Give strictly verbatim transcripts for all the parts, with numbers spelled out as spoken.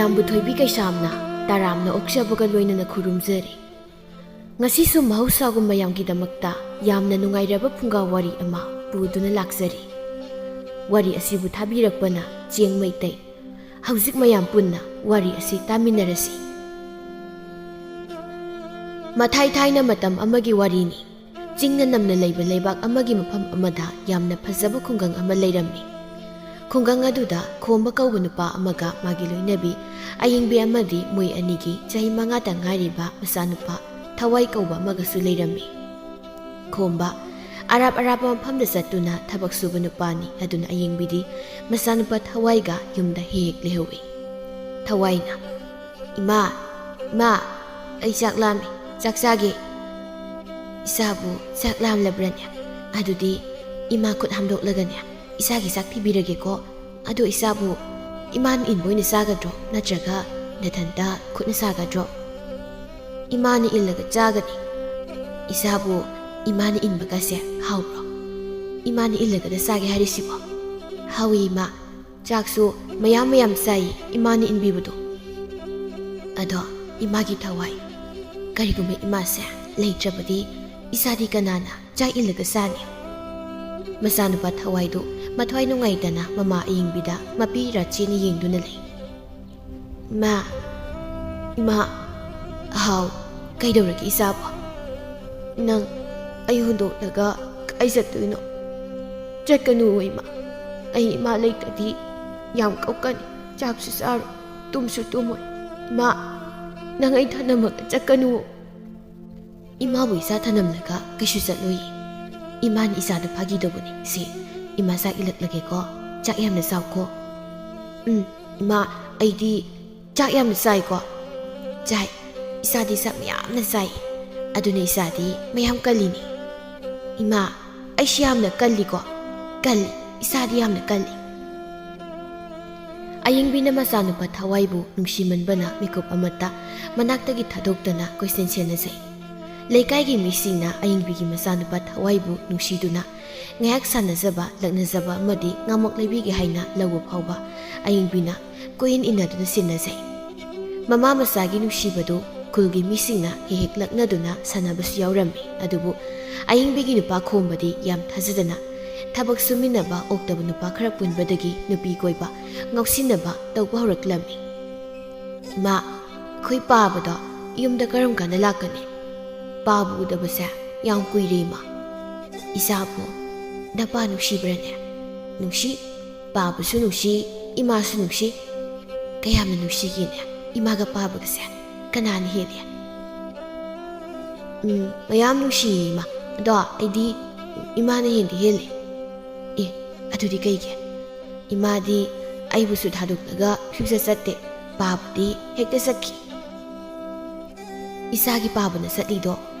ꯌꯥꯝꯕꯨ ꯊꯣꯏꯕꯤ ꯀꯩꯁꯥꯝꯅ ꯇꯔꯥꯝꯅ ꯑꯣꯛꯆꯕꯒ ꯂꯣꯏꯅꯅ ꯈꯨꯔꯨꯝꯖꯔꯤ꯫ ꯉꯁꯤꯁꯨ ꯃꯍꯧꯁꯥꯒꯨꯝ ꯃꯌꯥꯝꯒꯤꯗꯃꯛꯇ ꯌꯥꯝꯅ ꯅꯨꯡꯉꯥꯏꯔꯕ ꯐꯨꯡꯒꯥ ꯋꯥꯔꯤ ꯑꯃ ꯄꯨꯗꯨꯅ ꯂꯥꯛꯆꯔꯤ꯫ ꯋꯥꯔꯤ ꯑꯁꯤꯕꯨ ꯊꯥꯕꯤꯔꯛꯄꯅ ꯆꯦꯡ ꯃꯩꯇꯩ꯫ ꯍꯧꯖꯤꯛ ꯃꯌꯥꯝ ꯄꯨꯟꯅ ꯋꯥꯔꯤ ꯑꯁꯤ ꯇꯥꯃꯤꯟꯅꯔꯁꯤ꯫ ꯃꯊꯥꯏ ꯊꯥꯏꯅ ꯃꯇꯝ ꯑꯃꯒꯤ ꯋꯥꯔꯤꯅꯤ꯫ ꯆꯤꯡꯅ ꯅꯝꯅ ꯂꯩꯕ ꯂꯩꯕꯥꯛ ꯑꯃꯒꯤ ꯃꯐꯝ ꯑꯃꯗ ꯌꯥꯝꯅ ꯐꯖꯕ ꯈꯨꯡꯒꯪ ꯑꯃ ꯂꯩꯔꯝꯃꯤ꯫ ꯈꯨꯡꯒꯪ ꯑꯗꯨꯗ ꯈꯣꯝꯕ ꯀꯧꯕ ꯅꯨꯄꯥ ꯑꯃꯒ ꯃꯥꯒꯤ ꯂꯣꯏꯅꯕꯤ ꯑꯌꯤꯡꯕꯤ ꯑꯃꯗꯤ ꯃꯣꯏ ꯑꯅꯤꯒꯤ ꯆꯍꯤ ꯃꯉꯥꯇ ꯉꯥꯏꯔꯤꯕ ꯃꯆꯥꯅꯨꯄꯥ ꯊꯋꯥꯏ ꯀꯧꯕ ꯑꯃꯒꯁꯨ ꯂꯩꯔꯝꯃꯤ꯫ ꯈꯣꯝꯕ ꯑꯔꯥꯞ ꯑꯔꯥꯞꯄ ꯃꯐꯝꯗ ꯆꯠꯇꯨꯅ ꯊꯕꯛ ꯁꯨꯕ ꯅꯨꯄꯥꯅꯤ꯫ ꯑꯗꯨꯅ ꯑꯌꯤꯡꯕꯤꯗꯤ ꯃꯆꯥꯅꯨꯄꯥ ꯊꯋꯥꯏꯒ ꯌꯨꯝꯗ ꯍꯦꯛ ꯍꯦꯛ ꯂꯩꯍꯧꯏ꯫ ꯊꯋꯥꯏꯅ, "ꯏꯃꯥ, ꯏꯃꯥ, ꯑꯩ ꯆꯥꯛ ꯂꯥꯝꯃꯤ, ꯆꯥꯛ ꯆꯥꯒꯦ꯫ ꯏꯆꯥꯕꯨ ꯆꯥꯛ ꯂꯥꯝꯂꯕ꯭ꯔꯅꯦ? ꯑꯗꯨꯗꯤ ꯏꯃꯥ ꯈꯨꯠ ꯍꯥꯝꯗꯣꯛꯂꯒꯅꯦ, ꯏꯆꯥꯒꯤ ꯆꯥꯛ ꯊꯤꯕꯤꯔꯒꯦꯀꯣ꯫ ꯑꯗꯣ ꯏꯆꯥꯕꯨ ꯏꯃꯥꯅ ꯏꯟꯕ ꯑꯣꯏꯅ ꯆꯥꯒꯗ꯭ꯔꯣ, ꯅꯠꯇ꯭ꯔꯒ ꯅꯊꯟꯇ ꯈꯨꯠꯅ ꯆꯥꯒꯗ꯭ꯔꯣ?" "ꯏꯃꯥꯅ ꯏꯜꯂꯒ ꯆꯥꯒꯅꯤ꯫ ꯏꯆꯥꯕꯨ ꯏꯃꯥꯅ ꯏꯟꯕꯒꯁꯦ ꯍꯥꯎꯕ꯭ꯔꯣ? ꯏꯃꯥꯅ ꯏꯜꯂꯒꯗ ꯆꯥꯒꯦ ꯍꯥꯏꯔꯤꯁꯤꯕꯣ?" "ꯍꯥꯎꯏ ꯏꯃꯥ, ꯆꯥꯛꯁꯨ ꯃꯌꯥꯝ ꯃꯌꯥꯝ ꯆꯥꯏ ꯏꯃꯥꯅ ꯏꯟꯕꯤꯕꯗꯣ꯫ ꯑꯗꯣ ꯏꯃꯥꯒꯤ ꯊꯋꯥꯏ, ꯀꯔꯤꯒꯨꯝꯕ ꯏꯃꯥꯁꯦ ꯂꯩꯇ꯭ꯔꯕꯗꯤ ꯏꯆꯥꯗꯤ ꯀꯅꯥꯅ ꯆꯥꯛ ꯏꯜꯂꯒ ꯆꯥꯅꯤ?" ꯃꯆꯥꯅꯨꯄꯥ ꯊꯋꯥꯏꯗꯨ ꯃꯊ꯭ꯋꯥꯏ ꯅꯨꯡꯉꯥꯏꯇꯅ ꯃꯃꯥ ꯑꯌꯤꯡꯕꯤꯗ ꯃꯄꯤ ꯔꯥꯆꯦꯅ ꯌꯦꯡꯗꯨꯅ ꯂꯩ꯫ "ꯏꯃꯥ, ꯏꯃꯥ, ꯍꯥꯎ, ꯀꯩꯗꯧꯔꯒꯦ ꯏꯆꯥꯕꯣ? ꯅꯪ ꯑꯩ ꯍꯨꯟꯗꯣꯛꯂꯒ ꯀꯥꯏ ꯆꯠꯇꯣꯏꯅꯣ? ꯆꯠꯀꯅꯨ ꯏꯃꯥ, ꯑꯩ ꯏꯃꯥ ꯂꯩꯇ꯭ꯔꯗꯤ ꯌꯥꯝ ꯀꯞꯀꯅꯤ, ꯆꯥꯛꯁꯨ ꯆꯥꯔꯣꯏ, ꯇꯨꯝꯁꯨ ꯇꯨꯝꯃꯣꯏ꯫ ꯏꯃꯥ, ꯅꯪ ꯑꯩ ꯊꯅꯝꯃꯒ ꯆꯠꯀꯅꯨ꯫" "ꯏꯃꯥꯕꯨ ꯏꯆꯥ ꯊꯅꯝꯂꯒ ꯀꯩꯁꯨ ꯆꯠꯂꯣꯏꯌꯦ꯫ ꯏꯃꯥꯅ ꯏꯆꯥꯗ ꯐꯥꯒꯤ ꯇꯧꯕꯅꯤ꯫ ꯁꯤ, ꯏꯃꯥ ꯆꯥꯛ ꯏꯜꯂꯛꯂꯒꯦꯀꯣ, ꯆꯥꯛ ꯌꯥꯝꯅ ꯆꯥꯎꯀꯣ꯫" "ꯎꯝ, ꯏꯃꯥ, ꯑꯩꯗꯤ ꯆꯥꯛ ꯌꯥꯝꯅ ꯆꯥꯏꯀꯣ꯫" "ꯆꯥꯏ, ꯏꯆꯥꯗꯤ ꯆꯥꯛ ꯃꯌꯥꯝꯅ ꯆꯥꯏ꯫ ꯑꯗꯨꯅ ꯏꯆꯥꯗꯤ ꯃꯌꯥꯝ ꯀꯜꯂꯤꯅꯤ꯫" "ꯏꯃꯥ, ꯑꯩꯁꯨ ꯌꯥꯝꯅ ꯀꯜꯂꯤꯀꯣ꯫" "ꯀꯜꯂꯤ, ꯏꯆꯥꯗꯤ ꯌꯥꯝꯅ ꯀꯜꯂꯤ꯫" ꯑꯌꯤꯡꯕꯤꯅ ꯃꯆꯥꯅꯨꯄꯥ ꯊꯋꯥꯏꯕꯨ ꯅꯨꯡꯁꯤꯃꯟꯕꯅ ꯃꯤꯀꯨꯞ ꯑꯃꯠꯇ ꯃꯅꯥꯛꯇꯒꯤ ꯊꯥꯗꯣꯛꯇꯅ ꯀꯣꯏꯁꯦꯟ ꯁꯦꯟꯅꯖꯩ꯫ ꯂꯩꯀꯥꯏꯒꯤ ꯃꯤꯁꯤꯡꯅ ꯑꯌꯤꯡꯕꯤꯒꯤ ꯃꯆꯥꯅꯨꯄꯥ ꯊꯋꯥꯏꯕꯨ ꯅꯨꯡꯁꯤꯗꯨꯅ ꯉꯥꯏꯍꯥꯛ ꯁꯥꯟꯅꯖꯕ, ꯂꯛꯅꯖꯕ ꯑꯃꯗꯤ ꯉꯥꯃꯣꯛ ꯂꯩꯕꯤꯒꯦ ꯍꯥꯏꯅ ꯂꯧꯕ ꯐꯥꯎꯕ ꯑꯌꯤꯡꯕꯤꯅ ꯀꯣꯏꯏꯟ ꯏꯟꯅꯗꯨꯅ ꯁꯤꯟꯅꯖꯩ꯫ ꯃꯃꯥ ꯃꯆꯥꯒꯤ ꯅꯨꯡꯁꯤꯕꯗꯨ ꯈꯨꯜꯒꯤ ꯃꯤꯁꯤꯡꯅ ꯍꯦꯛ ꯍꯦꯛ ꯂꯛꯅꯗꯨꯅ ꯁꯥꯟꯅꯕꯁꯨ ꯌꯥꯎꯔꯝꯃꯤ꯫ ꯑꯗꯨꯕꯨ ꯑꯌꯤꯡꯕꯤꯒꯤ ꯅꯨꯄꯥ ꯈꯣꯝꯕꯗꯤ ꯌꯥꯝ ꯊꯥꯖꯗꯅ ꯊꯕꯛ ꯁꯨꯃꯤꯟꯅꯕ ꯑꯣꯛꯇꯕ ꯅꯨꯄꯥ ꯈꯔ ꯄꯨꯟꯕꯗꯒꯤ ꯅꯨꯄꯤ ꯀꯣꯏꯕ, ꯉꯥꯎꯁꯤꯟꯅꯕ ꯇꯧꯕ ꯍꯧꯔꯛꯂꯝꯃꯤ꯫ "ꯏꯃꯥ, ꯑꯩꯈꯣꯏ ꯄꯥꯕꯗꯣ ꯌꯨꯝꯗ ꯀꯔꯝ ꯀꯥꯟꯗ ꯂꯥꯛꯀꯅꯤ? ꯄꯥꯕ ꯎꯗꯕꯁꯦ ꯌꯥꯝ ꯀꯨꯏꯔꯦ, ꯏꯃꯥ꯫" "ꯏꯆꯥꯕꯨ ꯅꯄꯥ ꯅꯨꯡꯁꯤꯕ꯭ꯔꯅꯦ?" "ꯅꯨꯡꯁꯤ꯫ ꯄꯥꯕꯁꯨ ꯅꯨꯡꯁꯤ, ꯏꯃꯥꯁꯨ ꯅꯨꯡꯁꯤ꯫" "ꯀꯌꯥꯝꯅ ꯅꯨꯡꯁꯤꯒꯦꯅꯦ ꯏꯃꯥꯒ ꯄꯥꯕꯒꯁꯦ? ꯀꯅꯥꯅ ꯍꯦꯜꯂꯤ?" "ꯎꯝ, ꯃꯌꯥꯝ ꯅꯨꯡꯁꯤꯌꯦ, ꯏꯃꯥ꯫ ꯑꯗꯣ ꯑꯩꯗꯤ ꯏꯃꯥꯅ ꯍꯦꯟꯗꯤ ꯍꯦꯜꯂꯦ꯫" "ꯑꯦ, ꯑꯗꯨꯗꯤ ꯀꯩꯒꯤ?" "ꯏꯃꯥꯗꯤ ꯑꯩꯕꯨꯁꯨ ꯊꯥꯗꯣꯛꯂꯒ ꯁꯨꯡꯆꯠ ꯆꯠꯇꯦ꯫ ꯄꯥꯕꯗꯤ ꯍꯦꯛꯇ ꯆꯠꯈꯤ꯫" "ꯏꯆꯥꯒꯤ ꯄꯥꯕꯅ ꯆꯠꯂꯤꯗꯣ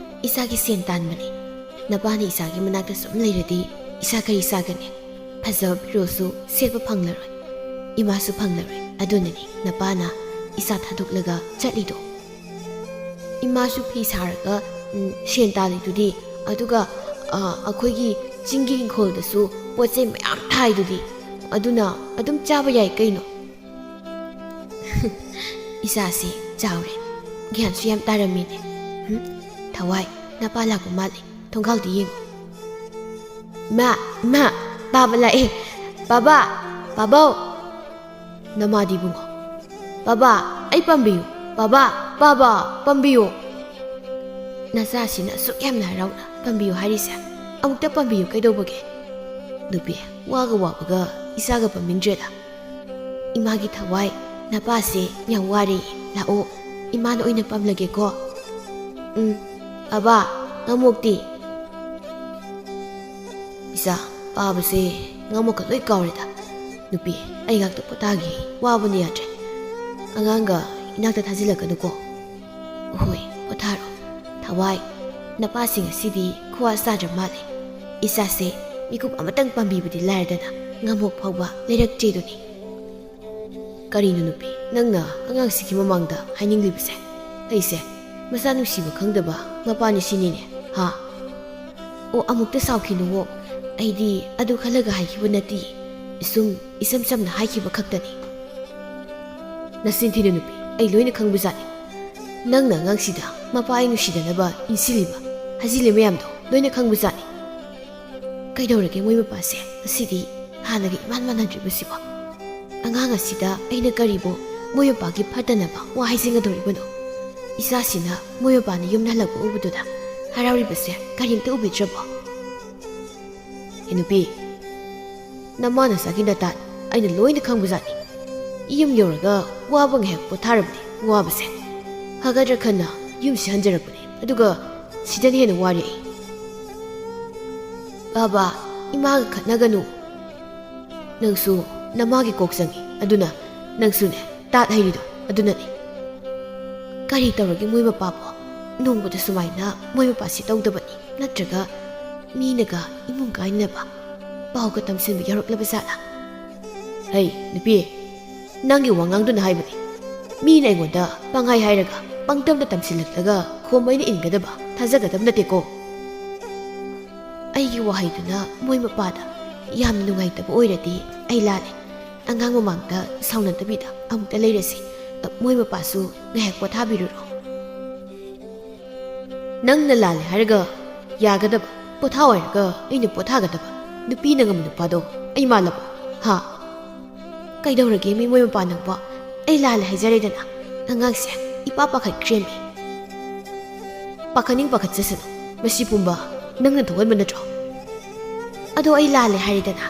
ꯏꯆꯥꯒꯤ ꯁꯦꯟ ꯇꯥꯟꯕꯅꯤ꯫ ꯅꯄꯥꯅ ꯏꯆꯥꯒꯤ ꯃꯅꯥꯛꯇ ꯁꯨꯝ ꯂꯩꯔꯗꯤ ꯏꯆꯥ ꯀꯔꯤ ꯆꯥꯒꯅꯤ? ꯐꯖꯕ ꯐꯤꯔꯣꯜꯁꯨ ꯁꯦꯠꯄ ꯐꯪꯂꯔꯣꯏ, ꯏꯃꯥꯁꯨ ꯐꯪꯂꯔꯣꯏ꯫ ꯑꯗꯨꯅꯅꯤ ꯅꯄꯥꯅ ꯏꯆꯥ ꯊꯥꯗꯣꯛꯂꯒ ꯆꯠꯂꯤꯗꯣ꯫" "ꯏꯃꯥꯁꯨ ꯐꯤ ꯁꯥꯔꯒ, ꯎꯝ, ꯁꯦꯟ ꯇꯥꯜꯂꯤꯗꯨꯗꯤ꯫ ꯑꯗꯨꯒ, ꯑ, ꯑꯩꯈꯣꯏꯒꯤ ꯆꯤꯡꯒꯤ ꯏꯪꯈꯣꯜꯗꯁꯨ ꯄꯣꯠ ꯆꯩ ꯃꯌꯥꯝ ꯊꯥꯏꯗꯨꯗꯤ꯫ ꯑꯗꯨꯅ ꯑꯗꯨꯝ ꯆꯥꯕ ꯌꯥꯏ ꯀꯩꯅꯣ꯫" "ꯏꯆꯥꯁꯤ ꯆꯥꯎꯔꯦ, ꯒ꯭ꯌꯥꯟꯁꯨ ꯌꯥꯝ ꯇꯥꯔꯝꯃꯤꯅꯦ꯫ ꯎꯝ, ꯊꯋꯥꯏ, ꯅꯄꯥ ꯂꯥꯛꯄ ꯃꯥꯜꯂꯦ꯫ ꯊꯣꯡꯒꯥꯜꯗ ꯌꯦꯡꯉꯨ꯫" "ꯏꯃꯥ, ꯏꯃꯥ, ꯄꯥꯕ ꯂꯥꯛꯑꯦ꯫ ꯄꯥꯕ, ꯄꯥꯕꯧ!" "ꯅꯃꯥꯗꯤ ꯏꯕꯨꯡꯉꯣ?" "ꯄꯥꯕ, ꯑꯩ ꯄꯥꯝꯕꯤꯌꯨ꯫ ꯄꯥꯕ, ꯄꯥꯕ, ꯄꯥꯝꯕꯤꯌꯨ꯫" "ꯅꯆꯥꯁꯤꯅ ꯑꯁꯨꯛ ꯌꯥꯝꯅ ꯍꯔꯥꯎꯅ ꯄꯥꯝꯕꯤꯌꯨ ꯍꯥꯏꯔꯤꯁꯦ, ꯑꯃꯨꯛꯇ ꯄꯥꯝꯕꯤꯌꯨ ꯀꯩꯗꯧꯕꯒꯦ?" "ꯅꯨꯄꯤ, ꯋꯥꯒ ꯋꯥꯕꯒ ꯏꯆꯥꯒ ꯄꯥꯝꯅꯤꯡꯗ꯭ꯔꯦꯗ꯫ ꯏꯃꯥꯒꯤ ꯊꯋꯥꯏ, ꯅꯄꯥꯁꯦ ꯌꯥꯝ ꯋꯥꯔꯦ꯫ ꯂꯥꯛꯑꯣ, ꯏꯃꯥꯅ ꯑꯣꯏꯅ ꯄꯥꯝꯂꯒꯦꯀꯣ꯫" "ꯎꯝ, ꯄꯥꯕ, ꯉꯝꯃꯣꯛꯇꯤ?" "ꯏꯆꯥ, ꯄꯥꯕꯁꯦ ꯉꯝꯃꯣꯛꯀ ꯂꯣꯏ ꯀꯥꯎꯔꯦꯗ꯫ ꯅꯨꯄꯤ, ꯑꯩ ꯉꯥꯛꯇ ꯄꯣꯊꯥꯒꯦ, ꯋꯥꯕꯅ ꯌꯥꯗ꯭ꯔꯦ꯫ ꯑꯉꯥꯡꯒ ꯏꯅꯥꯛꯇ ꯊꯥꯖꯤꯜꯂꯛꯀꯅꯨꯀꯣ꯫" "ꯍꯣꯏ, ꯄꯣꯊꯥꯔꯣ꯫ ꯊꯋꯥꯏ, ꯅꯄꯥꯁꯤ ꯉꯁꯤꯗꯤ ꯈꯨꯋꯥ ꯆꯥꯗ꯭ꯔ ꯃꯥꯜꯂꯦ꯫ ꯏꯆꯥꯁꯦ ꯃꯤꯀꯨꯞ ꯑꯃꯇꯪ ꯄꯥꯝꯕꯤꯕꯗꯤ ꯂꯥꯏꯔꯗꯅ ꯉꯝꯃꯣꯛ ꯐꯥꯎꯕ ꯂꯩꯔꯛꯇ꯭ꯔꯦꯗꯨꯅꯤ꯫" "ꯀꯔꯤꯅꯣ ꯅꯨꯄꯤ, ꯅꯪꯅ ꯑꯉꯥꯡꯁꯤꯒꯤ ꯃꯃꯥꯡꯗ ꯍꯥꯏꯅꯤꯡꯂꯤꯕꯁꯦ? ꯑꯩꯁꯦ ꯃꯆꯥ ꯅꯨꯡꯁꯤꯕ ꯈꯪꯗꯕ ꯃꯄꯥꯅꯤ ꯁꯤꯅꯤꯅꯦ, ꯍꯥ?" "ꯑꯣ, ꯑꯃꯨꯛꯇ ꯁꯥꯎꯈꯤꯅꯨꯋꯣ꯫ ꯑꯩꯗꯤ ꯑꯗꯨ ꯈꯜꯂꯒ ꯍꯥꯏꯈꯤꯕ ꯅꯠꯇꯦ꯫ ꯁꯨꯝ ꯏꯆꯝ ꯆꯝꯅ ꯍꯥꯏꯈꯤꯕ ꯈꯛꯇꯅꯤ꯫" ꯅꯆꯤꯟ ꯊꯤꯅꯨ ꯅꯨꯄꯤ, ꯑꯩ ꯂꯣꯏꯅ ꯈꯪꯕꯖꯥꯠꯅꯤ꯫ ꯅꯪꯅ ꯑꯉꯥꯡꯁꯤꯗ ꯃꯄꯥ ꯑꯩ ꯅꯨꯡꯁꯤꯗꯅꯕ ꯏꯟꯁꯤꯜꯂꯤꯕ, ꯍꯥꯖꯤꯜꯂꯤ ꯃꯌꯥꯝꯗꯣ ꯂꯣꯏꯅ ꯈꯪꯕꯖꯥꯠꯅꯤ꯫ ꯀꯩꯗꯧꯔꯒꯦ ꯃꯣꯏ ꯃꯄꯥꯁꯦ ꯉꯁꯤꯗꯤ ꯍꯥꯟꯅꯒ ꯏꯃꯥꯟ ꯃꯥꯟꯅꯗ꯭ꯔꯤꯕꯁꯤꯕꯣ? ꯑꯉꯥꯡ ꯑꯁꯤꯗ ꯑꯩꯅ ꯀꯔꯤꯕꯨ ꯃꯣꯏ ꯃꯄꯥꯒꯤ ꯐꯠꯇꯅꯕ ꯋꯥ ꯍꯥꯏꯖꯤꯟꯒꯗꯧꯔꯤꯕꯅꯣ? ꯏꯆꯥꯁꯤꯅ ꯃꯣꯏ ꯃꯄꯥꯅ ꯌꯨꯝꯗ ꯍꯜꯂꯛꯄ ꯎꯕꯗꯨꯗ ꯍꯔꯥꯎꯔꯤꯕꯁꯦ ꯀꯔꯤꯝꯇ ꯎꯕꯤꯗ꯭ꯔꯕꯣ? ꯑꯦ ꯅꯨꯄꯤ, ꯅꯃꯥ ꯅꯆꯥꯒꯤ ꯅꯇꯥꯠ ꯑꯩꯅ ꯂꯣꯏꯅ ꯈꯪꯕꯖꯥꯠꯅꯤ꯫ ꯌꯨꯝ ꯌꯧꯔꯒ ꯋꯥꯕ ꯉꯥꯏꯍꯥꯛ ꯄꯣꯊꯥꯔꯕꯅꯤ, ꯋꯥꯕꯁꯦ ꯐꯒꯗ꯭ꯔꯥ ꯈꯟꯅ ꯌꯨꯝꯁꯤ ꯍꯟꯖꯔꯛꯄꯅꯤ, ꯑꯗꯨꯒ ꯁꯤꯗꯅ ꯍꯦꯟꯅ ꯋꯥꯔꯦ ꯑꯩ꯫ ꯕꯥꯕꯥ, ꯏꯃꯥꯒ ꯈꯠꯅꯒꯅꯨ꯫ ꯅꯪꯁꯨ ꯅꯃꯥꯒꯤ ꯀꯣꯛ ꯆꯪꯉꯤ, ꯑꯗꯨꯅ ꯅꯪꯁꯨꯅꯦ ꯇꯥꯠ ꯍꯩꯔꯤꯗꯣ ꯑꯗꯨꯅꯅꯦ꯫ ꯀꯔꯤ ꯇꯧꯔꯒꯦ ꯃꯣꯏ ꯃꯄꯥꯕꯣ? ꯅꯣꯡꯃꯗ ꯁꯨꯃꯥꯏꯅ ꯃꯣꯏ ꯃꯄꯥꯁꯤ ꯇꯧꯗꯕꯅꯤ, ꯅꯠꯇ꯭ꯔꯒ ꯃꯤꯅꯒ ꯏꯃꯨꯡ ꯀꯥꯏꯅꯅꯕ ꯄꯥꯎꯒ ꯇꯝꯁꯤꯟꯕ ꯌꯥꯎꯔꯛꯂꯕ ꯖꯥꯠꯂꯥ? ꯍꯩ ꯅꯨꯄꯤ, ꯅꯪꯒꯤ ꯋꯥꯉꯥꯡꯗꯨꯅ ꯍꯥꯏꯕꯅꯤ꯫ ꯃꯤꯅ ꯑꯩꯉꯣꯟꯗ ꯄꯪꯍꯥꯏ ꯍꯥꯏꯔꯒ ꯄꯪꯇꯝꯗ ꯇꯝꯁꯤꯜꯂꯛꯂꯒ ꯈꯣꯝ ꯑꯩꯅ ꯏꯟꯒꯗꯕ, ꯊꯥꯖꯒꯗꯕ ꯅꯠꯇꯦꯀꯣ꯫ ꯑꯩꯒꯤ ꯋꯥꯍꯩꯗꯨꯅ ꯃꯣꯏ ꯃꯄꯥꯗ ꯌꯥꯝꯅ ꯅꯨꯡꯉꯥꯏꯇꯕ ꯑꯣꯏꯔꯗꯤ ꯑꯩ ꯂꯥꯜꯂꯦ꯫ ꯑꯉꯥꯡ ꯃꯃꯥꯡꯗ ꯁꯥꯎꯅꯗꯕꯤꯗ ꯑꯃꯨꯛꯇ ꯂꯩꯔꯁꯤ꯫ ꯃꯣꯏ ꯃꯄꯥꯁꯨ ꯉꯥꯏꯍꯥꯛ ꯄꯣꯊꯥꯕꯤꯔꯨꯔꯣ꯫ ꯅꯪꯅ ꯂꯥꯜꯂꯦ ꯍꯥꯏꯔꯒ ꯌꯥꯒꯗꯕ, ꯄꯣꯊꯥꯎ ꯍꯥꯏꯔꯒ ꯑꯩꯅ ꯄꯣꯊꯥꯒꯗꯕ, ꯅꯨꯄꯤꯅ ꯉꯝꯕ ꯅꯨꯄꯥꯗꯣ ꯑꯩ ꯃꯥꯜꯂꯕꯣ? ꯍꯥ? ꯀꯩꯗꯧꯔꯒꯦ ꯃꯤ ꯃꯣꯏ ꯃꯄꯥ ꯅꯪꯕꯣ? ꯑꯩ ꯂꯥꯜꯂꯦ ꯍꯥꯏꯖꯔꯦꯗꯅ, ꯑꯉꯥꯡꯁꯦ ꯏꯄꯥ ꯄꯥꯈꯠꯈ꯭ꯔꯦꯃꯤ꯫ ꯄꯥꯈꯠꯅꯤꯡ ꯄꯥꯈꯠꯆꯁꯅꯨ, ꯃꯁꯤ ꯄꯨꯝꯕ ꯅꯪꯅ ꯊꯣꯛꯍꯟꯕ ꯅꯠꯇ꯭ꯔꯣ? ꯑꯗꯣ ꯑꯩ ꯂꯥꯜꯂꯦ ꯍꯥꯏꯔꯦꯗꯅ,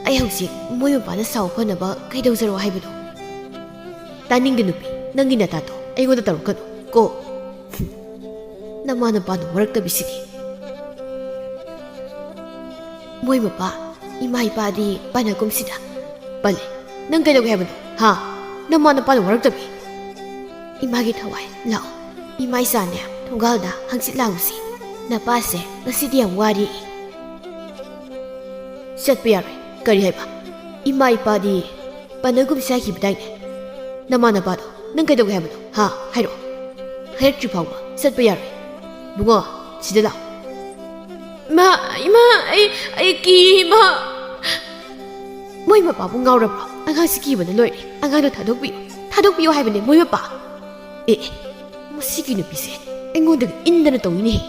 ꯑꯩ ꯍꯧꯖꯤꯛ ꯃꯣꯏ ꯃꯄꯥꯅ ꯁꯥꯎ ꯐꯅꯕ ꯀꯩꯗꯧꯖꯔꯣ ꯍꯥꯏꯕꯅꯣ? ꯇꯥꯅꯤꯡꯗꯦ ꯅꯨꯄꯤ, ꯅꯪꯒꯤ ꯅꯇꯥꯗꯣ ꯑꯩꯉꯣꯟꯗ ꯇꯧꯔꯛꯀꯅꯨ ꯀꯣ꯫ ꯅꯃꯥ ꯅꯄꯥꯅ ꯋꯥꯔꯛꯇꯕꯤꯁꯤꯗꯤ꯫ ꯃꯣꯏ ꯃꯄꯥ, ꯏꯃꯥ ꯏꯄꯥꯗꯤ ꯄꯥꯟꯅꯒꯨꯝꯁꯤꯗ꯫ ꯄꯜꯂꯦ, ꯅꯪ ꯀꯩꯗꯧꯒꯦ ꯍꯥꯏꯕꯅꯣ? ꯍꯥ? ꯅꯃꯥ ꯅꯄꯥꯅ ꯋꯥꯔꯛꯇꯕꯤ? ꯏꯃꯥꯒꯤ ꯊꯋꯥꯏ, ꯂꯥꯛꯑꯣ꯫ ꯏꯃꯥ ꯏꯆꯥꯅꯦ, ꯊꯣꯡꯒꯥꯜꯗ ꯍꯪꯆꯤꯠ ꯂꯥꯡꯉꯨꯁꯤ꯫ ꯅꯄꯥꯁꯦ ꯉꯁꯤꯗꯤ ꯌꯥꯝ ꯋꯥꯔꯤ꯫ ꯆꯠꯄ ꯌꯥꯔꯣꯏ꯫ ꯀꯔꯤ ꯍꯥꯏꯕ? ꯏꯃꯥ ꯏꯄꯥꯗꯤ ꯄꯥꯟꯅꯒꯨꯝꯁꯤ ꯍꯥꯏꯈꯤꯕꯗꯥꯏꯅꯦ? ꯅꯃꯥ ꯅꯄꯥꯗꯣ ꯅꯪ ꯀꯩꯗꯧꯒꯦ ꯍꯥꯏꯕꯅꯣ? ꯍꯥ? ꯍꯥꯏꯔꯛꯑꯣ꯫ ꯍꯥꯏꯔꯛꯇ꯭ꯔꯤ ꯐꯥꯎꯕ ꯆꯠꯄ ꯌꯥꯔꯣꯏ꯫ ꯕꯨꯡꯉꯣ, ꯁꯤꯗ ꯂꯥꯛꯑꯣ꯫ ꯏꯃꯥ, ꯏꯃꯥ, ꯑꯩ, ꯑꯩ ꯀꯤ, ꯏꯃꯥ꯫ ꯃꯣꯏ ꯃꯄꯥꯕꯨ ꯉꯥꯎꯔꯕ꯭ꯔꯣ? ꯑꯉꯥꯡꯁꯤ ꯀꯤꯕꯅ ꯂꯣꯏꯔꯦ꯫ ꯑꯉꯥꯡꯗꯣ ꯊꯥꯗꯣꯛꯄꯤꯌꯨ꯫ ꯊꯥꯗꯣꯛꯄꯤꯌꯣ ꯍꯥꯏꯕꯅꯦ ꯃꯣꯏ ꯃꯄꯥ꯫ ꯑꯦ ꯑꯦ, ꯃꯁꯤꯒꯤ ꯅꯨꯄꯤꯁꯦ ꯑꯩꯉꯣꯟꯗꯒ ꯏꯟꯗꯅ ꯇꯧꯏꯅꯦꯍꯦ꯫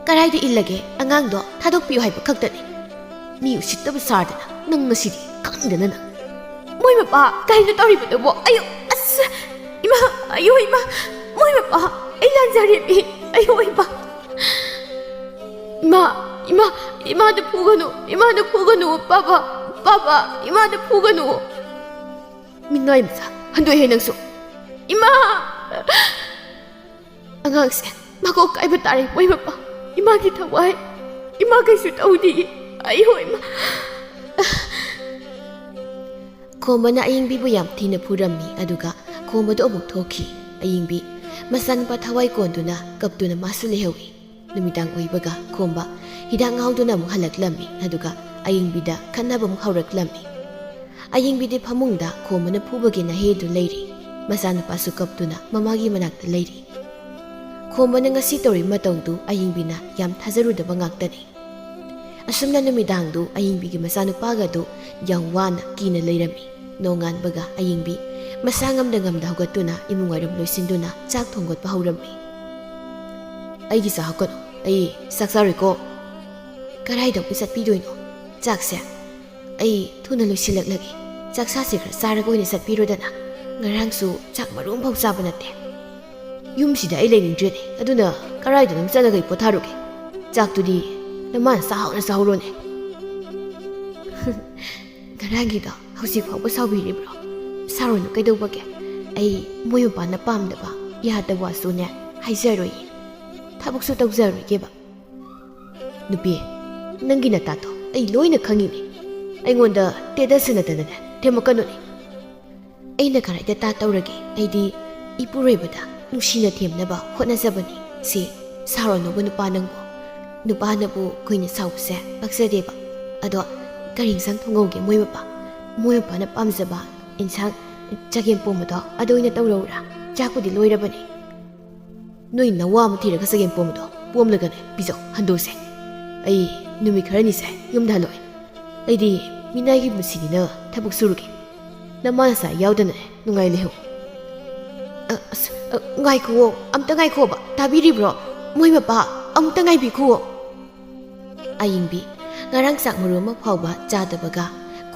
ꯀꯗꯥꯏꯗ ꯏꯜꯂꯒꯦ? ꯑꯉꯥꯡꯗꯣ ꯊꯥꯗꯣꯛꯄꯤꯌꯨ ꯍꯥꯏꯕ ꯈꯛꯇꯅꯦ꯫ ꯃꯤ ꯎꯁꯤꯠꯇꯕ ꯁꯥꯗꯅ ꯅꯪ ꯉꯁꯤꯗꯤ ꯈꯪꯗꯅ ꯅꯪ꯫ ꯃꯣꯏ ꯃꯄꯥ, ꯀꯩꯅꯣ ꯇꯧꯔꯤꯕꯗꯨꯕꯣ? ꯑꯌꯣ, ꯑꯁ! ꯏꯃꯥ! ꯑꯌꯣ ꯏꯃꯥ! ꯃꯣꯏ ꯃꯄꯥ! ꯑꯩ ꯂꯥꯟꯖꯔꯦꯃꯤ! ꯑꯌꯣ ꯏꯃꯥ! ꯏꯃꯥ! ꯏꯃꯥ! ꯏꯃꯥꯗ ꯐꯨꯒꯅꯨ! ꯏꯃꯥꯗ ꯐꯨꯒꯅꯨ! ꯄꯥꯄꯥ! ꯄꯥꯄꯥ! ꯏꯃꯥꯗ ꯐꯨꯒꯅꯨ! ꯃꯤꯅꯥꯏ ꯃꯆꯥ! ꯍꯟꯗꯣꯛꯑꯦ ꯅꯪꯁꯨ! ꯏꯃꯥ! ꯑꯉꯥꯡꯁꯦ ꯃꯀꯣꯛ ꯀꯥꯏꯕ ꯇꯥꯔꯦ ꯃꯣꯏ ꯃꯄꯥ꯫ ꯏꯃꯥꯒꯤ ꯊꯋꯥꯏ꯫ ꯏꯃꯥ ꯀꯩꯁꯨ ꯇꯧꯗꯤꯌꯦ꯫ ꯑꯩ ꯍꯣꯏ ꯏꯃꯥ꯫ ꯈꯣꯝꯕꯅ ꯑꯌꯤꯡꯕꯤꯕꯨ ꯌꯥꯝ ꯊꯤꯅ ꯐꯨꯔꯝꯃꯤ, ꯑꯗꯨꯒ ꯈꯣꯝꯕꯗꯣ ꯑꯃꯨꯛ ꯊꯣꯛꯈꯤ꯫ ꯑꯌꯤꯡꯕꯤ ꯃꯆꯥꯅꯨꯄꯥ ꯊꯋꯥꯏ ꯀꯣꯟꯗꯨꯅ ꯀꯞꯇꯨꯅ ꯃꯥꯁꯨ ꯂꯩꯍꯧꯏ꯫ ꯅꯨꯃꯤꯗꯥꯡ ꯑꯣꯏꯕꯒ ꯈꯣꯝꯕ ꯍꯤꯗꯥꯛ ꯉꯥꯎꯗꯨꯅ ꯑꯃꯨꯛ ꯍꯜꯂꯛꯂꯝꯃꯤ, ꯑꯗꯨꯒ ꯑꯌꯤꯡꯕꯤꯗ ꯈꯠꯅꯕ ꯑꯃꯨꯛ ꯍꯧꯔꯛꯂꯝꯃꯤ꯫ ꯑꯌꯤꯡꯕꯤꯗꯤ ꯐꯃꯨꯡꯗ ꯈꯣꯝꯕꯅ ꯐꯨꯕꯒꯤ ꯅꯍꯦꯗꯨ ꯂꯩꯔꯤ꯫ ꯃꯆꯥꯅꯨꯄꯥꯁꯨ ꯀꯞꯇꯨꯅ ꯃꯃꯥꯒꯤ ꯃꯅꯥꯛꯇ ꯂꯩꯔꯤ꯫ ꯈꯣꯝꯕꯅ ꯉꯁꯤ ꯇꯧꯔꯤ ꯃꯇꯧꯗꯨ ꯑꯌꯤꯡꯕꯤꯅ ꯌꯥꯝ ꯊꯥꯖꯔꯨꯗꯕ ꯉꯥꯛꯇꯅꯤ꯫ ꯑꯁꯨꯝꯅ ꯅꯨꯃꯤꯗꯥꯡꯗꯨ ꯑꯌꯤꯡꯕꯤꯒꯤ ꯃꯆꯥꯅꯨꯄꯥꯒꯗꯨ ꯌꯥꯝ ꯋꯥꯅ ꯀꯤꯅ ꯂꯩꯔꯝꯃꯤ꯫ ꯅꯣꯡꯉꯥꯟꯕꯒ ꯑꯌꯤꯡꯕꯤ ꯃꯁꯥ ꯉꯝꯗ ꯉꯝꯗ ꯍꯧꯒꯠꯇꯨꯅ ꯏꯃꯨꯡ ꯋꯥꯏꯔꯝ ꯂꯣꯏꯁꯤꯟꯗꯨꯅ ꯆꯥꯛ ꯊꯣꯡꯒꯠꯄ ꯍꯧꯔꯝꯃꯤ꯫ "ꯑꯩꯒꯤ ꯆꯥ ꯍꯥꯞꯀꯅꯨ, ꯑꯩ ꯆꯥꯛ ꯆꯥꯔꯣꯏꯀꯣ꯫" "ꯀꯗꯥꯏꯗ ꯑꯃꯨꯛ ꯆꯠꯄꯤꯗꯣꯏꯅꯣ? ꯆꯥꯛꯁꯦ ꯑꯩ ꯊꯨꯅ ꯂꯣꯏꯁꯤꯜꯂꯛꯂꯒꯦ꯫ ꯆꯥꯛ ꯆꯥꯁꯦ ꯈꯔ ꯆꯥꯔꯒ ꯑꯣꯏꯅ ꯆꯠꯄꯤꯔꯣꯗꯅ꯫ ꯉꯔꯥꯡꯁꯨ ꯆꯥꯛ ꯃꯔꯨ ꯑꯃꯐꯥꯎ ꯆꯥꯕ ꯅꯠꯇꯦ꯫ ꯌꯨꯝꯁꯤꯗ ꯑꯩ ꯂꯩꯅꯤꯡꯗ꯭ꯔꯦꯅꯦ, ꯑꯗꯨꯅ ꯀꯗꯥꯏꯗꯅꯣ ꯆꯠꯂꯒ ꯑꯩ ꯄꯣꯊꯥꯔꯨꯒꯦ꯫ ꯆꯥꯛꯇꯨꯗꯤ ꯅꯃꯥꯅ ꯆꯥꯛ ꯍꯥꯎꯅ ꯆꯥꯍꯧꯔꯣꯅꯦ꯫" "ꯉꯔꯥꯡꯒꯤꯗꯣ ꯍꯧꯖꯤꯛ ꯐꯥꯎꯕ ꯁꯥꯎꯕꯤꯔꯤꯕ꯭ꯔꯣ? ꯁꯥꯎꯔꯨꯅꯨ, ꯀꯩꯗꯧꯕꯒꯦ? ꯑꯩ ꯃꯣꯏ ꯃꯄꯥꯅ ꯄꯥꯝꯗꯕ, ꯌꯥꯗꯕ ꯋꯥꯁꯨꯅꯦ ꯍꯥꯏꯖꯔꯣꯏꯌꯦ꯫ ꯊꯕꯛꯁꯨ ꯇꯧꯖꯔꯣꯏꯒꯦꯕ꯫" "ꯅꯨꯄꯤ, ꯅꯪꯒꯤ ꯅꯇꯥꯗꯣ ꯑꯩ ꯂꯣꯏꯅ ꯈꯪꯉꯤꯅꯦ꯫ ꯑꯩꯉꯣꯟꯗ ꯇꯦꯗ ꯁꯟꯅꯗꯅꯅꯦ ꯊꯦꯝꯃꯛꯀꯅꯨꯅꯦ꯫ ꯑꯩꯅ ꯀꯔꯥꯏꯗ ꯇꯥ ꯇꯧꯔꯒꯦ? ꯑꯩꯗꯤ ꯏꯄꯨꯔꯣꯏꯕꯗ ꯅꯨꯡꯁꯤꯅ ꯊꯦꯝꯅꯕ ꯍꯣꯠꯅꯖꯕꯅꯤ꯫ ꯁꯤ ꯁꯥꯎꯔꯅꯨꯕ ꯅꯨꯄꯥ ꯅꯪꯕꯨ꯫ ꯅꯨꯄꯥꯅꯕꯨ ꯀꯨꯏꯅ ꯁꯥꯎꯕꯁꯦ ꯄꯛꯆꯗꯦꯕ꯫ ꯑꯗꯣ ꯀꯔꯤ ꯏꯟꯁꯥꯡ ꯊꯣꯡꯍꯧꯒꯦ ꯃꯣꯏ ꯃꯄꯥ? ꯃꯣꯏ ꯃꯄꯥꯅ ꯄꯥꯝꯖꯕ ꯏꯟꯁꯥꯡ ꯆꯒꯦꯝ ꯄꯣꯝꯕꯗꯣ ꯑꯗꯨ ꯑꯣꯏꯅ ꯇꯧꯔꯛꯎꯔꯥ? ꯆꯥꯛꯄꯨꯗꯤ ꯂꯣꯏꯔꯕꯅꯤ꯫" "ꯅꯣꯏ ꯅꯋꯥ ꯑꯃ ꯊꯤꯔꯒ ꯆꯒꯦꯝ ꯄꯣꯝꯕꯗꯣ ꯄꯣꯝꯂꯒꯅꯦ ꯄꯤꯖꯧ, ꯍꯟꯗꯣꯛꯁꯦ꯫ ꯑꯩ ꯅꯨꯃꯤꯠ ꯈꯔꯅꯤꯁꯦ ꯌꯨꯝꯗ ꯍꯜꯂꯛꯑꯣꯏ꯫ ꯑꯩꯗꯤ ꯃꯤꯅꯥꯏꯒꯤ ꯃꯁꯤꯅꯤꯅ ꯊꯕꯛ ꯁꯨꯔꯨꯒꯦ꯫" ꯅꯃꯥ ꯅꯆꯥ ꯌꯥꯎꯗꯅ ꯅꯨꯡꯉꯥꯏ ꯂꯩꯍꯧ꯫ ꯑ, ꯑꯁ, ꯑ, ꯉꯥꯏꯈꯨꯋꯣ, ꯑꯝꯇ ꯉꯥꯏꯈꯣꯕ, ꯇꯥꯕꯤꯔꯤꯕ꯭ꯔꯣ? ꯃꯣꯏ ꯃꯄꯥ, ꯑꯃꯨꯛꯇ ꯉꯥꯏꯕꯤꯈꯨꯋꯣ꯫ ꯑꯌꯤꯡꯕꯤ, ꯉꯔꯥꯡ ꯆꯥꯛ ꯃꯔꯨ ꯑꯃ ꯐꯥꯎꯕ ꯆꯥꯗꯕꯒ,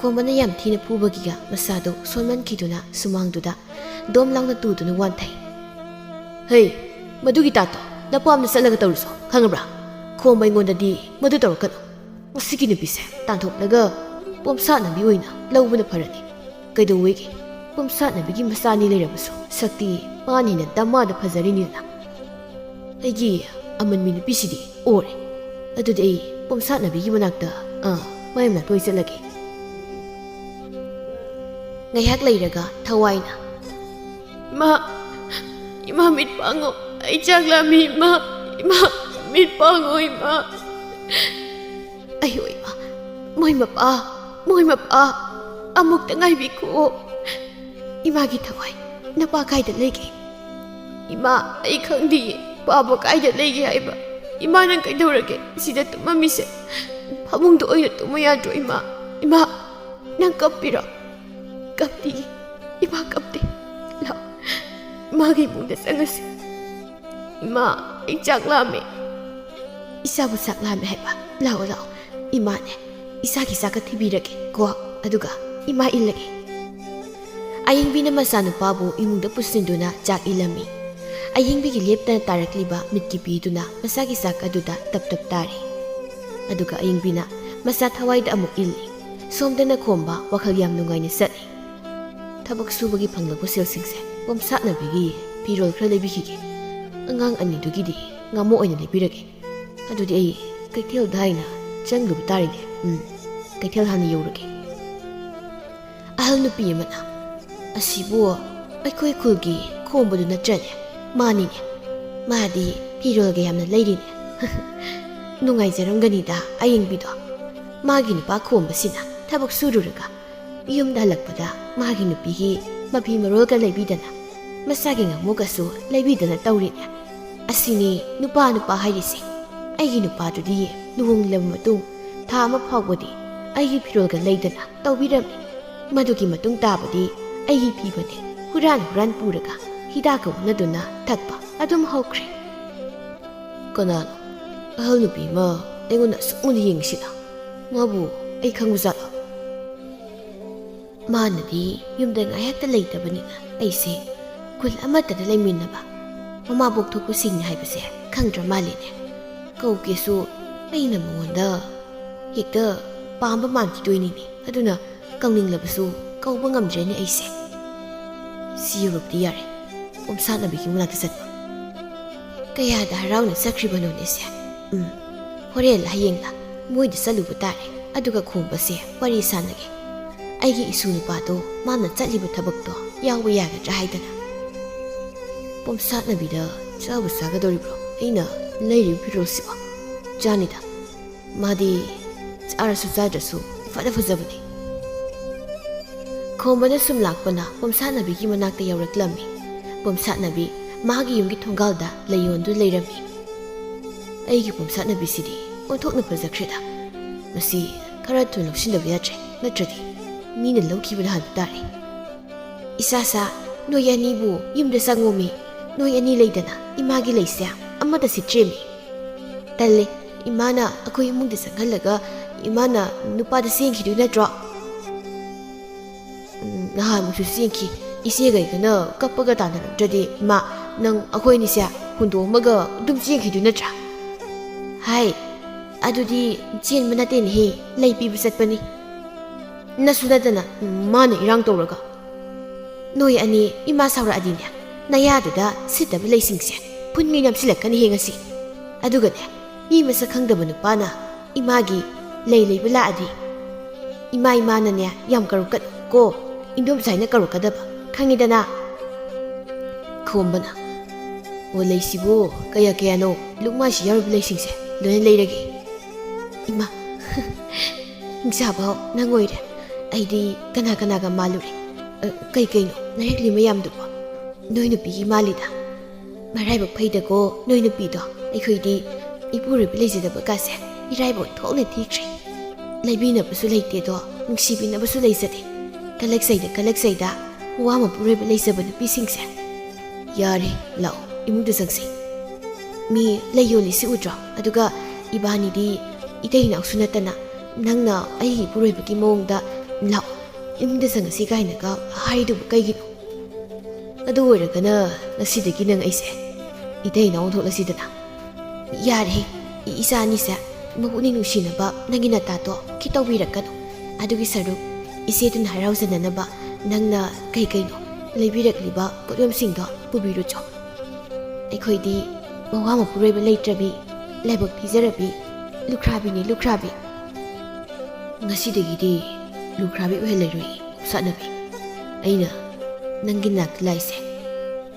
ꯈꯣꯝꯕꯅ ꯌꯥꯝ ꯊꯤꯅ ꯐꯨꯕꯒꯤꯒ ꯃꯁꯥꯗꯣ ꯁꯣꯟꯃꯟꯈꯤꯗꯨꯅ ꯁꯨꯃꯥꯡꯗꯨꯗ ꯗꯣꯝ ꯂꯥꯎꯅ ꯇꯨꯗꯨꯅ ꯋꯥꯟꯊꯩ꯫ "ꯍꯦ, ꯃꯗꯨꯒꯤ ꯇꯥꯠꯇꯣ ꯅꯄꯥꯝꯗ ꯆꯠꯂꯒ ꯇꯧꯔꯨꯁꯣ, ꯈꯪꯉꯕ꯭ꯔꯥ? ꯈꯣꯝꯕ ꯑꯩꯉꯣꯟꯗꯗꯤ ꯃꯗꯨ ꯇꯧꯔꯛꯀꯅꯨ꯫ ꯃꯁꯤꯒꯤ ꯅꯨꯄꯤꯁꯦ ꯇꯥꯟꯊꯣꯛꯂꯒ ꯄꯣꯝꯁꯥꯠꯅꯕꯤ ꯑꯣꯏꯅ ꯂꯧꯕꯅ ꯐꯔꯅꯤ꯫ ꯀꯩꯗꯧꯋꯦꯒꯦ? ꯄꯣꯝꯁꯥꯠꯅꯕꯤꯒꯤ ꯃꯆꯥꯅꯤ ꯂꯩꯔꯕꯁꯨ ꯁꯛꯇꯤ ꯃꯥꯅ ꯍꯦꯟꯅ ꯗꯃꯥꯗ ꯐꯖꯔꯤꯅꯤꯗꯅ꯫ ꯑꯩꯒꯤ ꯑꯃꯟꯕꯤ ꯅꯨꯄꯤꯁꯤꯗꯤ ꯑꯣꯔꯦ꯫ ꯑꯗꯨꯗꯤ ꯑꯩ ꯄꯣꯝꯁꯥꯠꯅꯕꯤꯒꯤ ꯃꯅꯥꯛꯇ, ꯑꯥ, ꯃꯥꯏ ꯃꯅꯥꯛꯇ ꯑꯣꯏ ꯆꯠꯂꯒꯦ꯫" ꯉꯥꯏꯍꯥꯛ ꯂꯩꯔꯒ ꯊꯋꯥꯏꯅ, "ꯏꯃꯥ, ꯏꯃꯥ, ꯃꯤꯠ ꯄꯥꯡꯉꯣ, ꯑꯩ ꯆꯥꯛ ꯂꯥꯝꯃꯤ, ꯏꯃꯥ, ꯏꯃꯥ, ꯃꯤꯠ ꯄꯥꯡꯉꯣ, ꯏꯃꯥ꯫ ꯑꯌꯣ, ꯏꯃꯥ, ꯃꯣꯏ ꯃꯄꯥ, ꯃꯣꯏ ꯃꯄꯥ, ꯑꯃꯨꯛꯇ ꯉꯥꯏꯕꯤꯈꯣ꯫ ꯏꯃꯥꯒꯤ ꯊꯋꯥꯏ, ꯅꯄꯥ ꯀꯥꯏꯗ ꯂꯩꯒꯦ? ꯏꯃꯥ, ꯑꯩ ꯈꯪꯗꯤꯌꯦ, ꯄꯥꯕ ꯀꯥꯏꯗ ꯂꯩꯒꯦ ꯍꯥꯏꯕ꯫ ꯏꯃꯥ, ꯅꯪ ꯀꯩꯗꯧꯔꯒꯦ ꯁꯤꯗ ꯇꯨꯝꯃꯝꯃꯤꯁꯦ? ꯐꯃꯨꯡꯗ ꯑꯣꯏꯅ ꯇꯨꯝꯃꯨ ꯌꯥꯗ꯭ꯔꯣ, ꯏꯃꯥ? ꯏꯃꯥ, ꯅꯪ ꯀꯞꯄꯤꯔꯣ?" "ꯀꯞꯇꯤꯌꯦ, ꯏꯃꯥ ꯀꯞꯇꯦ꯫ ꯂꯥꯛꯑꯣ, ꯏꯃꯥꯒꯤ ꯏꯃꯨꯡꯗ ꯆꯪꯉꯁꯤ꯫ ꯏꯃꯥ, ꯑꯩ ꯆꯥꯛ ꯂꯥꯝꯃꯦ꯫" "ꯏꯆꯥꯕꯨ ꯆꯥꯛ ꯂꯥꯝꯃꯦ ꯍꯥꯏꯕ? ꯂꯥꯛꯑꯣ, ꯂꯥꯛꯑꯣ, ꯏꯃꯥꯅꯦ ꯏꯆꯥꯒꯤ ꯆꯥꯛꯀ ꯊꯤꯕꯤꯔꯒꯦ ꯀꯣ, ꯑꯗꯨꯒ ꯏꯃꯥ ꯏꯜꯂꯒꯦ꯫" ꯑꯌꯤꯡꯕꯤꯅ ꯃꯆꯥꯅꯨꯄꯥꯕꯨ ꯏꯃꯨꯡꯗ ꯄꯨꯁꯤꯟꯗꯨꯅ ꯆꯥꯛ ꯏꯜꯂꯝꯃꯤ꯫ ꯑꯌꯤꯡꯕꯤꯒꯤ ꯂꯦꯞꯇꯅ ꯇꯥꯔꯛꯂꯤꯕ ꯃꯤꯠꯀꯤ ꯄꯤꯗꯨꯅ ꯃꯆꯥꯒꯤ ꯆꯥꯛ ꯑꯗꯨꯗ ꯇꯞ ꯇꯞ ꯇꯥꯔꯤ꯫ ꯑꯗꯨꯒ ꯑꯌꯤꯡꯕꯤꯅ ꯃꯆꯥ ꯊꯋꯥꯏꯗ ꯑꯃꯨꯛ ꯏꯜꯂꯤ꯫ ꯁꯣꯝꯗꯅ ꯈꯣꯝꯕ ꯋꯥꯈꯜ ꯌꯥꯝ ꯅꯨꯡꯉꯥꯏꯅ ꯆꯠꯂꯤ꯫ "ꯊꯕꯛ ꯁꯨꯕꯒꯤ ꯐꯪꯂꯛꯄ ꯁꯦꯜꯁꯤꯡꯁꯦ ꯄꯣꯝꯁꯥꯠꯅꯕꯤꯒꯤ ꯐꯤꯔꯣꯜ ꯈꯔ ꯂꯩꯕꯤꯈꯤꯒꯦ꯫ ꯑꯉꯥꯡ ꯑꯅꯤꯗꯨꯒꯤꯗꯤ ꯉꯥꯃꯣ ꯑꯣꯏꯅ ꯂꯩꯕꯤꯔꯒꯦ꯫ ꯑꯗꯨꯗꯤ ꯑꯩ ꯀꯩꯊꯦꯜꯗ ꯍꯥꯏꯅ ꯆꯪꯂꯨꯕ ꯇꯥꯔꯦꯅꯦ꯫ ꯎꯝ, ꯀꯩꯊꯦꯜ ꯍꯥꯟꯅ ꯌꯧꯔꯒꯦ꯫" ꯑꯍꯜ ꯅꯨꯄꯤ ꯑꯃꯅ, "ꯑꯁꯤꯕꯨ ꯑꯩꯈꯣꯏ ꯈꯨꯜꯒꯤ ꯈꯣꯝꯕꯗꯨ ꯅꯠꯇ꯭ꯔꯅꯦ? ꯃꯥꯅꯤꯅꯦ, ꯃꯥꯗꯤ ꯐꯤꯔꯣꯜꯒ ꯌꯥꯝꯅ ꯂꯩꯔꯤꯅꯦ꯫" ꯅꯨꯡꯉꯥꯏꯖꯔꯝꯒꯅꯤꯗ ꯑꯌꯤꯡꯕꯤꯗꯣ꯫ ꯃꯥꯒꯤ ꯅꯨꯄꯥ ꯈꯣꯝꯕꯁꯤꯅ ꯊꯕꯛ ꯁꯨꯔꯨꯔꯒ ꯌꯨꯝꯗ ꯍꯜꯂꯛꯄꯗ ꯃꯥꯒꯤ ꯅꯨꯄꯤꯒꯤ ꯃꯐꯤ ꯃꯔꯣꯜꯒ ꯂꯩꯕꯤꯗꯅ, ꯃꯆꯥꯒꯤ ꯉꯥꯃꯨꯒꯁꯨ ꯂꯩꯕꯤꯗꯅ ꯇꯧꯔꯤꯅꯦ꯫ ꯑꯁꯤꯅꯤ ꯅꯨꯄꯥ ꯅꯨꯄꯥ ꯍꯥꯏꯔꯤꯁꯦ꯫ ꯑꯩꯒꯤ ꯅꯨꯄꯥꯗꯨꯗꯤ ꯂꯨꯍꯣꯡꯂꯕ ꯃꯇꯨꯡ ꯊꯥ ꯑꯃ ꯐꯥꯎꯕꯗꯤ ꯑꯩꯒꯤ ꯐꯤꯔꯣꯜꯒ ꯂꯩꯗꯅ ꯇꯧꯕꯤꯔꯝꯃꯤ꯫ ꯃꯗꯨꯒꯤ ꯃꯇꯨꯡ ꯇꯥꯕꯗꯤ ꯑꯩꯒꯤ ꯄꯤꯕꯅꯦ ꯍꯨꯔꯥꯟ ꯍꯨꯔꯥꯟ ꯄꯨꯔꯒ ꯍꯤꯗꯥꯛꯀ ꯎꯅꯗꯨꯅ ꯊꯛꯄ ꯑꯗꯨꯝ ꯍꯧꯈ꯭ꯔꯦ꯫ ꯀꯅꯥꯅꯣ? ꯑꯍꯜ ꯅꯨꯄꯤ ꯑꯃ ꯑꯩꯉꯣꯟꯗ ꯑꯁꯨꯛ ꯃꯨꯟꯅ ꯌꯦꯡꯉꯤꯁꯤꯅ? ꯃꯥꯕꯨ ꯑꯩ ꯈꯪꯕꯖꯥꯠꯂꯣ? ꯃꯥꯅꯗꯤ ꯌꯨꯝꯗ ꯉꯥꯏꯍꯥꯛꯇ ꯂꯩꯇꯕꯅꯤꯅ ꯑꯩꯁꯦ ꯈꯨꯜ ꯑꯃꯠꯇꯗ ꯂꯩꯃꯤꯟꯅꯕ ꯃꯃꯥ ꯄꯣꯛꯊꯣꯛꯄꯁꯤꯡꯅꯤ ꯍꯥꯏꯕꯁꯦ ꯈꯪꯗ꯭ꯔ ꯃꯥꯜꯂꯦꯅꯦ꯫ ꯀꯧꯒꯦꯁꯨ ꯑꯩꯅ ꯃꯉꯣꯟꯗ ꯍꯦꯛꯇ ꯄꯥꯝꯕ ꯃꯥꯟꯈꯤꯗꯣꯏꯅꯤꯅꯦ꯫ ꯑꯗꯨꯅ ꯀꯧꯅꯤꯡꯂꯕꯁꯨ ꯀꯧꯕ ꯉꯝꯗ꯭ꯔꯦꯅꯦ ꯑꯩꯁꯦ꯫ ꯁꯤ ꯌꯧꯔꯕꯗꯤ ꯌꯥꯔꯦ꯫ ꯄꯣꯝꯁꯥꯠꯅꯕꯤꯒꯤ ꯃꯅꯥꯛꯇ ꯆꯠꯄ꯫ ꯀꯌꯥꯗ ꯍꯔꯥꯎꯅ ꯆꯠꯈ꯭ꯔꯤꯕꯅꯣꯅꯦ ꯁꯦ꯫ ꯎꯝ, ꯍꯣꯔꯦꯟꯂ ꯍꯌꯦꯡꯂ ꯃꯣꯏꯗ ꯆꯠꯂꯨꯕ ꯇꯥꯔꯦ꯫ ꯑꯗꯨꯒ ꯈꯣꯝꯕꯁꯦ ꯋꯥꯔꯤ ꯁꯥꯟꯅꯒꯦ꯫ ꯑꯩꯒꯤ ꯏꯁꯨ ꯅꯨꯄꯥꯗꯣ ꯃꯥꯅ ꯆꯠꯂꯤꯕ ꯊꯕꯛꯇꯣ ꯌꯥꯎꯕ ꯌꯥꯒꯗ꯭ꯔꯥ ꯍꯥꯏꯗꯅ꯫ ꯄꯣꯝꯁꯥꯠꯅꯕꯤꯗ ꯆꯥꯕ ꯆꯥꯒꯗꯧꯔꯤꯕ꯭ꯔꯣ? ꯑꯩꯅ ꯂꯩꯔꯤꯕ ꯐꯤꯔꯣꯜꯁꯤꯕꯣ? ꯆꯥꯅꯤꯗ꯫ ꯃꯥꯗꯤ ꯆꯥꯔꯁꯨ ꯆꯥꯗ꯭ꯔꯁꯨ ꯐꯖ ꯐꯖꯕꯅꯤ꯫ ꯈꯣꯝꯕꯅ ꯁꯨꯝ ꯂꯥꯛꯄꯅ ꯄꯣꯝꯁꯥꯠꯅꯕꯤꯒꯤ ꯃꯅꯥꯛꯇ ꯌꯧꯔꯛꯂꯝꯃꯤ꯫ ꯄꯣꯝꯁꯥꯠꯅꯕꯤ ꯃꯥꯒꯤ ꯌꯨꯝꯒꯤ ꯊꯣꯡꯒꯥꯜꯗ ꯂꯩꯌꯣꯟꯗꯨ ꯂꯩꯔꯝꯃꯤ꯫ ꯑꯩꯒꯤ ꯄꯣꯝꯁꯥꯠꯅꯕꯤꯁꯤꯗꯤ ꯑꯣꯟꯊꯣꯛꯅ ꯐꯖꯈ꯭ꯔꯦꯗ꯫ ꯃꯁꯤ ꯈꯔ ꯊꯨꯅ ꯂꯧꯁꯤꯟꯗꯕ ꯌꯥꯗ꯭ꯔꯦ, ꯅꯠꯇ꯭ꯔꯗꯤ ꯃꯤꯅ ꯂꯧꯈꯤꯕꯅ ꯍꯥꯟꯕ ꯇꯥꯔꯦ꯫ ꯏꯁꯥꯁꯥ, ꯅꯣꯏ ꯑꯅꯤꯕꯨ ꯌꯨꯝꯗ ꯆꯪꯉꯣꯃꯤ꯫ ꯅꯣꯏ ꯑꯅꯤ ꯂꯩꯗꯅ ꯏꯃꯥꯒꯤ ꯂꯩꯁꯦ ꯑꯃꯠꯇ ꯁꯤꯠꯇ꯭ꯔꯦꯃꯤ꯫ ꯇꯜꯂꯦ, ꯏꯃꯥꯅ ꯑꯩꯈꯣꯏ ꯏꯃꯨꯡꯗ ꯆꯪꯍꯜꯂꯒ ꯏꯃꯥꯅ ꯅꯨꯄꯥꯗ ꯆꯦꯟꯈꯤꯗꯣꯏ ꯅꯠꯇ꯭ꯔꯣ? ꯎꯝ, ꯅꯍꯥꯟꯃꯨꯛꯁꯨ ꯆꯦꯟꯈꯤ꯫ ꯏꯆꯦꯒ ꯑꯩꯒꯅ ꯀꯞꯄꯒ ꯇꯥꯟꯅꯔꯛꯇ꯭ꯔꯗꯤ, ꯏꯃꯥ, ꯅꯪ ꯑꯩꯈꯣꯏ ꯑꯅꯤꯁꯦ ꯍꯨꯟꯗꯣꯛꯑꯝꯃꯒ ꯑꯗꯨꯝ ꯆꯦꯟꯈꯤꯗꯣꯏ ꯅꯠꯇ꯭ꯔꯥ? ꯍꯥꯏ, ꯑꯗꯨꯗꯤ ꯆꯦꯟꯕ ꯅꯠꯇꯦꯅꯦꯍꯦ, ꯂꯩ ꯄꯤꯕ ꯆꯠꯄꯅꯤ꯫ ꯅꯁꯨ ꯅꯠꯇꯅ ꯃꯥꯅ ꯏꯔꯥꯡ ꯇꯧꯔꯒ꯫ ꯅꯣꯏ ꯑꯅꯤ ꯏꯃꯥ ꯁꯥꯎꯔꯛꯑꯗꯤꯅꯦ, ꯅꯌꯥꯗꯨꯗ ꯁꯤꯠꯇꯕ ꯂꯩꯁꯤꯡꯁꯦ ꯐꯨꯟꯉꯩ ꯅꯝꯁꯤꯜꯂꯛꯀꯅꯤꯍꯦ ꯉꯁꯤ꯫ ꯑꯗꯨꯒꯅꯦ, ꯃꯤ ꯃꯁꯛ ꯈꯪꯗꯕ ꯅꯨꯄꯥꯅ ꯏꯃꯥꯒꯤ ꯂꯩ ꯂꯩꯕ ꯂꯥꯛꯑꯗꯤ, ꯏꯃꯥ, ꯏꯃꯥꯅꯅꯦ ꯌꯥꯝ ꯀꯧꯔꯛꯀꯅꯨ ꯀꯣ, ꯏꯟꯗꯣꯝꯆꯥ ꯍꯥꯏꯅ ꯀꯧꯔꯛꯀꯗꯕ, ꯈꯪꯉꯤꯗꯅ? ꯈꯣꯝꯕꯅ, ꯑꯣ, ꯂꯩꯁꯤꯕꯨ ꯀꯌꯥ ꯀꯌꯥꯅꯣ? ꯂꯨꯛꯃꯥꯏꯁꯤ ꯌꯥꯎꯔꯤꯕ ꯂꯩꯁꯤꯡꯁꯦ ꯂꯣꯏꯅ ꯂꯩꯔꯒꯦ꯫ ꯏꯃꯥ, ꯍꯤꯡꯆꯥꯕ ꯅꯪ ꯑꯣꯏꯔꯦ꯫ ꯑꯩꯗꯤ ꯀꯅꯥ ꯀꯅꯥꯒ ꯃꯥꯜꯂꯨꯔꯦ꯫ ꯑ, ꯀꯩ ꯀꯩꯅꯣ ꯅꯔꯦꯛꯂꯤ ꯃꯌꯥꯝꯗꯨꯕꯣ? ꯅꯣꯏ ꯅꯨꯄꯤꯒꯤ ꯃꯥꯜꯂꯤꯗ꯫ ꯃꯔꯥꯏꯕꯛ ꯐꯩꯗꯀꯣ ꯅꯣꯏ ꯅꯨꯄꯤꯗꯣ꯫ ꯑꯩꯈꯣꯏꯗꯤ ꯏꯄꯨꯔꯣꯏꯕ ꯂꯩꯖꯗꯕ ꯀꯥꯁꯦ ꯏꯔꯥꯏꯕꯛ ꯊꯣꯛꯅ ꯊꯤꯈ꯭ꯔꯦ꯫ ꯂꯩꯕꯤꯅꯕꯁꯨ ꯂꯩꯇꯦꯗꯣ, ꯅꯨꯡꯁꯤꯕꯤꯅꯕꯁꯨ ꯂꯩꯖꯗꯦ꯫ ꯀꯂꯛꯆꯩꯗ ꯀꯂꯛꯆꯩꯗ ꯃꯋꯥ ꯃꯄꯨꯔꯣꯏꯕ ꯂꯩꯖꯕ ꯅꯨꯄꯤꯁꯤꯡꯁꯦ꯫ ꯌꯥꯔꯦ, ꯂꯥꯛꯑꯣ, ꯏꯃꯨꯡꯗ ꯆꯪꯁꯤ꯫ ꯃꯤ ꯂꯩ ꯌꯣꯜꯂꯤꯁꯤ ꯎꯗ꯭ꯔꯣ? ꯑꯗꯨꯒ ꯏꯕꯥꯅꯤꯗꯤ ꯏꯇꯩ ꯏꯅꯥꯎꯁꯨ ꯅꯠꯇꯅ ꯅꯪꯅ ꯑꯩꯒꯤ ꯏꯄꯨꯔꯣꯏꯕꯒꯤ ꯃꯑꯣꯡꯗ "ꯂꯥꯛꯑꯣ, ꯏꯃꯨꯡꯗ ꯆꯪꯉꯁꯤ" ꯀꯥꯏꯅꯒ ꯍꯥꯏꯔꯤꯗꯨꯕꯨ ꯀꯩꯒꯤꯅꯣ? ꯑꯗꯨ ꯑꯣꯏꯔꯒꯅ ꯉꯁꯤꯗꯒꯤ ꯅꯪ ꯑꯩꯁꯦ ꯏꯇꯩ ꯏꯅꯥꯎ ꯑꯣꯟꯊꯣꯛꯂꯁꯤꯗꯅ꯫ ꯌꯥꯔꯦ, ꯏ-, ꯏꯆꯥ ꯑꯅꯤꯁꯦ ꯃꯄꯨꯛꯅꯤꯡ ꯅꯨꯡꯁꯤꯅꯕ ꯅꯪꯒꯤ ꯅꯇꯥꯗꯣ ꯈꯤꯠ ꯇꯧꯕꯤꯔꯛꯀꯅꯨ꯫ ꯑꯗꯨꯒꯤ ꯁꯔꯨꯛ ꯏꯆꯦꯗꯨꯅ ꯍꯔꯥꯎꯖꯅꯅꯕ ꯅꯪꯅ ꯀꯩ ꯀꯩꯅꯣ ꯂꯩꯕꯤꯔꯛꯂꯤꯕ ꯄꯣꯠꯌꯣꯝꯁꯤꯡꯗꯣ ꯄꯨꯕꯤꯔꯨꯆꯣ꯫ ꯑꯩꯈꯣꯏꯗꯤ ꯃꯋꯥ ꯃꯄꯨꯔꯣꯏꯕ ꯂꯩꯇ꯭ꯔꯕꯤ, ꯂꯥꯏꯕꯛ ꯊꯤꯖꯔꯕꯤ, ꯂꯨꯈ꯭ꯔꯥꯕꯤꯅꯤ, ꯂꯨꯈ꯭ꯔꯥꯕꯤ꯫ ꯉꯁꯤꯗꯒꯤꯗꯤ ꯂꯨꯈ꯭ꯔꯥꯕꯤ ꯑꯣꯏꯍꯜꯂꯔꯣꯏ, ꯁꯥꯠꯅꯕꯤ꯫ ꯑꯩꯅ ꯅꯪꯒꯤ ꯅꯥꯛꯇ ꯂꯥꯛꯏꯁꯦ,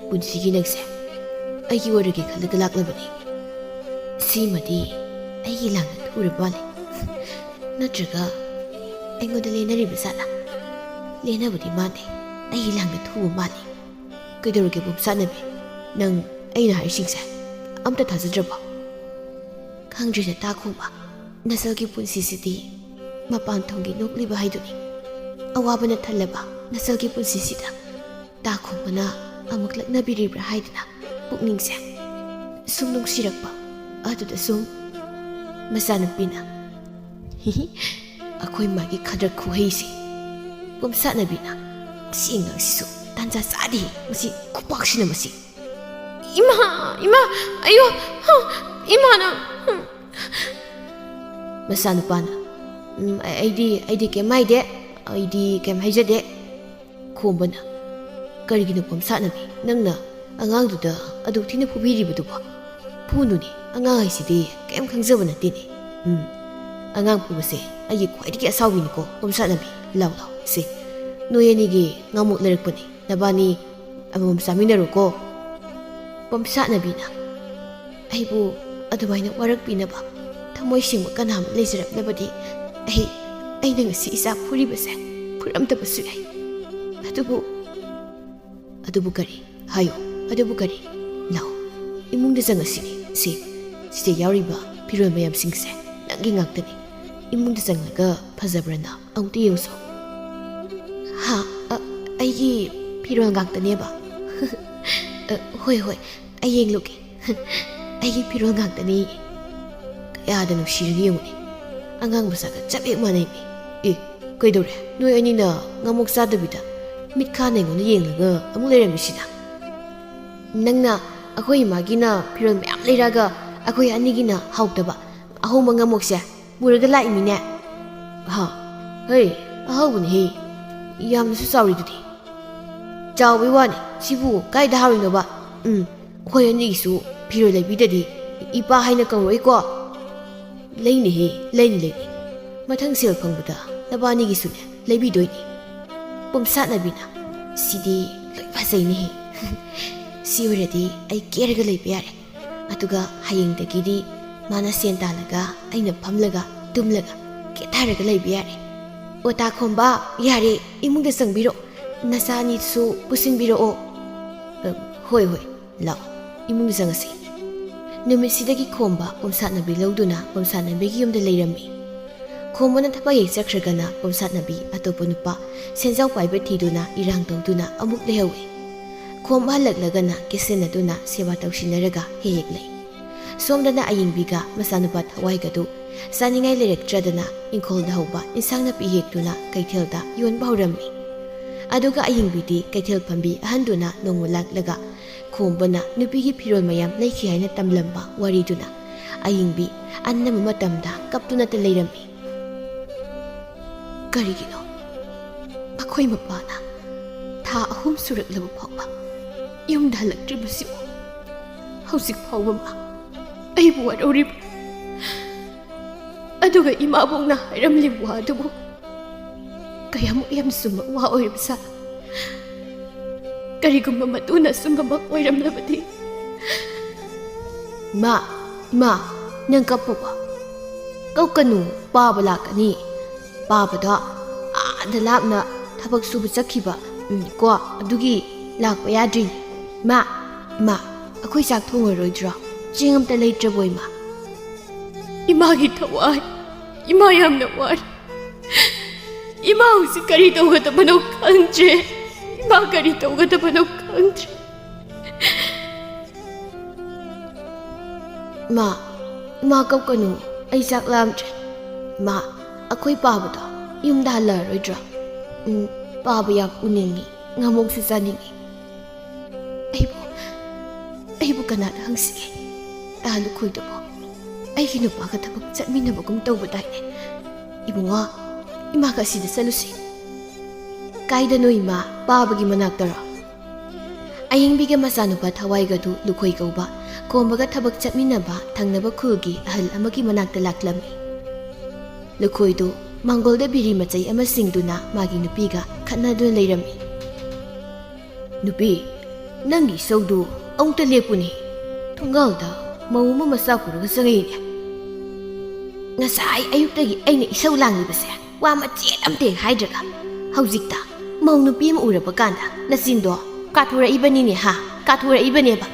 ꯄꯨꯟꯁꯤꯒꯤ ꯅꯪꯁꯦ ꯑꯩꯒꯤ ꯑꯣꯏꯔꯒꯦ ꯈꯜꯂꯒ ꯂꯥꯛꯂꯕꯅꯤ꯫ ꯁꯤꯃꯗꯤ ꯑꯩꯒꯤ ꯂꯥꯡꯗ ꯊꯨꯔꯕ ꯃꯥꯜꯂꯤ꯫ ꯅꯠꯇ꯭ꯔꯒ ꯑꯩꯉꯣꯟꯗ ꯂꯦꯟꯅꯔꯤꯕ ꯖꯥꯠꯂꯥ? ꯂꯦꯟꯅꯕꯗꯤ ꯃꯥꯟꯗꯦ, ꯑꯩꯒꯤ ꯂꯥꯡꯗ ꯊꯨꯕ ꯃꯥꯜꯂꯤ꯫ ꯀꯩꯗꯧꯔꯒꯦ ꯄꯨꯝꯁꯥꯠꯅꯕꯤ? ꯅꯪ ꯑꯩꯅ ꯍꯥꯏꯔꯤꯁꯤꯡꯁꯦ ꯑꯝꯇ ꯊꯥꯖꯗ꯭ꯔꯕꯣ? ꯈꯪꯗ꯭ꯔꯤꯗ ꯇꯥꯈꯣꯡꯕ, ꯅꯆꯜꯒꯤ ꯄꯨꯟꯁꯤꯁꯤꯗꯤ ꯃꯄꯥꯟ ꯊꯣꯡꯒꯤ ꯅꯣꯛꯂꯤꯕ ꯍꯥꯏꯗꯨꯅꯤ꯫ ꯑꯋꯥꯕꯅ ꯊꯜꯂꯕ ꯅꯆꯜꯒꯤ ꯄꯨꯟꯁꯤꯁꯤꯗ ꯇꯥꯈꯣꯡꯕꯅ ꯑꯃꯨꯛ ꯂꯛꯅꯕꯤꯔꯤꯕ꯭ꯔꯥ ꯍꯥꯏꯗꯨꯅ ꯄꯨꯛꯅꯤꯡꯁꯦ ꯁꯨꯝ ꯅꯨꯡꯁꯤꯔꯛꯄ꯫ ꯑꯗꯨꯗ ꯁꯨꯝ ꯃꯆꯥꯅꯨꯄꯤꯅ, "ꯍꯤꯍꯤ, ꯑꯩꯈꯣꯏ ꯃꯥꯒꯤ ꯈꯗ꯭ꯔꯛ ꯈꯨꯍꯩꯁꯤ꯫ ꯄꯨꯝꯁꯥꯠꯅꯕꯤꯅ ꯁꯤ ꯑꯉꯥꯡꯁꯤꯁꯨ ꯇꯥꯟꯖꯥ ꯆꯥꯗꯦ, ꯃꯁꯤ ꯈꯨꯄꯥꯛꯁꯤꯅ ꯃꯁꯤ"꯫ "ꯏꯃꯥ, ꯏꯃꯥ, ꯑꯌꯣ, ꯍ, ꯏꯃꯥꯅ"꯫ ꯃꯆꯥꯅꯨꯄꯥꯅ, "ꯎꯝ, ꯑꯩ-, ꯑꯩꯗꯤ, ꯑꯩꯗꯤ ꯀꯩꯝ ꯍꯥꯏꯗꯦ, ꯑꯩꯗꯤ ꯀꯩꯝ ꯍꯥꯏꯖꯗꯦ"꯫ ꯈꯣꯝꯕꯅ, "ꯀꯔꯤꯒꯤꯅꯣ ꯄꯣꯝꯁꯥꯠꯅꯕꯤ? ꯅꯪꯅ ꯑꯉꯥꯡꯗꯨꯗ ꯑꯗꯨꯛ ꯊꯤꯅ ꯐꯨꯕꯤꯔꯤꯕꯗꯨꯕꯣ? ꯐꯨꯅꯨꯅꯦ, ꯑꯉꯥꯡ ꯍꯥꯏꯁꯤꯗꯤ ꯀꯩꯝ ꯈꯪꯖꯕ ꯅꯠꯇꯦꯅꯦ꯫ ꯎꯝ, ꯑꯉꯥꯡ ꯐꯨꯕꯁꯦ ꯑꯩꯒꯤ ꯈ꯭ꯋꯥꯏꯗꯒꯤ ꯑꯁꯥꯎꯕꯤꯅꯤꯀꯣ, ꯄꯣꯝꯁꯥꯠꯅꯕꯤ꯫ ꯂꯥꯎ, ꯂꯥꯎ, ꯁꯦ, ꯅꯣꯏ ꯑꯅꯤꯒꯤ ꯉꯥꯃꯨꯛ ꯂꯩꯔꯛꯄꯅꯦ, ꯅꯕꯥꯅꯤ ꯑꯃꯃꯝ ꯆꯥꯃꯤꯟꯅꯔꯣꯀꯣ"꯫ ꯄꯣꯝꯁꯥꯠꯅꯕꯤꯅ ꯑꯩꯕꯨ ꯑꯗꯨꯃꯥꯏꯅ ꯋꯥꯔꯛꯄꯤꯅꯕ ꯊꯃꯣꯏ ꯁꯦꯡꯕ ꯀꯅꯥ ꯑꯃ ꯂꯩꯖꯔꯝꯂꯕꯗꯤ ꯑꯩ, ꯑꯩꯅ ꯉꯁꯤ ꯏꯆꯥ ꯐꯨꯔꯤꯕꯁꯦ ꯐꯨꯔꯝꯗꯕꯁꯨ ꯌꯥꯏ꯫ ꯑꯗꯨꯕꯨ, ꯑꯗꯨꯕꯨ ꯀꯔꯤ? ꯍꯥꯏꯌꯨ, ꯑꯗꯨꯕꯨ ꯀꯔꯤ? ꯂꯥꯎ, ꯏꯃꯨꯡꯗ ꯆꯪꯉꯁꯤꯅꯦ꯫ ꯁꯤ, ꯁꯤꯗ ꯌꯥꯎꯔꯤꯕ ꯐꯤꯔꯣꯜ ꯃꯌꯥꯝꯁꯤꯡꯁꯦ ꯅꯪꯒꯤ ꯉꯥꯛꯇꯅꯤ꯫ ꯏꯃꯨꯡꯗ ꯆꯪꯂꯒ ꯐꯖꯕ꯭ꯔꯅ ꯑꯃꯨꯛꯇ ꯌꯦꯡꯉꯨꯁꯣ꯫ ꯑꯩꯒꯤ ꯐꯤꯔꯣꯜ ꯉꯥꯛꯇꯅꯦꯕ꯫ ꯑ, ꯍꯣꯏ, ꯍꯣꯏ, ꯑꯩ ꯌꯦꯡꯂꯨꯒꯦ꯫ ꯑꯩꯒꯤ ꯐꯤꯔꯣꯜ ꯉꯥꯛꯇꯅꯦ꯫ ꯀꯌꯥꯗ ꯅꯨꯡꯁꯤꯔꯒꯦ ꯌꯦꯡꯉꯨꯅꯦ꯫ ꯑꯉꯥꯡ ꯃꯆꯥꯒ ꯆꯞ ꯍꯦꯛ ꯃꯥꯟꯅꯩꯃꯤ꯫ ꯑꯦ, ꯀꯩꯗꯧꯔꯦ? ꯅꯣꯏ ꯑꯅꯤꯅ ꯉꯥꯃꯣꯛ ꯆꯥꯗꯕꯤꯗ ꯃꯤꯠꯈꯥꯅ ꯑꯩꯉꯣꯟꯗ ꯌꯦꯡꯂꯒ ꯑꯃꯨꯛ ꯂꯩꯔꯝꯃꯤꯁꯤꯅ? ꯅꯪꯅ ꯑꯩꯈꯣꯏ ꯏꯃꯥꯒꯤꯅ ꯐꯤꯔꯣꯜ ꯃꯌꯥꯝ ꯂꯩꯔꯛꯑꯒ ꯑꯩꯈꯣꯏ ꯑꯅꯤꯒꯤꯅ ꯍꯥꯎꯇꯕ ꯑꯍꯣꯡꯕ ꯉꯥꯃꯣꯛꯁꯦ ꯄꯨꯔꯒ ꯂꯥꯛꯏꯃꯤꯅꯦ꯫ ꯍꯥ? ꯍꯩ, ꯑꯍꯥꯎꯕꯅꯤꯍꯦ꯫ ꯌꯥꯝꯅꯁꯨ ꯆꯥꯎꯔꯤꯗꯨꯗꯤ꯫ ꯆꯥꯎꯕꯩ ꯋꯥꯅꯤ, ꯁꯤꯕꯨ ꯀꯥꯏꯗ ꯍꯥꯎꯔꯤꯅꯣꯕ? ꯎꯝ, ꯑꯩꯈꯣꯏ ꯑꯅꯤꯒꯤꯁꯨ ꯐꯤꯔꯣꯜ ꯂꯩꯕꯤꯗꯗꯤ ꯏꯄꯥ ꯍꯥꯏꯅ ꯀꯧꯔꯛꯑꯣꯏꯀꯣ? ꯂꯩꯅꯤꯍꯦ, ꯂꯩꯅꯤ, ꯂꯩꯅꯤ꯫ ꯃꯊꯪ ꯁꯦꯜ ꯐꯪꯕꯗ ꯅꯕꯥꯅꯤꯒꯤꯁꯨꯅꯦ ꯂꯩꯕꯤꯗꯣꯏꯅꯤ꯫ ꯄꯨꯝꯁꯥꯠꯅꯕꯤꯅ, "ꯁꯤꯗꯤ ꯂꯣꯏ ꯐꯖꯩꯅꯦꯍꯦ꯫ ꯁꯤ ꯑꯣꯏꯔꯗꯤ ꯑꯩ ꯀꯦꯔꯒ ꯂꯩꯕ ꯌꯥꯔꯦ꯫ ꯑꯗꯨꯒ ꯍꯌꯦꯡꯗꯒꯤꯗꯤ ꯃꯥꯅ ꯁꯦꯟ ꯇꯥꯜꯂꯒ ꯑꯩꯅ ꯐꯝꯂꯒ ꯇꯨꯝꯂꯒ ꯀꯦꯊꯔꯒ ꯂꯩꯕ ꯌꯥꯔꯦ꯫ ꯑꯣ, ꯇꯥ ꯈꯣꯝꯕ, ꯌꯥꯔꯦ, ꯏꯃꯨꯡꯗ ꯆꯪꯕꯤꯔꯛꯑꯣ꯫ ꯅꯆꯥ ꯑꯅꯤꯁꯨ ꯄꯨꯁꯤꯟꯕꯤꯔꯛꯑꯣ꯫" "ꯑ, ꯍꯣꯏ, ꯍꯣꯏ, ꯂꯥꯛꯑꯣ, ꯏꯃꯨꯡꯗ ꯆꯪꯉꯁꯤ꯫" ꯅꯨꯃꯤꯠꯁꯤꯗꯒꯤ ꯈꯣꯝꯕ ꯄꯨꯝꯁꯥꯠꯅꯕꯤ ꯂꯧꯗꯨꯅ ꯄꯨꯝꯁꯥꯠꯅꯕꯤꯒꯤ ꯌꯨꯝꯗ ꯂꯩꯔꯝꯃꯤ꯫ ꯈꯣꯝꯕꯅ ꯊꯕꯛ ꯍꯦꯛ ꯆꯠꯈ꯭ꯔꯒꯅ ꯄꯨꯝꯁꯥꯠꯅꯕꯤ ꯑꯇꯣꯞꯄ ꯅꯨꯄꯥ ꯁꯦꯟꯖꯥꯎ ꯄꯥꯏꯕ ꯊꯤꯗꯨꯅ ꯏꯔꯥꯡ ꯇꯧꯗꯨꯅ ꯑꯃꯨꯛ ꯂꯩꯍꯧꯏ꯫ ꯈꯣꯝꯕ ꯍꯜꯂꯛꯂꯒꯅ ꯀꯦꯠꯁꯟꯅꯗꯨꯅ ꯁꯦꯕꯥ ꯇꯧꯁꯤꯟꯅꯔꯒ ꯍꯦꯛ ꯍꯦꯛ ꯂꯩ꯫ ꯁꯣꯝꯗꯅ ꯑꯌꯤꯡꯕꯤꯒ ꯃꯆꯥꯅꯨꯄꯥ ꯊꯋꯥꯏꯒꯗꯨ ꯆꯥꯅꯤꯡꯉꯥꯏ ꯂꯩꯔꯛꯇ꯭ꯔꯗꯅ ꯏꯪꯈꯣꯜꯗ ꯍꯧꯕ ꯏꯟꯁꯥꯡ ꯅꯥꯄꯤ ꯍꯦꯛꯇꯨꯅ ꯀꯩꯊꯦꯜꯗ ꯌꯣꯟꯕ ꯍꯧꯔꯝꯃꯤ꯫ ꯑꯗꯨꯒ ꯑꯌꯤꯡꯕꯤꯗꯤ ꯀꯩꯊꯦꯜ ꯐꯝꯕꯤ ꯑꯍꯟꯗꯨꯅ ꯅꯣꯡꯃ ꯂꯥꯛꯂꯒ ꯈꯣꯝꯕꯅ ꯅꯨꯄꯤꯒꯤ ꯐꯤꯔꯣꯜ ꯃꯌꯥꯝ ꯂꯩꯈꯤ ꯍꯥꯏꯅ ꯇꯝꯂꯝꯕ ꯋꯥꯔꯤꯗꯨꯅ ꯑꯌꯤꯡꯕꯤ ꯑꯅꯝꯕ ꯃꯇꯝꯗ ꯀꯞꯇꯨꯅꯇ ꯂꯩꯔꯝꯃꯤ꯫ "ꯀꯔꯤꯒꯤꯅꯣ ꯃꯈꯣꯏ ꯃꯄꯥꯅ ꯊꯥ ꯑꯍꯨꯝ ꯁꯨꯔꯛꯂꯕ ꯐꯥꯎꯕ ꯌꯨꯝꯗ ꯍꯜꯂꯛꯇ꯭ꯔꯤꯕꯁꯤꯕꯨ? ꯍꯧꯖꯤꯛ ꯐꯥꯎꯕ ꯃꯥ ꯑꯩꯕꯨ ꯋꯥꯔꯧꯔꯤꯕ? ꯑꯗꯨꯒ ꯏꯃꯥꯕꯣꯛꯅ ꯍꯥꯏꯔꯝꯂꯤꯕ ꯋꯥ ꯑꯗꯨꯕꯨ ꯀꯌꯥꯃꯨꯛ ꯌꯥꯝ ꯆꯨꯝꯕ ꯋꯥ ꯑꯣꯏꯔꯤꯕꯖꯥꯠꯅꯣ? ꯀꯔꯤꯒꯨꯝꯕ ꯃꯗꯨꯅ ꯑꯆꯨꯝꯕꯃꯛ ꯑꯣꯏꯔꯝꯂꯕꯗꯤ?" "ꯏꯃꯥ, ꯏꯃꯥ, ꯅꯪ ꯀꯞꯄꯨꯕ? ꯀꯞꯀꯅꯨ, ꯄꯥꯕ ꯂꯥꯛꯀꯅꯤ꯫ ꯄꯥꯕꯗꯣ ꯑꯥꯗ ꯂꯥꯞꯅ ꯊꯕꯛ ꯁꯨꯕ ꯆꯠꯈꯤꯕ, ꯎꯝ, ꯀꯣ, ꯑꯗꯨꯒꯤ ꯂꯥꯛꯄ ꯌꯥꯗ꯭ꯔꯤꯅꯤ꯫ ꯏꯃꯥ, ꯏꯃꯥ, ꯑꯩꯈꯣꯏ ꯆꯥꯛ ꯊꯣꯡꯉꯔꯣꯏꯗ꯭ꯔꯣ? ꯆꯦꯡ ꯑꯝꯇ ꯂꯩꯇ꯭ꯔꯕꯣ, ꯏꯃꯥ?" "ꯏꯃꯥꯒꯤ ꯊꯋꯥꯏ, ꯏꯃꯥ ꯌꯥꯝꯅ ꯋꯥꯔꯦ꯫ ꯏꯃꯥ ꯍꯧꯖꯤꯛ ꯀꯔꯤ ꯇꯧꯒꯗꯕꯅꯣ ꯈꯪꯗ꯭ꯔꯦ꯫" ꯏꯃꯥ ꯀꯔꯤ ꯇꯧꯒꯗꯕꯅꯣ ꯈꯪꯗ꯭ꯔꯦ꯫ ꯏꯃꯥ, ꯏꯃꯥ ꯀꯞꯀꯅꯨ, ꯑꯩ ꯆꯥꯛ ꯂꯥꯝꯗ꯭ꯔꯦ꯫ ꯏꯃꯥ, ꯑꯩꯈꯣꯏ ꯄꯥꯕꯗꯣ ꯌꯨꯝꯗ ꯍꯜꯂꯛꯑꯔꯣꯏꯗ꯭ꯔꯣ? ꯎꯝ, ꯄꯥꯕ ꯌꯥꯝ ꯎꯅꯤꯡꯉꯤ, ꯉꯥꯃꯣꯛꯁꯨ ꯆꯥꯅꯤꯡꯉꯤ꯫ ꯑꯩꯕꯨ, ꯑꯩꯕꯨ ꯀꯅꯥꯗ ꯍꯪꯁꯤꯒꯦ? ꯑꯥ, ꯂꯨꯈꯣꯏꯗꯨꯕꯨ ꯑꯩꯒꯤ ꯅꯨꯄꯥꯒ ꯊꯕꯛ ꯆꯠꯃꯤꯟꯅꯕꯒꯨꯝ ꯇꯧꯕꯗꯥꯏꯅꯦ꯫ ꯏꯕꯨꯡꯉꯣ, ꯏꯃꯥꯒ ꯑꯁꯤꯗ ꯆꯠꯂꯨꯁꯤ꯫ ꯀꯥꯏꯗꯅꯣ ꯏꯃꯥ? ꯄꯥꯕꯒꯤ ꯃꯅꯥꯛꯇꯔꯣ? ꯑꯌꯤꯡꯕꯤꯒ ꯃꯆꯥꯅꯨꯄꯥ ꯊꯋꯥꯏꯒꯗꯨ ꯂꯨꯈꯣꯏ ꯀꯧꯕ ꯈꯣꯝꯕꯒ ꯊꯕꯛ ꯆꯠꯃꯤꯟꯅꯕ ꯊꯪꯅꯕ ꯈꯨꯜꯒꯤ ꯑꯍꯜ ꯑꯃꯒꯤ ꯃꯅꯥꯛꯇ ꯂꯥꯛꯂꯝꯃꯤ꯫ ꯂꯨꯈꯣꯏꯗꯨ ꯃꯥꯡꯒꯣꯜꯗ ꯕꯤꯔꯤ ꯃꯆꯩ ꯑꯃ ꯁꯤꯡꯗꯨꯅ ꯃꯥꯒꯤ ꯅꯨꯄꯤꯒ ꯈꯠꯅꯗꯨꯅ ꯂꯩꯔꯝꯃꯤ꯫ "ꯅꯨꯄꯤ, ꯅꯪꯒꯤ ꯏꯁꯧꯗꯨ ꯑꯃꯨꯛꯇ ꯂꯦꯞꯄꯨꯅꯦ꯫ ꯊꯣꯡꯒꯥꯜꯗ ꯃꯧ ꯑꯃ ꯃꯆꯥ ꯄꯨꯔꯒ ꯆꯪꯉꯛꯏꯅꯦ꯫ ꯉꯁꯥꯏ ꯑꯌꯨꯛꯇꯒꯤ ꯑꯩꯅ ꯏꯁꯧ ꯂꯥꯡꯂꯤꯕꯁꯦ ꯋꯥ ꯃꯆꯦꯠ ꯑꯝꯇ ꯍꯦꯛ ꯍꯥꯏꯗ꯭ꯔꯒ, ꯍꯧꯖꯤꯛꯇ ꯃꯧ ꯅꯨꯄꯤ ꯑꯃ ꯎꯔꯕ ꯀꯥꯟꯗ ꯅꯆꯤꯟꯗꯣ ꯀꯥꯊꯣꯔꯛꯏꯕꯅꯤꯅꯦ, ꯍꯥ? ꯀꯥꯊꯣꯔꯛꯏꯕꯅꯦꯕ꯫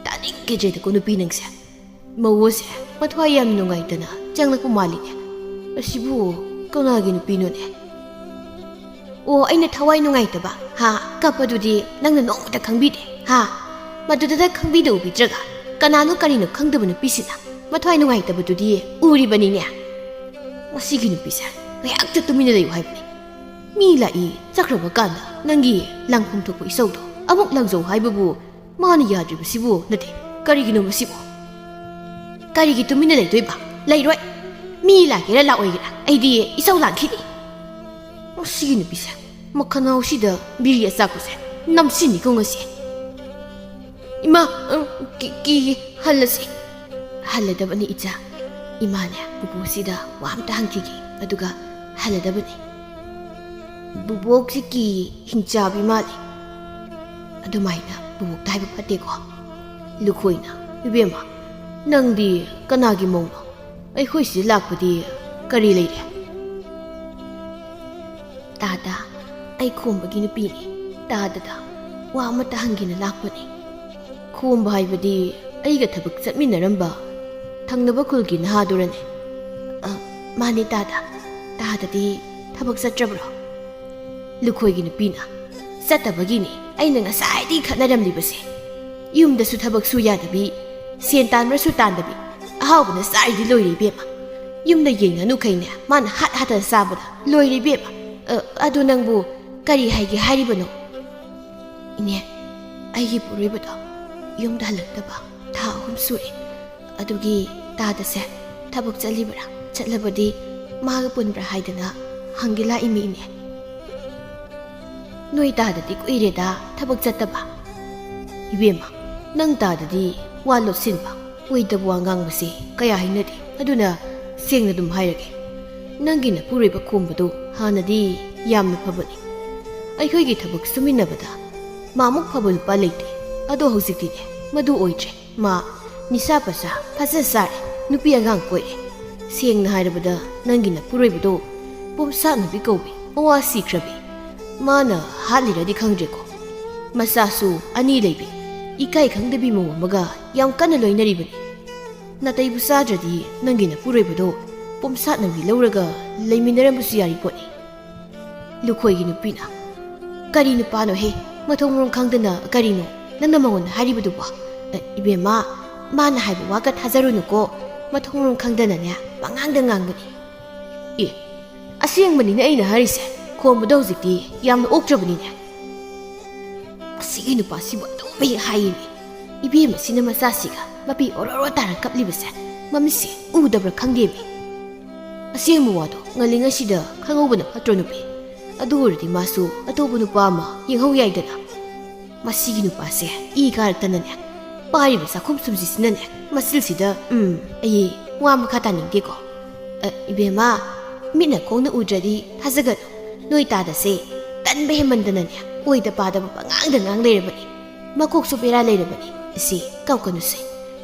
ꯇꯥꯅꯤꯡꯈꯤꯗ꯭ꯔꯦꯗꯀꯣ ꯅꯨꯄꯤ ꯅꯪꯁꯦ꯫ ꯃꯧ ꯑꯁꯦ ꯃꯊ꯭ꯋꯥꯏ ꯌꯥꯝ ꯅꯨꯡꯉꯥꯏꯇꯅ ꯆꯪꯂꯛꯄ ꯃꯥꯜꯂꯤꯅꯦ꯫ ꯑꯁꯤꯕꯨ ꯀꯅꯥꯒꯤ ꯅꯨꯄꯤꯅꯣꯅꯦ?" "ꯑꯣ, ꯑꯩꯅ ꯊꯋꯥꯏ ꯅꯨꯡꯉꯥꯏꯇꯕ, ꯍꯥ, ꯀꯞꯄꯗꯨꯗꯤ ꯅꯪꯅ ꯅꯣꯡꯃꯇ ꯈꯪꯕꯤꯗꯦ, ꯍꯥ? ꯃꯗꯨꯗꯨꯗ ꯈꯪꯕꯤꯗ ꯎꯕꯤꯗ꯭ꯔꯒ ꯀꯅꯥꯅꯣ ꯀꯔꯤꯅꯣ ꯈꯪꯗꯕ ꯅꯨꯄꯤꯁꯤꯅ ꯃꯊ꯭ꯋꯥꯏ ꯅꯨꯡꯉꯥꯏꯇꯕꯗꯨꯗꯤ ꯎꯔꯤꯕꯅꯤꯅꯦ꯫ ꯃꯁꯤꯒꯤ ꯅꯨꯄꯤꯁꯦ ꯉꯥꯏꯍꯥꯛꯇ ꯇꯨꯃꯤꯟꯅ ꯂꯩꯌꯨ ꯍꯥꯏꯕꯅꯤ꯫ ꯃꯤ ꯂꯥꯛꯏ ꯆꯠꯈ꯭ꯔꯕ ꯀꯥꯟꯗ ꯅꯪꯒꯤ ꯂꯪꯐꯝ ꯊꯣꯛꯄ ꯏꯁꯧꯗꯣ ꯑꯃꯨꯛ ꯂꯪꯖꯧ ꯍꯥꯏꯕꯕꯨ ꯃꯥꯅ ꯌꯥꯗ꯭ꯔꯤꯕꯁꯤꯕꯨ ꯅꯠꯇꯦ, ꯀꯔꯤꯒꯤꯅꯣ ꯃꯁꯤꯕꯨ? ꯀꯔꯤꯒꯤ ꯇꯨꯃꯤꯟꯅ ꯂꯩꯗꯣꯏꯕ? ꯂꯩꯔꯣꯏ꯫ ꯃꯤ ꯂꯥꯛꯀꯦꯔꯥ ꯂꯥꯛꯑꯣꯏꯒꯦꯔꯥ ꯑꯩꯗꯤ ꯏꯁꯧ ꯂꯥꯡꯈꯤꯅꯤ꯫ ꯃꯁꯤꯒꯤ ꯅꯨꯄꯤꯁꯦ ꯃꯈꯅꯥꯎꯁꯤꯗ ꯕꯤꯔꯤ ꯑꯆꯥꯛꯄꯁꯦ ꯅꯝꯁꯤꯟꯅꯤꯀꯣ ꯉꯁꯤ꯫ ꯏꯃꯥ, ꯑ, ꯀꯤ-, ꯀꯤ-, ꯍꯜꯂꯁꯤ꯫ ꯍꯜꯂꯗꯕꯅꯤ ꯏꯆꯥ꯫ ꯏꯃꯥꯅꯦ ꯄꯨꯄꯨꯁꯤꯗ ꯋꯥ ꯑꯝꯇ ꯍꯪꯈꯤꯒꯦ, ꯑꯗꯨꯒ ꯍꯜꯂꯗꯕꯅꯤ꯫ ꯕꯨꯕꯣꯛꯁꯤ ꯀꯤ ꯍꯤꯡꯆꯥꯕꯤ ꯃꯥꯜꯂꯤ꯫ ꯑꯗꯨꯃꯥꯏꯅ ꯕꯨꯕꯣꯛꯇ ꯍꯥꯏꯕ ꯐꯠꯇꯦꯀꯣ꯫ ꯂꯨꯈꯣꯏꯅ, "ꯏꯕꯦꯝꯃ, ꯅꯪꯗꯤ ꯀꯅꯥꯒꯤ ꯃꯧꯅꯣ? ꯑꯩꯈꯣꯏ ꯁꯤꯗ ꯂꯥꯛꯄꯗꯤ ꯀꯔꯤ ꯂꯩꯔꯦ?" "ꯇꯥꯗ, ꯑꯩ ꯈꯣꯝꯕꯒꯤ ꯅꯨꯄꯤꯅꯤ꯫ ꯇꯥꯗꯗ ꯋꯥ ꯑꯃꯇ ꯍꯪꯒꯦꯅ ꯂꯥꯛꯄꯅꯤ꯫ ꯈꯣꯝꯕ ꯍꯥꯏꯕꯗꯤ ꯑꯩꯒ ꯊꯕꯛ ꯆꯠꯃꯤꯟꯅꯔꯝꯕ ꯊꯪꯅꯕ ꯈꯨꯜꯒꯤ ꯅꯍꯥꯗꯨꯔꯅꯦ?" "ꯑ, ꯃꯥꯅꯤ ꯇꯥꯗ꯫ ꯇꯥꯗꯗꯤ ꯊꯕꯛ ꯆꯠꯇ꯭ꯔꯕ꯭ꯔꯣ?" ꯂꯨꯈꯣꯏꯒꯤ ꯅꯨꯄꯤꯅ, ꯆꯠꯇꯕꯒꯤꯅꯤ ꯑꯩꯅ ꯉꯁꯥꯏꯗꯒꯤ ꯈꯠꯅꯔꯝꯂꯤꯕꯁꯦ꯫ ꯌꯨꯝꯗꯁꯨ ꯊꯕꯛ ꯁꯨ ꯌꯥꯗꯕꯤ, ꯁꯦꯟ ꯇꯥꯟꯕ꯭ꯔꯁꯨ ꯇꯥꯟꯗꯕꯤ, ꯑꯍꯥꯎꯕꯅ ꯆꯥꯔꯤꯗꯤ ꯂꯣꯏꯔꯦ ꯏꯕꯦꯝꯃ꯫ ꯌꯨꯝꯗ ꯌꯦꯟ ꯉꯥꯅꯨꯈꯩꯅꯦ ꯃꯥꯅ ꯍꯥꯠ ꯍꯥꯠꯇꯅ ꯆꯥꯕꯗ ꯂꯣꯏꯔꯦ ꯏꯕꯦꯝꯃ꯫ ꯑ, ꯑꯗꯨ ꯅꯪꯕꯨ ꯀꯔꯤ ꯍꯥꯏꯒꯦ ꯍꯥꯏꯔꯤꯕꯅꯣ? ꯏꯅꯦ, ꯑꯩꯒꯤ ꯄꯨꯔꯣꯏꯕꯗꯣ ꯌꯨꯝꯗ ꯍꯜꯂꯛꯇꯕ ꯊꯥ ꯑꯍꯨꯝ ꯁꯨꯔꯦ꯫ ꯑꯗꯨꯒꯤ ꯇꯥꯗꯁꯦ ꯊꯕꯛ ꯆꯠꯂꯤꯕ꯭ꯔꯥ, ꯆꯠꯂꯕꯗꯤ ꯃꯥꯒ ꯄꯨꯟꯕ꯭ꯔꯥ ꯍꯥꯏꯗꯅ ꯍꯪꯒꯦ ꯂꯥꯛꯏꯃꯤ ꯏꯅꯦ꯫ ꯅꯣꯏ ꯇꯥꯗꯗꯤ ꯀꯨꯏꯔꯦꯗ ꯊꯕꯛ ꯆꯠꯇꯕ꯫ ꯏꯕꯦꯝꯃ, ꯅꯪ ꯇꯥꯗꯗꯤ ꯋꯥ ꯂꯣꯠꯁꯤꯟꯕ, ꯑꯣꯏꯗꯕ ꯋꯥ ꯉꯥꯡꯕꯁꯤ ꯀꯌꯥ ꯍꯩꯅꯗꯦ꯫ ꯑꯗꯨꯅ ꯁꯦꯡꯅ ꯑꯗꯨꯝ ꯍꯥꯏꯔꯒꯦ, ꯅꯪꯒꯤ ꯅꯄꯨꯔꯣꯏꯕ ꯈꯣꯝꯕꯗꯨ ꯍꯥꯟꯅꯗꯤ ꯌꯥꯝꯅ ꯐꯕꯅꯤ꯫ ꯑꯩꯈꯣꯏꯒꯤ ꯊꯕꯛ ꯁꯨꯃꯤꯟꯅꯕꯗ ꯃꯥꯃꯨꯛ ꯐꯕ ꯅꯨꯄꯥ ꯂꯩꯇꯦ꯫ ꯑꯗꯣ ꯍꯧꯖꯤꯛꯇꯤꯅꯦ ꯃꯗꯨ ꯑꯣꯏꯗ꯭ꯔꯦ꯫ ꯃꯥ ꯅꯤꯁꯥ ꯄꯁꯥ ꯐꯖ ꯆꯥꯔꯦ, ꯅꯨꯄꯤ ꯑꯉꯥꯡ ꯀꯣꯏꯔꯦ꯫ ꯁꯦꯡꯅ ꯍꯥꯏꯔꯕꯗ ꯅꯪꯒꯤ ꯅꯄꯨꯔꯣꯏꯕꯗꯣ ꯄꯣꯝꯁꯥꯠꯅꯕꯤ ꯀꯧꯕꯤ, ꯃꯋꯥ ꯁꯤꯈ꯭ꯔꯕꯤ꯫ ꯃꯥꯅ ꯍꯥꯠꯂꯤꯔꯗꯤ ꯈꯪꯗ꯭ꯔꯦꯀꯣ, ꯃꯆꯥꯁꯨ ꯑꯅꯤ ꯂꯩꯕꯤ, ꯏꯀꯥꯏ ꯈꯪꯗꯕꯤ ꯃꯧ ꯑꯃꯒ ꯌꯥꯝ ꯀꯟꯅ ꯂꯣꯏꯅꯔꯤꯕꯅꯤ꯫ ꯅꯥꯇꯩꯕꯨ ꯆꯥꯗ꯭ꯔꯗꯤ ꯅꯪꯒꯤ ꯅꯄꯨꯔꯣꯏꯕꯗꯣ ꯄꯣꯝꯁꯥꯠꯅꯕꯤ ꯂꯧꯔꯒ ꯂꯩꯃꯤꯟꯅꯔꯝꯕꯁꯨ ꯌꯥꯔꯤ ꯄꯣꯠꯅꯤ꯫ ꯂꯨꯈꯣꯏꯒꯤ ꯅꯨꯄꯤꯅ, "ꯀꯔꯤ ꯅꯨꯄꯥꯅꯣꯍꯦ? ꯃꯊꯣꯡ ꯃꯔꯝ ꯈꯪꯗꯅ ꯀꯔꯤꯅꯣ ꯅꯪꯅ ꯃꯉꯣꯟꯗ ꯍꯥꯏꯔꯤꯕꯗꯨꯕꯣ?" ꯑ, ꯏꯕꯦꯝꯃ, ꯃꯥꯅ ꯍꯥꯏꯕ ꯋꯥꯒ ꯊꯥꯖꯔꯨꯅꯨꯀꯣ꯫ ꯃꯊꯣꯡ ꯃꯔꯝ ꯈꯪꯗꯅꯅꯦ ꯄꯉꯥꯡꯗ ꯉꯥꯡꯕꯅꯤ꯫ ꯑꯦ, ꯑꯁꯦꯡꯕꯅꯤꯅꯦ ꯑꯩꯅ ꯍꯥꯏꯔꯤꯁꯦ꯫ ꯈꯣꯝꯕꯗꯣ ꯍꯧꯖꯤꯛꯇꯤ ꯌꯥꯝꯅ ꯑꯣꯛꯇ꯭ꯔꯕꯅꯤꯅꯦ꯫ ꯑꯁꯤꯒꯤ ꯅꯨꯄꯥꯁꯤꯕꯨ ꯑꯗꯨꯝ ꯍꯦꯛ ꯍꯥꯏꯌꯦꯃꯤ꯫ ꯏꯕꯦꯝꯃꯁꯤꯅ ꯃꯆꯥꯁꯤꯒ ꯃꯄꯤ ꯑꯣꯔꯣ ꯑꯣꯔꯣ ꯇꯥꯔ ꯀꯞꯂꯤꯕꯁꯦ ꯃꯃꯤꯠꯁꯤ ꯎꯗꯕ꯭ꯔꯥ ꯈꯪꯗꯦꯃꯤ꯫ ꯑꯁꯦꯡꯕ ꯋꯥꯗꯣ ꯉꯜꯂꯤꯉꯩꯁꯤꯗ ꯈꯪꯍꯧꯕꯅ ꯐꯠꯇ꯭ꯔꯣ ꯅꯨꯄꯤ? ꯑꯗꯨ ꯑꯣꯏꯔꯗꯤ ꯃꯥꯁꯨ ꯑꯇꯣꯞꯄ ꯅꯨꯄꯥ ꯑꯃ ꯌꯦꯡꯍꯧ ꯌꯥꯏꯗꯅ꯫ ꯃꯁꯤꯒꯤ ꯅꯨꯄꯥꯁꯦ ꯏ ꯀꯥꯔꯛꯇꯅꯅꯦ, ꯄꯥꯏꯔꯤꯕ ꯆꯥꯛꯈꯨꯝ ꯁꯨꯝꯁꯤꯁꯤꯅꯅꯦ, ꯃꯆꯤꯜꯁꯤꯗ, ꯎꯝ, ꯑꯩ ꯋꯥ ꯃꯈꯥ ꯇꯥꯅꯤꯡꯗꯦꯀꯣ꯫ ꯑ, ꯏꯕꯦꯝꯃ, ꯃꯤꯠꯅ ꯈꯣꯡꯅ ꯎꯗ꯭ꯔꯗꯤ ꯊꯥꯖꯒꯅꯨ꯫ ꯅꯣꯏ ꯇꯥꯗꯁꯦ ꯇꯟꯕ ꯍꯦꯟꯃꯟꯗꯅꯅꯦ, ꯑꯣꯏꯗ ꯄꯥꯗꯕ ꯄꯉꯥꯡꯗ ꯉꯥꯡ ꯂꯩꯔꯕꯅꯤ꯫ ꯃꯀꯣꯛꯁꯨ ꯕꯦꯔꯥ ꯂꯩꯔꯕꯅꯤ꯫ ꯏꯆꯦ, ꯀꯞꯀꯅꯨꯁꯦ꯫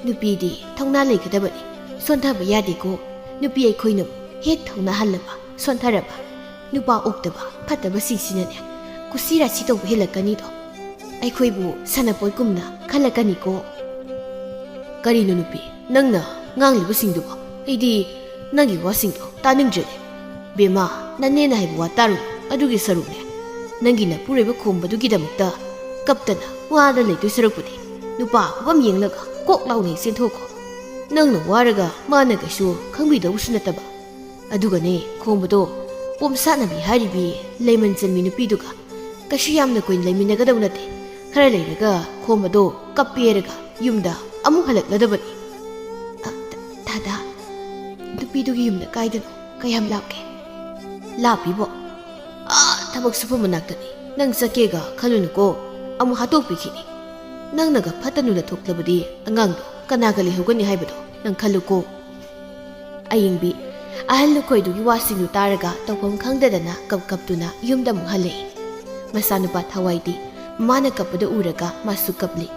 ꯅꯨꯄꯤꯗꯤ ꯊꯧꯅꯥ ꯂꯩꯒꯗꯕꯅꯤ꯫ ꯁꯣꯟꯊꯕ ꯌꯥꯗꯦꯀꯣ꯫ ꯅꯨꯄꯤ ꯑꯩꯈꯣꯏꯅ ꯍꯦꯛ ꯊꯧꯅꯥ ꯍꯜꯂꯕ, ꯁꯣꯟꯊꯔꯕ, ꯅꯨꯄꯥ ꯑꯣꯛꯇꯕ ꯐꯠꯇꯕꯁꯤꯡꯁꯤꯅꯅꯦ ꯀꯨꯁꯤ ꯔꯥꯁꯤ ꯇꯧꯕ ꯍꯦꯜꯂꯛꯀꯅꯤꯗꯣ꯫ ꯑꯩꯈꯣꯏꯕꯨ ꯁꯥꯟꯅꯄꯣꯠꯀꯨꯝꯅ ꯈꯜꯂꯛꯀꯅꯤꯀꯣ꯫ ꯀꯔꯤꯅꯣ ꯅꯨꯄꯤ, ꯅꯪꯅ ꯉꯥꯡꯂꯤꯕꯁꯤꯡꯗꯨꯕꯣ? ꯑꯩꯗꯤ ꯅꯪꯒꯤ ꯋꯥꯁꯤꯡꯗꯣ ꯇꯥꯅꯤꯡꯗ꯭ꯔꯦꯅꯦ꯫ ꯕꯦꯝꯃ, ꯅꯅꯦꯅ ꯍꯥꯏꯕ ꯋꯥ ꯇꯥꯔꯨ꯫ ꯑꯗꯨꯒꯤ ꯁꯔꯨꯛꯅꯦ, ꯅꯪꯒꯤ ꯅꯄꯨꯔꯣꯏꯕ ꯈꯣꯝꯕꯗꯨꯒꯤꯗꯃꯛꯇ ꯀꯞꯇꯅ ꯋꯥꯗ ꯂꯩꯗꯣꯏ ꯁꯔꯨꯛꯄꯨꯗꯤ ꯅꯨꯄꯥ ꯑꯐꯕ ꯑꯃ ꯌꯦꯡꯂꯒ ꯀꯣꯛ ꯂꯥꯎꯅ ꯆꯦꯟꯊꯣꯛꯈꯣ꯫ ꯅꯪꯅ ꯋꯥꯔꯒ ꯃꯥꯅ ꯀꯩꯁꯨ ꯈꯪꯕꯤꯗꯧꯕꯁꯨ ꯅꯠꯇꯕ꯫ ꯑꯗꯨꯒꯅꯦ, ꯈꯣꯝꯕꯗꯣ ꯄꯣꯝꯁꯥꯠꯅꯕꯤ ꯍꯥꯏꯔꯤꯕꯤ ꯂꯩꯃꯟ ꯆꯟꯕꯤ ꯅꯨꯄꯤꯗꯨꯒ ꯀꯩꯁꯨ ꯌꯥꯝꯅ ꯀꯨꯏꯅ ꯂꯩꯃꯤꯟꯅꯒꯗꯧ ꯅꯠꯇꯦ꯫ ꯈꯔ ꯂꯩꯔꯒ ꯈꯣꯝꯕꯗꯣ ꯀꯞꯄꯦ ꯍꯥꯏꯔꯒ ꯌꯨꯝꯗ ꯑꯃꯨꯛ ꯍꯜꯂꯛꯂꯗꯕꯅꯤ꯫ ꯑ, ꯗ-, ꯗꯥꯗꯥ, ꯅꯨꯄꯤꯗꯨꯒꯤ ꯌꯨꯝꯗ ꯀꯥꯏꯗꯅꯣ? ꯀꯌꯥꯝ ꯂꯥꯞꯀꯦ? ꯂꯥꯞꯄꯤꯕꯣ? ꯑꯥ, ꯊꯕꯛ ꯁꯨꯐꯝ ꯃꯅꯥꯛꯇꯅꯤ꯫ ꯅꯪ ꯆꯠꯀꯦꯒ ꯈꯜꯂꯨꯅꯨꯀꯣ, ꯑꯃꯨꯛ ꯍꯥꯠꯇꯣꯛꯄꯤꯈꯤꯅꯤ꯫ ꯅꯪꯅꯒ ꯐꯠꯇ ꯅꯨꯡꯗ ꯊꯣꯛꯂꯕꯗꯤ ꯑꯉꯥꯡꯗꯣ ꯀꯅꯥꯒ ꯂꯩꯍꯧꯒꯅꯤ ꯍꯥꯏꯕꯗꯣ ꯅꯪ ꯈꯜꯂꯨꯀꯣ꯫ ꯑꯌꯤꯡꯕꯤ ꯑꯍꯜ ꯂꯨꯈꯣꯏꯗꯨꯒꯤ ꯋꯥꯁꯤꯡꯗꯨ ꯇꯥꯔꯒ ꯇꯧꯐꯝ ꯈꯪꯗꯗꯅ ꯀꯞ ꯀꯞꯇꯨꯅ ꯌꯨꯝꯗ ꯑꯃꯨꯛ ꯍꯜꯂꯛꯏ꯫ ꯃꯆꯥꯅꯨꯄꯥ ꯊꯋꯥꯏꯗꯤ ꯃꯃꯥꯅ ꯀꯞꯄꯗ ꯎꯔꯒ ꯃꯥꯁꯨ ꯀꯞꯂꯤ꯫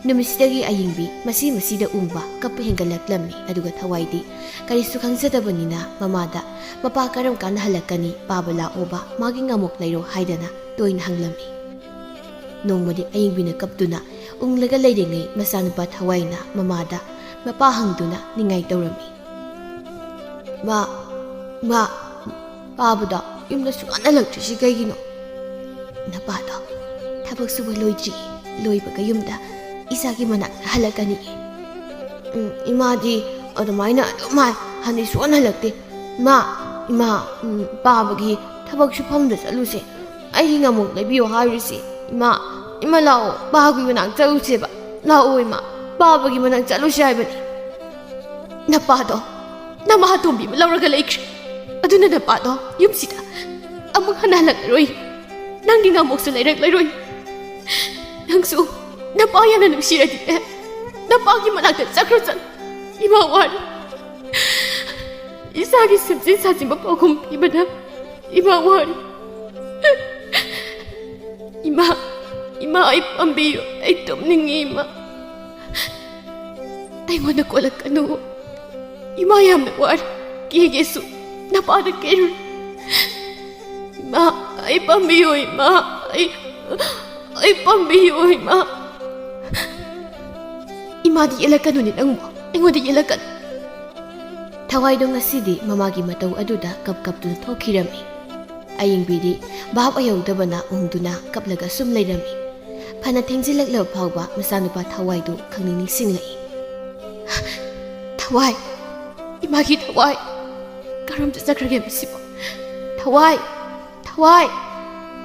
ꯅꯨꯃꯤꯠꯁꯤꯗꯒꯤ ꯑꯌꯤꯡꯕꯤ ꯃꯁꯤ ꯃꯁꯤꯗ ꯎꯡꯕ ꯀꯞꯄ ꯍꯦꯟꯒꯠꯂꯛꯂꯝꯃꯤ꯫ ꯑꯗꯨꯒ ꯊꯋꯥꯏꯗꯤ ꯀꯔꯤꯁꯨ ꯈꯪꯖꯗꯕꯅꯤꯅ ꯃꯃꯥꯗ, "ꯃꯄꯥ ꯀꯔꯝ ꯀꯥꯟꯗ ꯍꯜꯂꯛꯀꯅꯤ? ꯄꯥꯕ ꯂꯥꯛꯑꯣꯕ, ꯃꯥꯒꯤ ꯉꯥꯃꯣꯛ ꯂꯩꯔꯣ" ꯍꯥꯏꯗꯅ ꯇꯣꯏꯅ ꯍꯪꯂꯝꯃꯤ꯫ ꯅꯣꯡꯃꯗꯤ ꯑꯌꯤꯡꯕꯤꯅ ꯀꯞꯇꯨꯅ ꯎꯪꯂꯒ ꯂꯩꯔꯤꯉꯩ ꯃꯆꯥꯅꯨꯄꯥ ꯊꯋꯥꯏꯅ ꯃꯃꯥꯗ ꯃꯄꯥ ꯍꯪꯗꯨꯅ ꯅꯤꯡꯉꯥꯏ ꯇꯧꯔꯝꯃꯤ꯫ "ꯃꯥ, ꯃꯥ, ꯄꯥꯕꯗꯣ ꯌꯨꯝꯗ ꯁꯨꯡꯍꯟ ꯍꯜꯂꯛꯇ꯭ꯔꯤꯁꯤ ꯀꯩꯒꯤꯅꯣ?" "ꯅꯄꯥꯗꯣ ꯊꯕꯛ ꯁꯨꯕ ꯂꯣꯏꯗ꯭ꯔꯤ, ꯂꯣꯏꯕꯒ ꯌꯨꯝꯗ ꯏꯆꯥꯒꯤ ꯃꯅꯥꯛꯇ ꯍꯜꯂꯛꯀꯅꯤ꯫" "ꯎꯝ, ꯏꯃꯥꯗꯤ ꯑꯗꯨꯃꯥꯏꯅ ꯑꯗꯨꯝ ꯍꯥꯏ, ꯍꯟꯗꯤ ꯁꯨꯡꯍꯟ ꯍꯜꯂꯛꯇꯦ꯫ ꯏꯃꯥ, ꯏꯃꯥ, ꯎꯝ, ꯄꯥꯕꯒꯤ ꯊꯕꯛ ꯁꯨꯐꯝꯗ ꯆꯠꯂꯨꯁꯦ꯫ ꯑꯩꯒꯤ ꯉꯥꯃꯣꯛ ꯂꯩꯕꯤꯌꯣ ꯍꯥꯏꯔꯨꯁꯦ꯫ ꯏꯃꯥ, ꯏꯃꯥ ꯂꯥꯛꯑꯣ, ꯄꯥꯕꯒꯤ ꯃꯅꯥꯛ ꯆꯠꯂꯨꯁꯦꯕ꯫ ꯂꯥꯛꯑꯣ ꯏꯃꯥ, ꯄꯥꯕꯒꯤ ꯃꯅꯥꯛ ꯆꯠꯂꯨꯁꯦ ꯍꯥꯏꯕꯅꯤ꯫" "ꯅꯄꯥꯗꯣ ꯅꯃꯥ ꯑꯇꯣꯝꯕꯤ ꯑꯃ ꯂꯧꯔꯒ ꯂꯩꯈ꯭ꯔꯦ꯫ ꯑꯗꯨꯅ ꯅꯄꯥꯗꯣ ꯌꯨꯝꯁꯤꯗ ꯑꯃꯨꯛ ꯍꯟꯅ ꯍꯜꯂꯛꯂꯔꯣꯏ꯫ ꯅꯪꯒꯤ ꯉꯥꯃꯣꯛꯁꯨ ꯂꯩꯔꯛꯂꯔꯣꯏ꯫ ꯅꯪꯁꯨ ꯅꯄꯥ ꯌꯥꯝꯅ ꯅꯨꯡꯁꯤꯔꯗꯤꯅꯦ, ꯅꯄꯥꯒꯤ ꯃꯅꯥꯛꯇ ꯆꯠꯈ꯭ꯔꯣ ꯆꯠꯂꯣ꯫ ꯏꯃꯥ ꯋꯥꯔꯦ꯫ ꯏꯁꯥꯒꯤ ꯁꯦꯝꯖꯤꯟ ꯁꯥꯖꯤꯟꯕ ꯄꯥꯎꯈꯨꯝ ꯄꯤꯕꯗ ꯏꯃꯥ ꯋꯥꯔꯦ꯫ ꯏꯃꯥ, ꯏꯃꯥ, ꯑꯩ ꯄꯥꯝꯕꯤꯌꯨ꯫ ꯑꯩ ꯇꯨꯝꯅꯤꯡꯉꯤ ꯏꯃꯥ꯫ ꯑꯩꯉꯣꯟꯗ ꯀꯣꯜꯂꯛꯀꯅꯨ꯫ ꯏꯃꯥ ꯌꯥꯝꯅ ꯋꯥꯔꯦ꯫ ꯀꯦꯒꯦꯁꯨ ꯅꯄꯥꯗ ꯀꯦꯔꯨ꯫ ꯏꯃꯥ, ꯑꯩ ꯄꯥꯝꯕꯤꯌꯨ ꯏꯃꯥ꯫ ꯑꯩ, ꯑꯩ ꯄꯥꯝꯕꯤꯌꯨ ꯏꯃꯥ꯫" "ꯏꯃꯥꯗꯤ ꯌꯦꯠꯂꯛꯀꯅꯨꯅꯦ ꯅꯪꯕꯨ꯫ ꯑꯩꯉꯣꯟꯗ ꯌꯦꯠꯂꯛꯀꯅꯨ꯫" ꯊꯋꯥꯏꯗꯣ ꯉꯁꯤꯗꯤ ꯃꯃꯥꯒꯤ ꯃꯇꯧ ꯑꯗꯨꯗ ꯀꯞ ꯀꯞꯇꯨꯅ ꯊꯣꯛꯈꯤꯔꯝꯃꯤ꯫ ꯑꯌꯤꯡꯕꯤꯗꯤ ꯚꯥꯞ ꯑꯣꯏꯍꯧꯗꯕꯅ ꯎꯪꯗꯨꯅ ꯀꯞꯂꯒ ꯁꯨꯝ ꯂꯩꯔꯝꯃꯤ꯫ ꯐꯅ ꯊꯦꯡꯖꯤꯜꯂꯛꯂꯕ ꯐꯥꯎꯕ ꯃꯆꯥꯅꯨꯄꯥ ꯊꯋꯥꯏꯗꯨ ꯈꯪꯅꯤꯡ ꯅꯤꯡꯁꯤꯡꯂꯛꯏ꯫ "ꯊꯋꯥꯏ, ꯏꯃꯥꯒꯤ ꯊꯋꯥꯏ, ꯀꯔꯣꯝꯗ ꯆꯠꯈ꯭ꯔꯒꯦ ꯃꯁꯤꯕꯣ? ꯊꯋꯥꯏ, ꯊꯋꯥꯏ,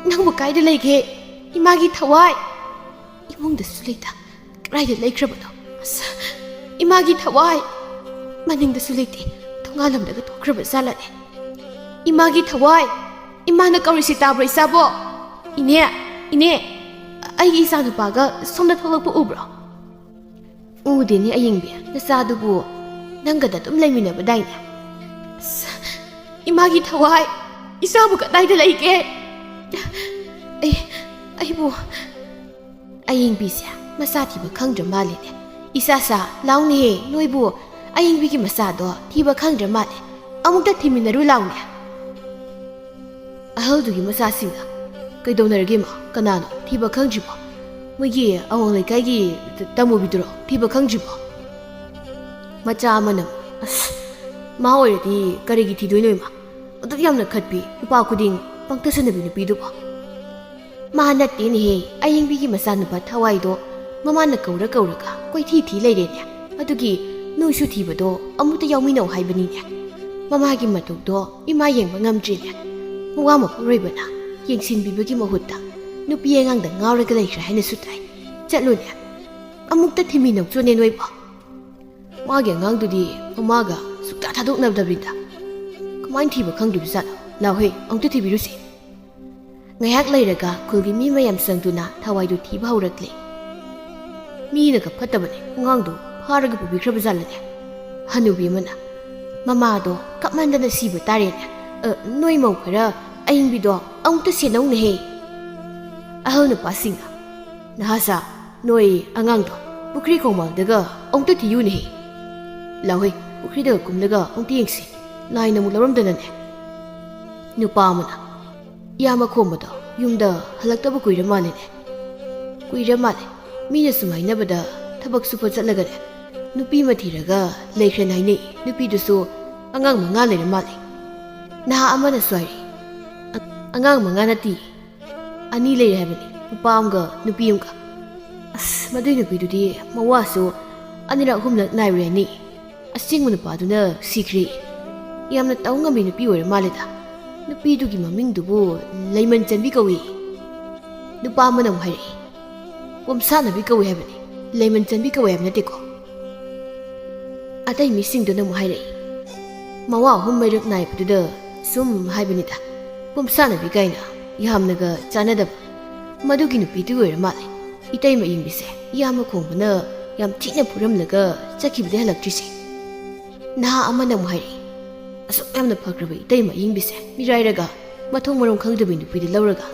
ꯅꯪꯕꯨ ꯀꯥꯏꯗ ꯂꯩꯒꯦ? ꯏꯃꯥꯒꯤ ꯊꯋꯥꯏ!" ꯏꯃꯨꯡꯗꯁꯨ ꯂꯩꯇ, ꯀꯗꯥꯏꯗ ꯂꯩꯈ꯭ꯔꯕꯅꯣ? ꯑꯁ, ꯏꯃꯥꯒꯤ ꯊꯋꯥꯏ! ꯃꯅꯤꯡꯗꯁꯨ ꯂꯩꯇꯦ, ꯊꯣꯡꯒꯥꯜꯂꯝꯗꯒ ꯊꯣꯛꯈ꯭ꯔꯕ ꯖꯥꯠꯂꯅꯦ? "ꯏꯃꯥꯒꯤ ꯊꯋꯥꯏ! ꯏꯃꯥꯅ ꯀꯧꯔꯤꯁꯤ ꯇꯥꯕ꯭ꯔꯣ, ꯏꯆꯥꯕꯣ? ꯏꯅꯦ, ꯏꯅꯦ, ꯑꯩꯒꯤ ꯏꯆꯥꯅꯨꯄꯥꯒ ꯁꯣꯝꯗ ꯊꯣꯛꯂꯛꯄ ꯎꯕ꯭ꯔꯣ?" "ꯎꯗꯦꯅꯦ ꯑꯌꯤꯡꯕꯤ, ꯅꯆꯥꯗꯨꯕꯨ ꯅꯪꯒꯗ ꯑꯗꯨꯝ ꯂꯩꯃꯤꯟꯅꯕꯗꯥꯏꯅꯦ?" "ꯑꯁ, ꯏꯃꯥꯒꯤ ꯊꯋꯥꯏ! ꯏꯆꯥꯕꯨ ꯀꯗꯥꯏꯗ ꯂꯩꯒꯦ? ꯑꯩ, ꯑꯩꯕꯨ..." ꯑꯌꯤꯡꯕꯤꯁꯦ ꯃꯆꯥ ꯊꯤꯕ ꯈꯪꯗ꯭ꯔ ꯃꯥꯜꯂꯦꯅꯦ꯫ "ꯏꯆꯥꯁꯥ, ꯂꯥꯎꯅꯦꯍꯦ, ꯅꯣꯏꯕꯨ ꯑꯌꯤꯡꯕꯤꯒꯤ ꯃꯆꯥꯗꯣ ꯊꯤꯕ ꯈꯪꯗ꯭ꯔ ꯃꯥꯜꯂꯦ꯫ ꯑꯃꯨꯛꯇ ꯊꯤꯃꯤꯟꯅꯔꯨ ꯂꯥꯎꯅꯦ꯫" ꯑꯍꯜꯗꯨꯒꯤ ꯃꯆꯥꯁꯤꯡꯅ, "ꯀꯩꯗꯧꯅꯔꯒꯦ ꯃꯥ? ꯀꯅꯥꯅꯣ? ꯊꯤꯕ ꯈꯪꯗ꯭ꯔꯤꯕꯣ? ꯃꯣꯏꯒꯤ ꯑꯋꯥꯡ ꯂꯩꯀꯥꯏꯒꯤ ꯇ-, ꯇꯃꯨꯕꯤꯗꯨꯔꯣ? ꯊꯤꯕ ꯈꯪꯗ꯭ꯔꯤꯕꯣ?" ꯃꯆꯥ ꯑꯃꯅ, "ꯑꯁ, ꯃꯥ ꯑꯣꯏꯔꯗꯤ ꯀꯔꯤꯒꯤ ꯊꯤꯗꯣꯏꯅꯣ ꯏꯃꯥ? ꯑꯗꯨꯛ ꯌꯥꯝꯅ ꯈꯠꯄꯤ, ꯅꯨꯄꯥ ꯈꯨꯗꯤꯡ ꯄꯪꯇ ꯁꯟꯅꯕꯤ ꯅꯨꯄꯤꯗꯨꯕꯣ?" "ꯃꯥ ꯅꯠꯇꯦꯅꯦꯍꯦ, ꯑꯌꯤꯡꯕꯤꯒꯤ ꯃꯆꯥꯅꯨꯄꯥ ꯊꯋꯥꯏꯗꯣ ꯃꯃꯥꯅ ꯀꯧꯔ ꯀꯧꯔꯒ ꯀꯣꯏꯊꯤ ꯊꯤ ꯂꯩꯔꯦꯅꯦ꯫ ꯑꯗꯨꯒꯤ ꯅꯣꯏꯁꯨ ꯊꯤꯕꯗꯣ ꯑꯃꯨꯛꯇ ꯌꯥꯎꯃꯤꯟꯅꯧ ꯍꯥꯏꯕꯅꯤꯅꯦ꯫ ꯃꯃꯥꯒꯤ ꯃꯇꯧꯗꯣ ꯏꯃꯥ ꯌꯦꯡꯕ ꯉꯝꯗ꯭ꯔꯤꯅꯦ꯫ ꯃꯋꯥ ꯃꯄꯨꯔꯣꯏꯕꯅ ꯌꯦꯡꯁꯤꯟꯕꯤꯕꯒꯤ ꯃꯍꯨꯠꯇ ꯅꯨꯄꯤ ꯑꯉꯥꯡꯗ ꯉꯥꯎꯔꯒ ꯂꯩꯈ꯭ꯔꯦ ꯍꯥꯏꯅꯁꯨ ꯇꯥꯏ꯫ ꯆꯠꯂꯨꯅꯦ, ꯑꯃꯨꯛꯇ ꯊꯤꯃꯤꯟꯅꯧ ꯆꯣꯅꯦ ꯅꯣꯏꯕꯣ꯫ ꯃꯥꯒꯤ ꯑꯉꯥꯡꯗꯨꯗꯤ ꯃꯃꯥꯒ ꯁꯨꯛꯊꯥ ꯊꯥꯗꯣꯛꯅꯗꯕꯤꯗ ꯀꯃꯥꯏꯅ ꯊꯤꯕ ꯈꯪꯗ꯭ꯔꯤꯕꯖꯥꯠꯅꯣ? ꯂꯥꯎꯍꯦ, ꯑꯃꯨꯛꯇ ꯊꯤꯕꯤꯔꯨꯁꯦ꯫" ꯉꯥꯏꯍꯥꯛ ꯂꯩꯔꯒ ꯈꯨꯜꯒꯤ ꯃꯤ ꯃꯌꯥꯝ ꯆꯪꯗꯨꯅ ꯊꯋꯥꯏꯗꯨ ꯊꯤꯕ ꯍꯧꯔꯛꯂꯦ꯫ "ꯃꯤꯅꯒ ꯐꯠꯇꯕꯅꯦ, ꯑꯉꯥꯡꯗꯣ ꯐꯥꯔꯒ ꯄꯨꯕꯤꯈ꯭ꯔꯕ ꯖꯥꯠꯂꯅꯦ?" ꯍꯅꯨꯕꯤ ꯑꯃꯅ, "ꯃꯃꯥꯗꯣ ꯀꯞꯃꯟꯗꯅ ꯁꯤꯕ ꯇꯥꯔꯦꯅꯦ꯫ ꯑ, ꯅꯣꯏ ꯃꯧ ꯈꯔ ꯑꯌꯤꯡꯕꯤꯗꯣ ꯑꯃꯨꯛꯇ ꯁꯦꯟꯅꯧꯅꯦꯍꯦ꯫" ꯑꯍꯜ ꯅꯨꯄꯥꯁꯤꯡꯅ, "ꯅꯍꯥꯁꯥ, ꯅꯣꯏ ꯑꯉꯥꯡꯗꯣ ꯄꯨꯈ꯭ꯔꯤ ꯈꯣꯡꯕꯥꯜꯗꯒ ꯑꯃꯨꯛꯇ ꯊꯤꯌꯨꯅꯦꯍꯦ꯫ ꯂꯥꯎꯍꯦ, ꯄꯨꯈ꯭ꯔꯤꯗꯒ ꯀꯨꯝꯂꯒ ꯑꯃꯨꯛꯇ ꯌꯦꯡꯁꯤ꯫ ꯂꯥꯏꯅ ꯑꯃꯨꯛ ꯂꯧꯔꯝꯗꯅꯅꯦ꯫" ꯅꯨꯄꯥ ꯑꯃꯅ, "ꯏꯌꯥꯝꯕ ꯈꯣꯝꯕꯗꯣ ꯌꯨꯝꯗ ꯍꯜꯂꯛꯇꯕ ꯀꯨꯏꯔ ꯃꯥꯜꯂꯦꯅꯦ꯫" "ꯀꯨꯏꯔ ꯃꯥꯜꯂꯦ꯫ ꯃꯤꯅ ꯁꯨꯝ ꯍꯥꯏꯅꯕꯗ ꯊꯕꯛ ꯁꯨꯕ ꯆꯠꯂꯒꯅꯦ, ꯅꯨꯄꯤ ꯑꯃ ꯊꯤꯔꯒ ꯂꯩꯈ꯭ꯔꯦꯅ ꯍꯥꯏꯅꯩ꯫ ꯅꯨꯄꯤꯗꯨꯁꯨ ꯑꯉꯥꯡ ꯃꯉꯥ ꯂꯩꯔ ꯃꯥꯜꯂꯦ꯫" ꯅꯍꯥ ꯑꯃꯅꯁꯨ ꯍꯥꯏꯔꯤ, "ꯑ-, ꯑꯉꯥꯡ ꯃꯉꯥ ꯅꯠꯇꯦ, ꯑꯅꯤ ꯂꯩꯔꯦ ꯍꯥꯏꯕꯅꯤ, ꯅꯨꯄꯥ ꯑꯃꯒ ꯅꯨꯄꯤ ꯑꯃꯒ꯫ ꯑꯁ, ꯃꯗꯨꯏ ꯅꯨꯄꯤꯗꯨꯗꯤ ꯃꯋꯥꯁꯨ ꯑꯅꯤꯔꯛ ꯑꯍꯨꯝꯂꯛ ꯅꯥꯏꯔꯨꯔꯦ ꯍꯥꯏꯅꯤ꯫ ꯑꯁꯦꯡꯕ ꯅꯨꯄꯥꯗꯨꯅ ꯁꯤꯈ꯭ꯔꯦ꯫ ꯌꯥꯝꯅ ꯇꯧ ꯉꯝꯕꯤ ꯅꯨꯄꯤ ꯑꯣꯏꯔ ꯃꯥꯜꯂꯦꯗ꯫ ꯅꯨꯄꯤꯗꯨꯒꯤ ꯃꯃꯤꯡꯗꯨꯕꯨ ꯂꯩꯃꯟ ꯆꯟꯕꯤ ꯀꯧꯏ꯫ ꯅꯨꯄꯥ ꯑꯃꯅ ꯑꯃꯨꯛ ꯍꯥꯏꯔꯛꯏ, "ꯄꯣꯝꯁꯥꯠꯅꯕꯤ ꯀꯧꯏ ꯍꯥꯏꯕꯅꯤ, ꯂꯩꯃꯟ ꯆꯟꯕꯤ ꯀꯧꯏ ꯍꯥꯏꯕ ꯅꯠꯇꯦꯀꯣ?" ꯑꯇꯩ ꯃꯤꯁꯤꯡꯗꯨꯅ ꯑꯃꯨꯛ ꯍꯥꯏꯔꯛꯏ, "ꯃꯋꯥ ꯑꯍꯨꯝ ꯃꯔꯤꯔꯛ ꯅꯥꯏꯕꯗꯨꯗ ꯁꯨꯝ ꯍꯥꯏꯕꯅꯤꯗ, ꯄꯣꯝꯁꯥꯠꯅꯕꯤ ꯀꯥꯏꯅ ꯌꯥꯝꯅꯒ ꯆꯥꯟꯅꯗꯕ꯫ ꯃꯗꯨꯒꯤ ꯅꯨꯄꯤꯗꯨ ꯑꯣꯏꯔ ꯃꯥꯜꯂꯦ ꯏꯇꯩꯃ ꯏꯪꯕꯤꯁꯦ ꯌꯥꯝꯅ ꯈꯣꯡꯕꯅ ꯌꯥꯝ ꯊꯤꯅ ꯐꯨꯔꯝꯂꯒ ꯆꯠꯈꯤꯕꯗꯩ ꯍꯜꯂꯛꯇ꯭ꯔꯤꯁꯦ꯫ ꯅꯍꯥ ꯑꯃꯅ ꯑꯃꯨꯛ ꯍꯥꯏꯔꯛꯏ, ꯑꯁꯨꯛ ꯌꯥꯝꯅ ꯐꯈ꯭ꯔꯕ ꯏꯇꯩꯃ ꯏꯪꯕꯤꯁꯦ ꯃꯤꯔꯥꯏꯔꯒ ꯃꯊꯣꯡ ꯃꯔꯝ ꯈꯪꯗꯕꯤ ꯅꯨꯄꯤꯗ ꯂꯧꯔꯒ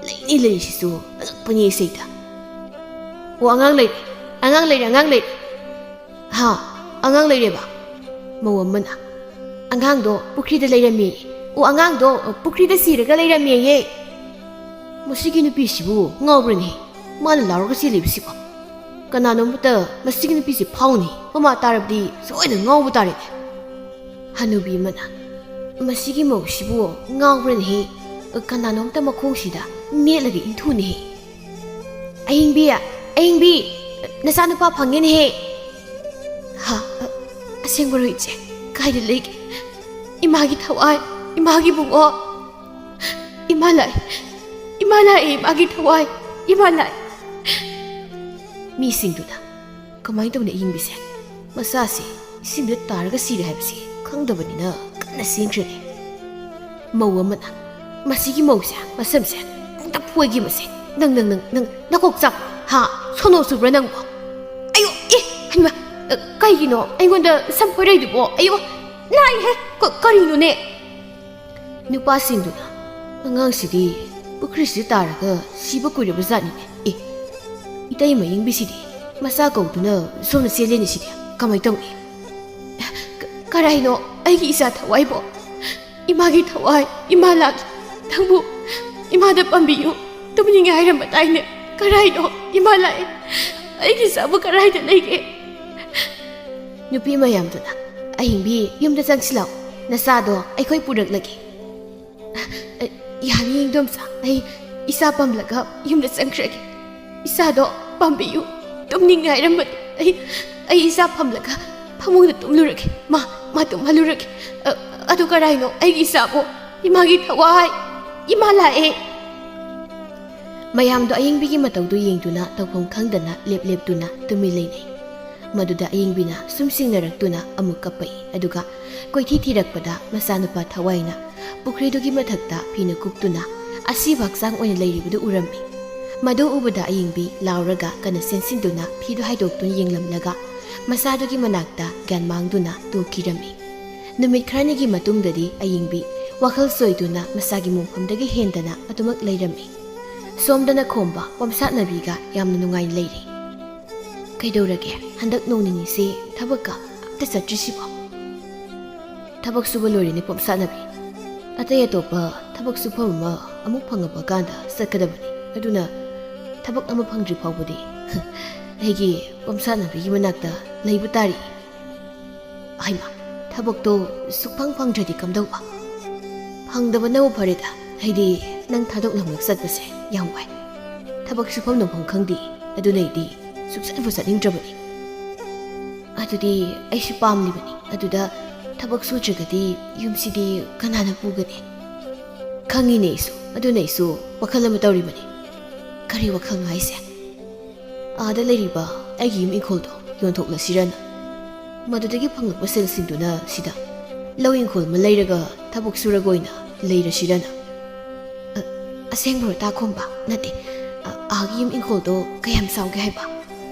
ꯂꯩꯅꯤ ꯂꯩꯔꯤꯁꯤꯁꯨ ꯑꯉꯛꯄꯅꯤ ꯏꯁꯩꯗ꯫ ꯑꯣ, ꯑꯉꯥꯡ ꯂꯩꯔꯦ, ꯑꯉꯥꯡ ꯂꯩꯔꯦ, ꯑꯉꯥꯡ ꯂꯩꯔꯦ꯫ ꯍꯥ? ꯑꯉꯥꯡ ꯂꯩꯔꯦꯕ?" ꯃꯧ ꯑꯃꯅ, "ꯑꯉꯥꯡꯗꯣ ꯄꯨꯈ꯭ꯔꯤꯗ ꯂꯩꯔꯝꯃꯤ꯫ ꯑꯣ, ꯑꯉꯥꯡꯗꯣ ꯄꯨꯈ꯭ꯔꯤꯗ ꯁꯤꯔꯒ ꯂꯩꯔꯝꯃꯦꯌꯦ꯫" ꯃꯁꯤꯒꯤ ꯅꯨꯄꯤꯁꯤꯕꯨ ꯉꯥꯎꯕ꯭ꯔꯅꯦ? ꯃꯥꯅ ꯂꯥꯎꯔꯒ ꯆꯦꯜꯂꯤꯕꯁꯤꯕꯣ? ꯀꯅꯥꯅꯣꯝꯇ ꯃꯁꯤꯒꯤ ꯅꯨꯄꯤꯁꯤ ꯐꯥꯎꯅꯤ꯫ ꯃꯃꯥ ꯇꯥꯔꯕꯗꯤ ꯁꯣꯏꯗꯅ ꯉꯥꯎꯕ ꯇꯥꯔꯦꯅꯦ꯫ ꯍꯅꯨꯕꯤ ꯑꯃꯅ, "ꯃꯁꯤꯒꯤ ꯃꯧꯁꯤꯕꯨ ꯉꯥꯎꯕ꯭ꯔꯅꯦꯍꯦ? ꯀꯅꯥꯅꯣꯝꯇ ꯃꯈꯣꯡꯁꯤꯗ ꯅꯦꯠꯂꯒ ꯏꯟꯊꯨꯅꯦꯍꯦ꯫ ꯑꯍꯤꯡꯕꯤ, ꯑꯍꯤꯡꯕꯤ, ꯅꯆꯥꯅꯨꯄꯥ ꯐꯪꯉꯦꯅꯦꯍꯦ꯫" "ꯍꯥ? ꯑ, ꯑꯁꯦꯡꯕꯔꯣ ꯏꯆꯦ? ꯀꯥꯏꯗ ꯂꯩꯒꯦ? ꯏꯃꯥꯒꯤ ꯊꯋꯥꯏ, ꯏꯃꯥꯒꯤ ꯕꯨꯡꯉꯣ, ꯏꯃꯥ ꯂꯥꯛꯑꯦ, ꯏꯃꯥ ꯂꯥꯛꯑꯦ, ꯏꯃꯥꯒꯤ ꯊꯋꯥꯏ, ꯏꯃꯥ ꯂꯥꯛꯑꯦ꯫" ꯃꯤꯁꯤꯡꯗꯨꯅ, "ꯀꯃꯥꯏꯅ ꯇꯧꯅꯤ ꯑꯌꯤꯡꯕꯤꯁꯦ? ꯃꯆꯥꯁꯦ ꯏꯁꯤꯡꯗ ꯇꯥꯔꯒ ꯁꯤꯔꯦ ꯍꯥꯏꯕꯁꯤ ꯈꯪꯗꯕꯅꯤꯅ ꯀꯟꯅ ꯆꯦꯟꯈ꯭ꯔꯦꯅꯦ꯫" ꯃꯧ ꯑꯃꯅ, "ꯃꯁꯤꯒꯤ ꯃꯧꯁꯦ ꯃꯁꯝꯁꯦ ꯑꯝꯇ ꯐꯣꯏꯒꯦ ꯃꯁꯦ꯫ ꯅꯪ, ꯅꯪ, ꯅꯪ, ꯅꯪ ꯅꯀꯣꯛ ꯆꯥꯛꯄ꯭ꯔꯥ? ꯍꯥ? ꯁꯣꯅꯣ ꯆꯨꯕ꯭ꯔꯥ ꯅꯪꯕꯣ? ꯑꯌꯣ, ꯑꯦ, ꯍꯩꯃꯥ, ꯀꯩꯒꯤꯅꯣ ꯑꯩꯉꯣꯟꯗ ꯁꯝ ꯐꯣꯏꯔꯛꯏꯗꯨꯕꯣ? ꯑꯌꯣ, ꯅꯥꯏꯍꯦ, ꯀ-, ꯀꯔꯤꯅꯣꯅꯦ?" ꯅꯨꯄꯥꯁꯤꯡꯗꯨꯅ, "ꯑꯉꯥꯡꯁꯤꯗꯤ ꯄꯨꯈ꯭ꯔꯤꯁꯤꯗ ꯇꯥꯔꯒ ꯁꯤꯕ ꯀꯨꯏꯔꯕ ꯖꯥꯠꯅꯤꯅꯦ꯫ ꯑꯦ, ꯏꯇꯩ ꯃꯌꯤꯡꯕꯤꯁꯤꯗꯤ ꯃꯆꯥ ꯀꯧꯗꯨꯅ ꯁꯣꯝꯗ ꯆꯦꯜꯂꯦꯅꯦ ꯁꯤꯗꯤ꯫ ꯀꯃꯥꯏ ꯇꯧꯅꯤ? ꯀ-, ꯀꯔꯥꯏꯅꯣ ꯑꯩꯒꯤ ꯏꯆꯥ ꯊꯋꯥꯏꯕꯣ? ꯏꯃꯥꯒꯤ ꯊꯋꯥꯏ, ꯏꯃꯥ ꯂꯥꯛꯂꯦ꯫ ꯅꯪꯕꯨ ꯏꯃꯥꯗ ꯄꯥꯝꯕꯤꯌꯨ꯫ ꯇꯨꯝꯅꯤꯡꯉꯦ ꯍꯥꯏꯔꯝꯕ ꯇꯥꯏꯅꯦ꯫ ꯀꯔꯥꯏꯅꯣ? ꯏꯃꯥ ꯂꯥꯛꯑꯦ꯫ ꯑꯩꯒꯤ ꯏꯆꯥꯕꯨ ꯀꯔꯥꯏꯗ ꯂꯩꯒꯦ?" ꯅꯨꯄꯤ ꯃꯌꯥꯝꯗꯨꯅ, "ꯑꯍꯤꯡꯕꯤ, ꯌꯨꯝꯗ ꯆꯪꯁꯤꯜꯂꯛꯑꯣ꯫ ꯅꯆꯥꯗꯣ ꯑꯩꯈꯣꯏ ꯄꯨꯔꯛꯂꯒꯦ꯫" "ꯑ, "ꯌꯥꯅꯤ, ꯏꯟꯗꯣꯝꯆꯥ, ꯑꯩ ꯏꯆꯥ ꯄꯝꯂꯒ ꯌꯨꯝꯗ ꯆꯪꯈ꯭ꯔꯒꯦ꯫ ꯏꯆꯥꯗꯣ ꯄꯥꯝꯕꯤꯌꯨ, ꯇꯨꯝꯅꯤꯡꯉꯥꯏꯔꯝꯕꯅꯤ꯫ ꯑꯩ, ꯑꯩ ꯏꯆꯥ ꯄꯝꯂꯒ ꯐꯃꯨꯡꯗ ꯇꯨꯝꯂꯨꯔꯒꯦ꯫ ꯃꯥ, ꯃꯥ ꯇꯨꯝꯍꯜꯂꯨꯔꯒꯦ꯫ ꯑ, ꯑꯗꯨ ꯀꯔꯥꯏꯅꯣ? ꯑꯩꯒꯤ ꯏꯆꯥꯕꯨ, ꯏꯃꯥꯒꯤ ꯊꯋꯥꯏ, ꯏꯃꯥ ꯂꯥꯛꯑꯦ!" ꯃꯌꯥꯝꯗꯣ ꯑꯌꯤꯡꯕꯤꯒꯤ ꯃꯇꯧꯗꯨ ꯌꯦꯡꯗꯨꯅ ꯇꯧꯐꯝ ꯈꯪꯗꯅ ꯂꯦꯞ ꯂꯦꯞꯇꯨꯅ ꯇꯨꯃꯤꯟ ꯂꯩꯅꯩ꯫ ꯃꯗꯨꯗ ꯑꯌꯤꯡꯕꯤꯅ ꯁꯨꯝ ꯆꯤꯡꯅꯔꯛꯇꯨꯅ ꯑꯃꯨꯛ ꯀꯞꯄꯛꯏ꯫ ꯑꯗꯨꯒ ꯀꯣꯏꯊꯤ ꯊꯤꯔꯛꯄꯗ ꯃꯆꯥꯅꯨꯄꯥ ꯊꯋꯥꯏꯅ ꯄꯨꯈ꯭ꯔꯤꯗꯨꯒꯤ ꯃꯊꯛꯇ ꯐꯤꯅ ꯀꯨꯞꯇꯨꯅ ꯑꯁꯤꯕ ꯍꯛꯆꯥꯡ ꯑꯣꯏꯅ ꯂꯩꯔꯤꯕꯗꯨ ꯎꯔꯝꯃꯤ꯫ ꯃꯗꯨ ꯎꯕꯗ ꯑꯌꯤꯡꯕꯤ ꯂꯥꯎꯔꯒ ꯀꯟꯅ ꯆꯦꯟꯁꯤꯟꯗꯨꯅ ꯐꯤꯗꯨ ꯍꯥꯏꯗꯣꯛꯇꯨꯅ ꯌꯦꯡꯂꯝꯂꯒ ꯃꯆꯥꯗꯨꯒꯤ ꯃꯅꯥꯛꯇ ꯒ꯭ꯌꯥꯟ ꯃꯥꯡꯗꯨꯅ ꯇꯨꯈꯤꯔꯝꯃꯤ꯫ ꯅꯨꯃꯤꯠ ꯈꯔꯅꯤꯒꯤ ꯃꯇꯨꯡꯗꯗꯤ ꯑꯌꯤꯡꯕꯤ ꯋꯥꯈꯜ ꯆꯣꯏꯗꯨꯅ ꯃꯆꯥꯒꯤ ꯃꯣꯡꯐꯝꯗꯒꯤ ꯍꯦꯟꯗꯅ ꯑꯗꯨꯃꯛ ꯂꯩꯔꯝꯃꯤ꯫ ꯁꯣꯝꯗꯅ ꯈꯣꯝꯕ ꯄꯣꯝꯁꯥꯠꯅꯕꯤꯒ ꯌꯥꯝꯅ ꯅꯨꯡꯉꯥꯏꯅ ꯂꯩꯔꯤ꯫ "ꯀꯩꯗꯧꯔꯒꯦ, ꯍꯟꯗꯛ ꯅꯣꯡ ꯅꯤꯅꯤꯁꯦ ꯊꯕꯛꯀ ꯑꯝꯇ ꯆꯠꯇ꯭ꯔꯤꯁꯤꯕꯣ?" "ꯊꯕꯛ ꯁꯨꯕ ꯂꯣꯏꯔꯦꯅꯦ ꯄꯣꯝꯁꯥꯠꯅꯕꯤ꯫ ꯑꯇꯩ ꯑꯇꯣꯞꯄ ꯊꯕꯛ ꯁꯨꯐꯝ ꯑꯃ ꯑꯃꯨꯛ ꯐꯪꯉꯛꯄ ꯀꯥꯟꯗ ꯆꯠꯀꯗꯕꯅꯤ꯫ ꯑꯗꯨꯅ ꯊꯕꯛ ꯑꯃ ꯐꯪꯗ꯭ꯔꯤ ꯐꯥꯎꯕꯗꯤ ꯑꯩꯒꯤ ꯄꯣꯝꯁꯥꯠꯅꯕꯤꯒꯤ ꯃꯅꯥꯛꯇ ꯂꯩꯕ ꯇꯥꯔꯤ꯫" "ꯍꯩꯃꯥ, ꯊꯕꯛꯇꯣ ꯁꯨꯛꯐꯪ ꯐꯪꯗ꯭ꯔꯗꯤ ꯀꯝꯗꯧꯕ?" "ꯐꯪꯗꯕꯅꯕꯨ ꯐꯔꯦꯗ꯫ ꯑꯩꯗꯤ ꯅꯪ ꯊꯥꯗꯣꯛꯂꯝꯂꯒ ꯆꯠꯄꯁꯦ ꯌꯥꯝ ꯋꯥꯏ꯫ ꯊꯕꯛ ꯁꯨꯐꯝ ꯅꯣꯝꯐꯝ ꯈꯪꯗꯦ꯫ ꯑꯗꯨꯅ ꯑꯩꯗꯤ ꯁꯨꯛꯆꯠꯄꯨ ꯆꯠꯅꯤꯡꯗ꯭ꯔꯕꯅꯤ꯫" "ꯑꯗꯨꯗꯤ ꯑꯩꯁꯨ ꯄꯥꯝꯂꯤꯕꯅꯤ꯫ ꯑꯗꯨꯗ ꯊꯕꯛ ꯁꯨꯗ꯭ꯔꯒꯗꯤ ꯌꯨꯝꯁꯤꯗꯤ ꯀꯅꯥꯅ ꯄꯨꯒꯅꯤ?" "ꯈꯪꯉꯤꯅꯦ ꯑꯩꯁꯨ꯫ ꯑꯗꯨꯅ ꯑꯩꯁꯨ ꯋꯥꯈꯜ ꯑꯃ ꯇꯧꯔꯤꯕꯅꯤ꯫" "ꯀꯔꯤ ꯋꯥꯈꯜꯅꯣ ꯍꯥꯏꯁꯦ?" "ꯑꯥꯗ ꯂꯩꯔꯤꯕ ꯑꯩꯒꯤ ꯌꯨꯝ ꯏꯪꯈꯣꯜꯗꯣ ꯌꯣꯟꯊꯣꯛꯂꯁꯤꯔꯅ꯫ ꯃꯗꯨꯗꯒꯤ ꯐꯪꯂꯛꯄ ꯁꯦꯜꯁꯤꯡꯗꯨꯅ ꯁꯤꯗ ꯂꯧ ꯏꯪꯈꯣꯜ ꯑꯃ ꯂꯩꯔꯒ ꯊꯕꯛ ꯁꯨꯔꯒ ꯑꯣꯏꯅ ꯂꯩꯔꯁꯤꯔꯅ꯫" "ꯑ, ꯑꯁꯦꯡꯕꯔꯣ ꯇꯥꯈꯣꯝꯕ? ꯅꯠꯇꯦ, ꯑ, ꯑꯥꯒꯤ ꯌꯨꯝ ꯏꯪꯈꯣꯜꯗꯣ ꯀꯌꯥꯝ ꯆꯥꯎꯒꯦ ꯍꯥꯏꯕ?"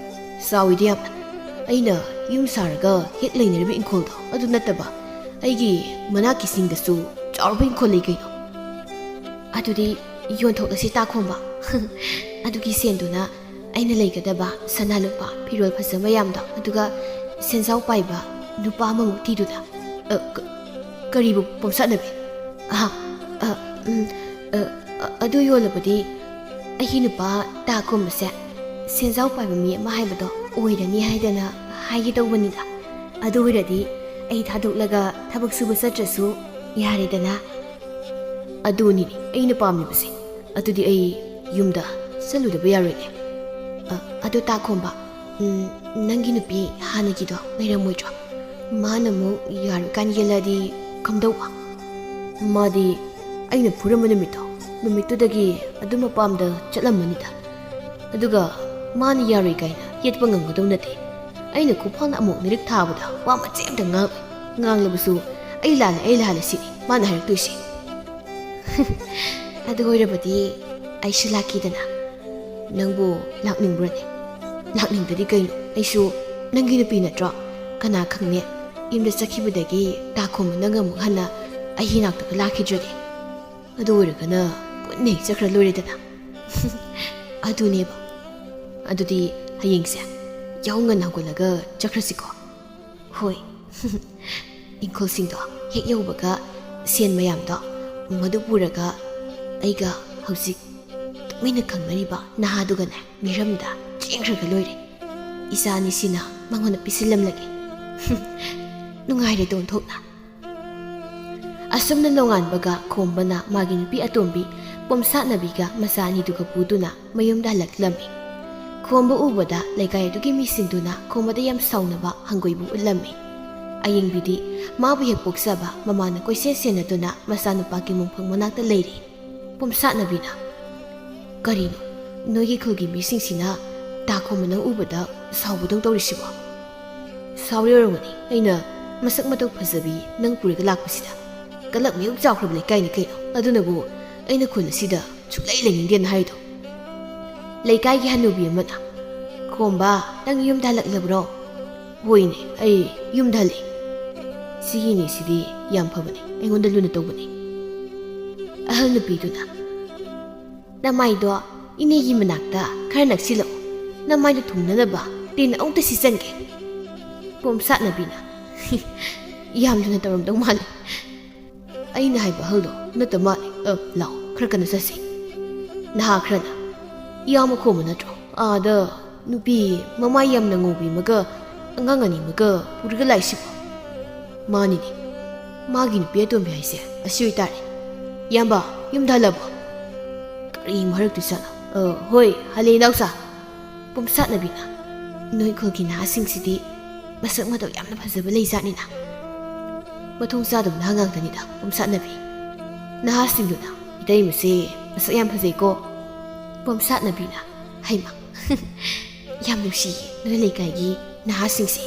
"ꯆꯥꯎꯏꯗ ꯌꯥꯝꯅ꯫ ꯑꯩꯅ ꯌꯨꯝ ꯁꯥꯔꯒ ꯍꯦꯛ ꯂꯩꯅꯔꯤꯕ ꯏꯪꯈꯣꯜꯗꯣ ꯑꯗꯨ ꯅꯠꯇꯕ, ꯑꯩꯒꯤ ꯃꯅꯥꯛꯀꯤꯁꯤꯡꯗꯁꯨ ꯆꯥꯎꯔꯕ ꯏꯪꯈꯣꯜ ꯂꯩ ꯀꯩꯅꯣ꯫" "ꯑꯗꯨꯗꯤ ꯌꯣꯟꯊꯣꯛꯂꯁꯤ ꯇꯥꯈꯣꯝꯕ꯫" "ꯑꯗꯨꯒꯤ ꯁꯦꯟꯗꯨꯅ ꯑꯩꯅ ꯂꯩꯒꯗꯕ ꯁꯅꯥ ꯂꯨꯄꯥ, ꯐꯤꯔꯣꯜ ꯐꯖꯕ ꯃꯌꯥꯝꯗꯣ, ꯑꯗꯨꯒ ꯁꯦꯟꯖꯥꯎ ꯄꯥꯏꯕ ꯅꯨꯄꯥ ꯑꯃꯃꯨꯛ ꯊꯤꯗꯨꯅ꯫" "ꯑ, ꯀ-, ꯀꯔꯤꯕꯨ ꯄꯣꯝꯁꯥꯠꯅꯕꯤ?" "ꯑꯍꯥ, ꯑ, ꯎꯝ, ꯑ, ꯑ, ꯑꯗꯨ ꯌꯣꯜꯂꯕꯗꯤ ꯑꯩꯒꯤ ꯅꯨꯄꯥ ꯇꯥꯈꯣꯝꯕꯁꯦ ꯁꯦꯟꯖꯥꯎ ꯄꯥꯏꯕ ꯃꯤ ꯑꯃ ꯍꯥꯏꯕꯗꯣ ꯑꯣꯏꯔꯅꯤ ꯍꯥꯏꯗꯅ ꯍꯥꯏꯒꯦ ꯇꯧꯕꯅꯤꯗ꯫ ꯑꯗꯨ ꯑꯣꯏꯔꯗꯤ ꯑꯩ ꯊꯥꯗꯣꯛꯂꯒ ꯊꯕꯛ ꯁꯨꯕ ꯆꯠꯇ꯭ꯔꯁꯨ ꯌꯥꯔꯦꯗꯅ꯫" ꯑꯗꯨꯅꯤꯅꯦ ꯑꯩꯅ ꯄꯥꯝꯂꯤꯕꯁꯦ꯫ ꯑꯗꯨꯗꯤ ꯑꯩ ꯌꯨꯝꯗ ꯆꯠꯂꯨꯗꯕ ꯌꯥꯔꯣꯏꯅꯦ꯫ ꯑ, ꯑꯗꯣ ꯇꯥ ꯈꯣꯝꯕ, ꯎꯝ, ꯅꯪꯒꯤ ꯅꯨꯄꯤ ꯍꯥꯟꯅꯒꯤꯗꯣ ꯂꯩꯔꯝꯃꯣꯏꯗ꯭ꯔꯣ? ꯃꯥꯅ ꯑꯃꯨꯛ ꯌꯥꯔꯣꯏ ꯀꯥꯏꯅ ꯌꯦꯜꯂꯛꯑꯗꯤ ꯀꯝꯗꯧꯕ? ꯃꯥꯗꯤ ꯑꯩꯅ ꯐꯨꯔꯝꯕ ꯅꯨꯃꯤꯠꯇꯣ, ꯅꯨꯃꯤꯠꯇꯨꯗꯒꯤ ꯑꯗꯨꯝ ꯃꯄꯥꯝꯗ ꯆꯠꯂꯝꯃꯅꯤꯗ꯫ ꯑꯗꯨꯒ ꯃꯥꯅ ꯌꯥꯔꯣꯏ ꯀꯥꯏꯅ ꯌꯦꯠꯄ ꯉꯝꯒꯗꯧ ꯅꯠꯇꯦ꯫ ꯑꯩꯅ ꯈꯨꯐꯥꯡꯅ ꯑꯃꯨꯛ ꯅꯤꯔꯛ ꯊꯥꯕꯗ ꯋꯥ ꯃꯆꯦꯠ ꯑꯝꯇ ꯉꯥꯡꯉꯣꯏ꯫ ꯉꯥꯡꯂꯕꯁꯨ "ꯑꯩ ꯂꯥꯜꯂꯦ, ꯑꯩ ꯂꯥꯜꯂꯦ" ꯁꯤꯅꯤ ꯃꯥꯅ ꯍꯥꯏꯔꯛꯇꯣꯏꯁꯦ꯫ ꯑꯗꯨ ꯑꯣꯏꯔꯕꯗꯤ ꯑꯩꯁꯨ ꯂꯥꯛꯀꯦꯗꯅ꯫ ꯅꯪꯕꯨ ꯂꯥꯛꯅꯤꯡꯕ꯭ꯔꯅꯦ? ꯂꯥꯛꯅꯤꯡꯗꯗꯤ ꯀꯩꯅꯣ? ꯑꯩꯁꯨ ꯅꯪꯒꯤ ꯅꯨꯄꯤ ꯅꯠꯇ꯭ꯔꯣ? ꯀꯅꯥ ꯈꯪꯅꯤ, ꯌꯨꯝꯗ ꯆꯠꯈꯤꯕꯗꯒꯤ ꯇꯥ ꯈꯣꯝꯕ ꯅꯪ ꯑꯃꯨꯛ ꯍꯟꯅ ꯑꯩꯒꯤ ꯅꯥꯛꯇꯒ ꯂꯥꯛꯈꯤꯗ꯭ꯔꯗꯤ? ꯑꯗꯨ ꯑꯣꯏꯔꯒꯅ ꯄꯨꯟꯅ ꯍꯦꯛ ꯆꯠꯈ꯭ꯔ ꯂꯣꯏꯔꯦꯗꯅ꯫ ꯑꯗꯨꯅꯦꯕ꯫ ꯑꯗꯨꯗꯤ ꯍꯌꯦꯡꯁꯦ ꯌꯥꯍꯧ ꯉꯟꯅ ꯍꯧꯒꯠꯂꯒ ꯆꯠꯈ꯭ꯔꯁꯤꯀꯣ꯫ ꯍꯣꯏ꯫ ꯏꯪꯈꯣꯜꯁꯤꯡꯗꯣ ꯍꯦꯛ ꯌꯧꯕꯒ ꯁꯦꯟ ꯃꯌꯥꯝꯗꯣ ꯃꯗꯨ ꯄꯨꯔꯒ ꯑꯩꯒ ꯍꯧꯖꯤꯛ ꯇꯨꯃꯤꯟꯅ ꯈꯪꯅꯔꯤꯕ ꯅꯍꯥꯗꯨꯒꯅꯦ ꯃꯤꯔꯝꯗ ꯆꯦꯟꯈ꯭ꯔꯒ ꯂꯣꯏꯔꯦ꯫ ꯏꯆꯥ ꯑꯅꯤꯁꯤꯅ ꯃꯉꯣꯟꯗ ꯄꯤꯁꯤꯜꯂꯝꯂꯒꯦ꯫ ꯅꯨꯡꯉꯥꯏꯔꯦꯗꯣ ꯑꯣꯟꯊꯣꯛꯅ꯫ ꯑꯁꯨꯝꯅ ꯅꯣꯡꯉꯥꯟꯕꯒ ꯈꯣꯝꯕꯅ ꯃꯥꯒꯤ ꯅꯨꯄꯤ ꯑꯇꯣꯝꯕꯤ ꯄꯣꯝꯁꯥꯠꯅꯕꯤꯒ ꯃꯆꯥ ꯑꯅꯤꯗꯨꯒ ꯄꯨꯗꯨꯅ ꯃꯌꯨꯝꯗ ꯍꯜꯂꯛꯂꯝꯃꯤ꯫ ꯈꯣꯝꯕ ꯎꯕꯗ ꯂꯩꯀꯥꯏ ꯑꯗꯨꯒꯤ ꯃꯤꯁꯤꯡꯗꯨꯅ ꯈꯣꯝꯕꯗ ꯌꯥꯝ ꯁꯥꯎꯅꯕ ꯍꯪꯒꯣꯏꯕ ꯎꯠꯂꯝꯃꯤ꯫ ꯑꯌꯤꯡꯕꯤꯗꯤ ꯃꯥꯕꯨ ꯍꯦꯛ ꯄꯣꯛꯆꯕ ꯃꯃꯥꯅ ꯀꯣꯏꯁꯦꯟ ꯁꯦꯟꯅꯗꯨꯅ ꯃꯆꯥꯅꯨꯄꯥꯒꯤ ꯃꯣꯡꯐꯝ ꯃꯅꯥꯛꯇ ꯂꯩꯔꯤ꯫ ꯄꯣꯝꯁꯥꯠꯅꯕꯤꯅ, "ꯀꯔꯤꯅꯣ, ꯅꯣꯏꯒꯤ ꯈꯨꯜꯒꯤ ꯃꯤꯁꯤꯡꯁꯤꯅ ꯇꯥ ꯈꯣꯝꯕ ꯅꯪ ꯎꯕꯗ ꯁꯥꯎꯕꯗꯧ ꯇꯧꯔꯤꯁꯤꯕꯣ?" "ꯁꯥꯎꯔꯤ ꯑꯣꯏꯔꯝꯒꯅꯤ꯫ ꯑꯩꯅ ꯃꯁꯛ ꯃꯇꯧ ꯐꯖꯕꯤ ꯅꯪ ꯄꯨꯔꯒ ꯂꯥꯛꯄꯁꯤꯗ꯫ ꯀꯂꯛ ꯃꯌꯨꯝ ꯆꯥꯎꯈ꯭ꯔꯕ ꯂꯩꯀꯥꯏꯅꯤ ꯀꯩꯅꯣ꯫ ꯑꯗꯨꯅꯕꯨ ꯑꯩꯅ ꯈꯨꯜ ꯑꯁꯤꯗ ꯁꯨꯛꯂꯩ ꯂꯩꯅꯤꯡꯗꯦꯅ ꯍꯥꯏꯗꯣ꯫" ꯂꯩꯀꯥꯏꯒꯤ ꯍꯅꯨꯕꯤ ꯑꯃꯅ, "ꯈꯣꯝꯕ, ꯅꯪ ꯌꯨꯝꯗ ꯍꯜꯂꯛꯂꯕ꯭ꯔꯣ?" "ꯍꯣꯏꯅꯦ, ꯑꯩ ꯌꯨꯝꯗ ꯍꯜꯂꯛꯏ꯫ ꯁꯤꯒꯤ ꯏꯅꯦꯁꯤꯗꯤ ꯌꯥꯝ ꯐꯕꯅꯦ, ꯑꯩꯉꯣꯟꯗ ꯂꯨꯅ ꯇꯧꯕꯅꯦ꯫" ꯑꯍꯜ ꯅꯨꯄꯤꯗꯨꯅ, "ꯅꯃꯥꯏꯗꯣ ꯏꯅꯦꯒꯤ ꯃꯅꯥꯛꯇ ꯈꯔ ꯅꯛꯁꯤꯜꯂꯛꯎ꯫ ꯅꯃꯥꯏꯗꯣ ꯊꯨꯡꯅꯅꯕ ꯇꯤꯟ ꯑꯃꯨꯛꯇ ꯁꯤꯠꯆꯟꯒꯦ꯫" ꯄꯣꯝꯁꯥꯠꯅꯕꯤꯅ, "ꯌꯥꯝ ꯂꯨꯅ ꯇꯧꯔꯝꯗꯧ ꯃꯥꯜꯂꯦ꯫" "ꯑꯩꯅ ꯍꯥꯏꯕ ꯑꯍꯜꯗꯣ ꯅꯠꯇ ꯃꯥꯜꯂꯦ꯫ ꯑ, ꯂꯥꯛꯑꯣ, ꯈꯔ ꯀꯟꯅ ꯆꯠꯁꯤ꯫" ꯅꯍꯥ ꯈꯔꯅ, "ꯏꯌꯥꯝꯕ ꯈꯣꯝꯕ ꯅꯠꯇ꯭ꯔꯣ? ꯑꯥꯗ ꯅꯨꯄꯤ ꯃꯃꯥꯏ ꯌꯥꯝꯅ ꯉꯧꯕꯤ ꯑꯃꯒ ꯑꯉꯥꯡ ꯑꯅꯤ ꯑꯃꯒ ꯄꯨꯔꯒ ꯂꯥꯛꯏꯁꯤꯕꯣ?" "ꯃꯥꯅꯤꯅꯦ, ꯃꯥꯒꯤ ꯅꯨꯄꯤ ꯑꯇꯣꯝꯕꯤ ꯍꯥꯏꯁꯦ ꯑꯁꯤ ꯑꯣꯏꯇꯥꯔꯦ꯫ ꯏꯌꯥꯝꯕ, ꯌꯨꯝꯗ ꯍꯜꯂꯕꯣ? ꯀꯔꯤ ꯃꯔꯛꯇ ꯆꯠꯂꯣ? ꯑ, ꯍꯣꯏ, ꯍꯜꯂꯦ ꯏꯅꯥꯎꯆꯥ꯫ ꯄꯣꯝꯁꯥꯠꯅꯕꯤꯅ, "ꯅꯣꯏ ꯈꯨꯜꯒꯤ ꯅꯍꯥꯁꯤꯡꯁꯤꯗꯤ ꯃꯁꯛ ꯃꯇꯧ ꯌꯥꯝꯅ ꯐꯖꯕ ꯂꯩꯖꯥꯠꯅꯤꯅ꯫ ꯃꯊꯣꯡ ꯆꯥꯗꯕ ꯅꯍꯥ ꯉꯥꯛꯇꯅꯤꯗ, ꯄꯣꯝꯁꯥꯠꯅꯕꯤ꯫" ꯅꯍꯥꯁꯤꯡꯗꯨꯅ, "ꯏꯇꯩꯃꯁꯦ ꯃꯁꯛ ꯌꯥꯝ ꯐꯖꯩꯀꯣ꯫" ꯄꯣꯝꯁꯥꯠꯅꯕꯤꯅ, "ꯍꯩꯃ, ꯌꯥꯝ ꯅꯨꯡꯁꯤꯌꯦ ꯅꯣꯏ ꯂꯩꯀꯥꯏꯒꯤ ꯅꯍꯥꯁꯤꯡꯁꯦ꯫"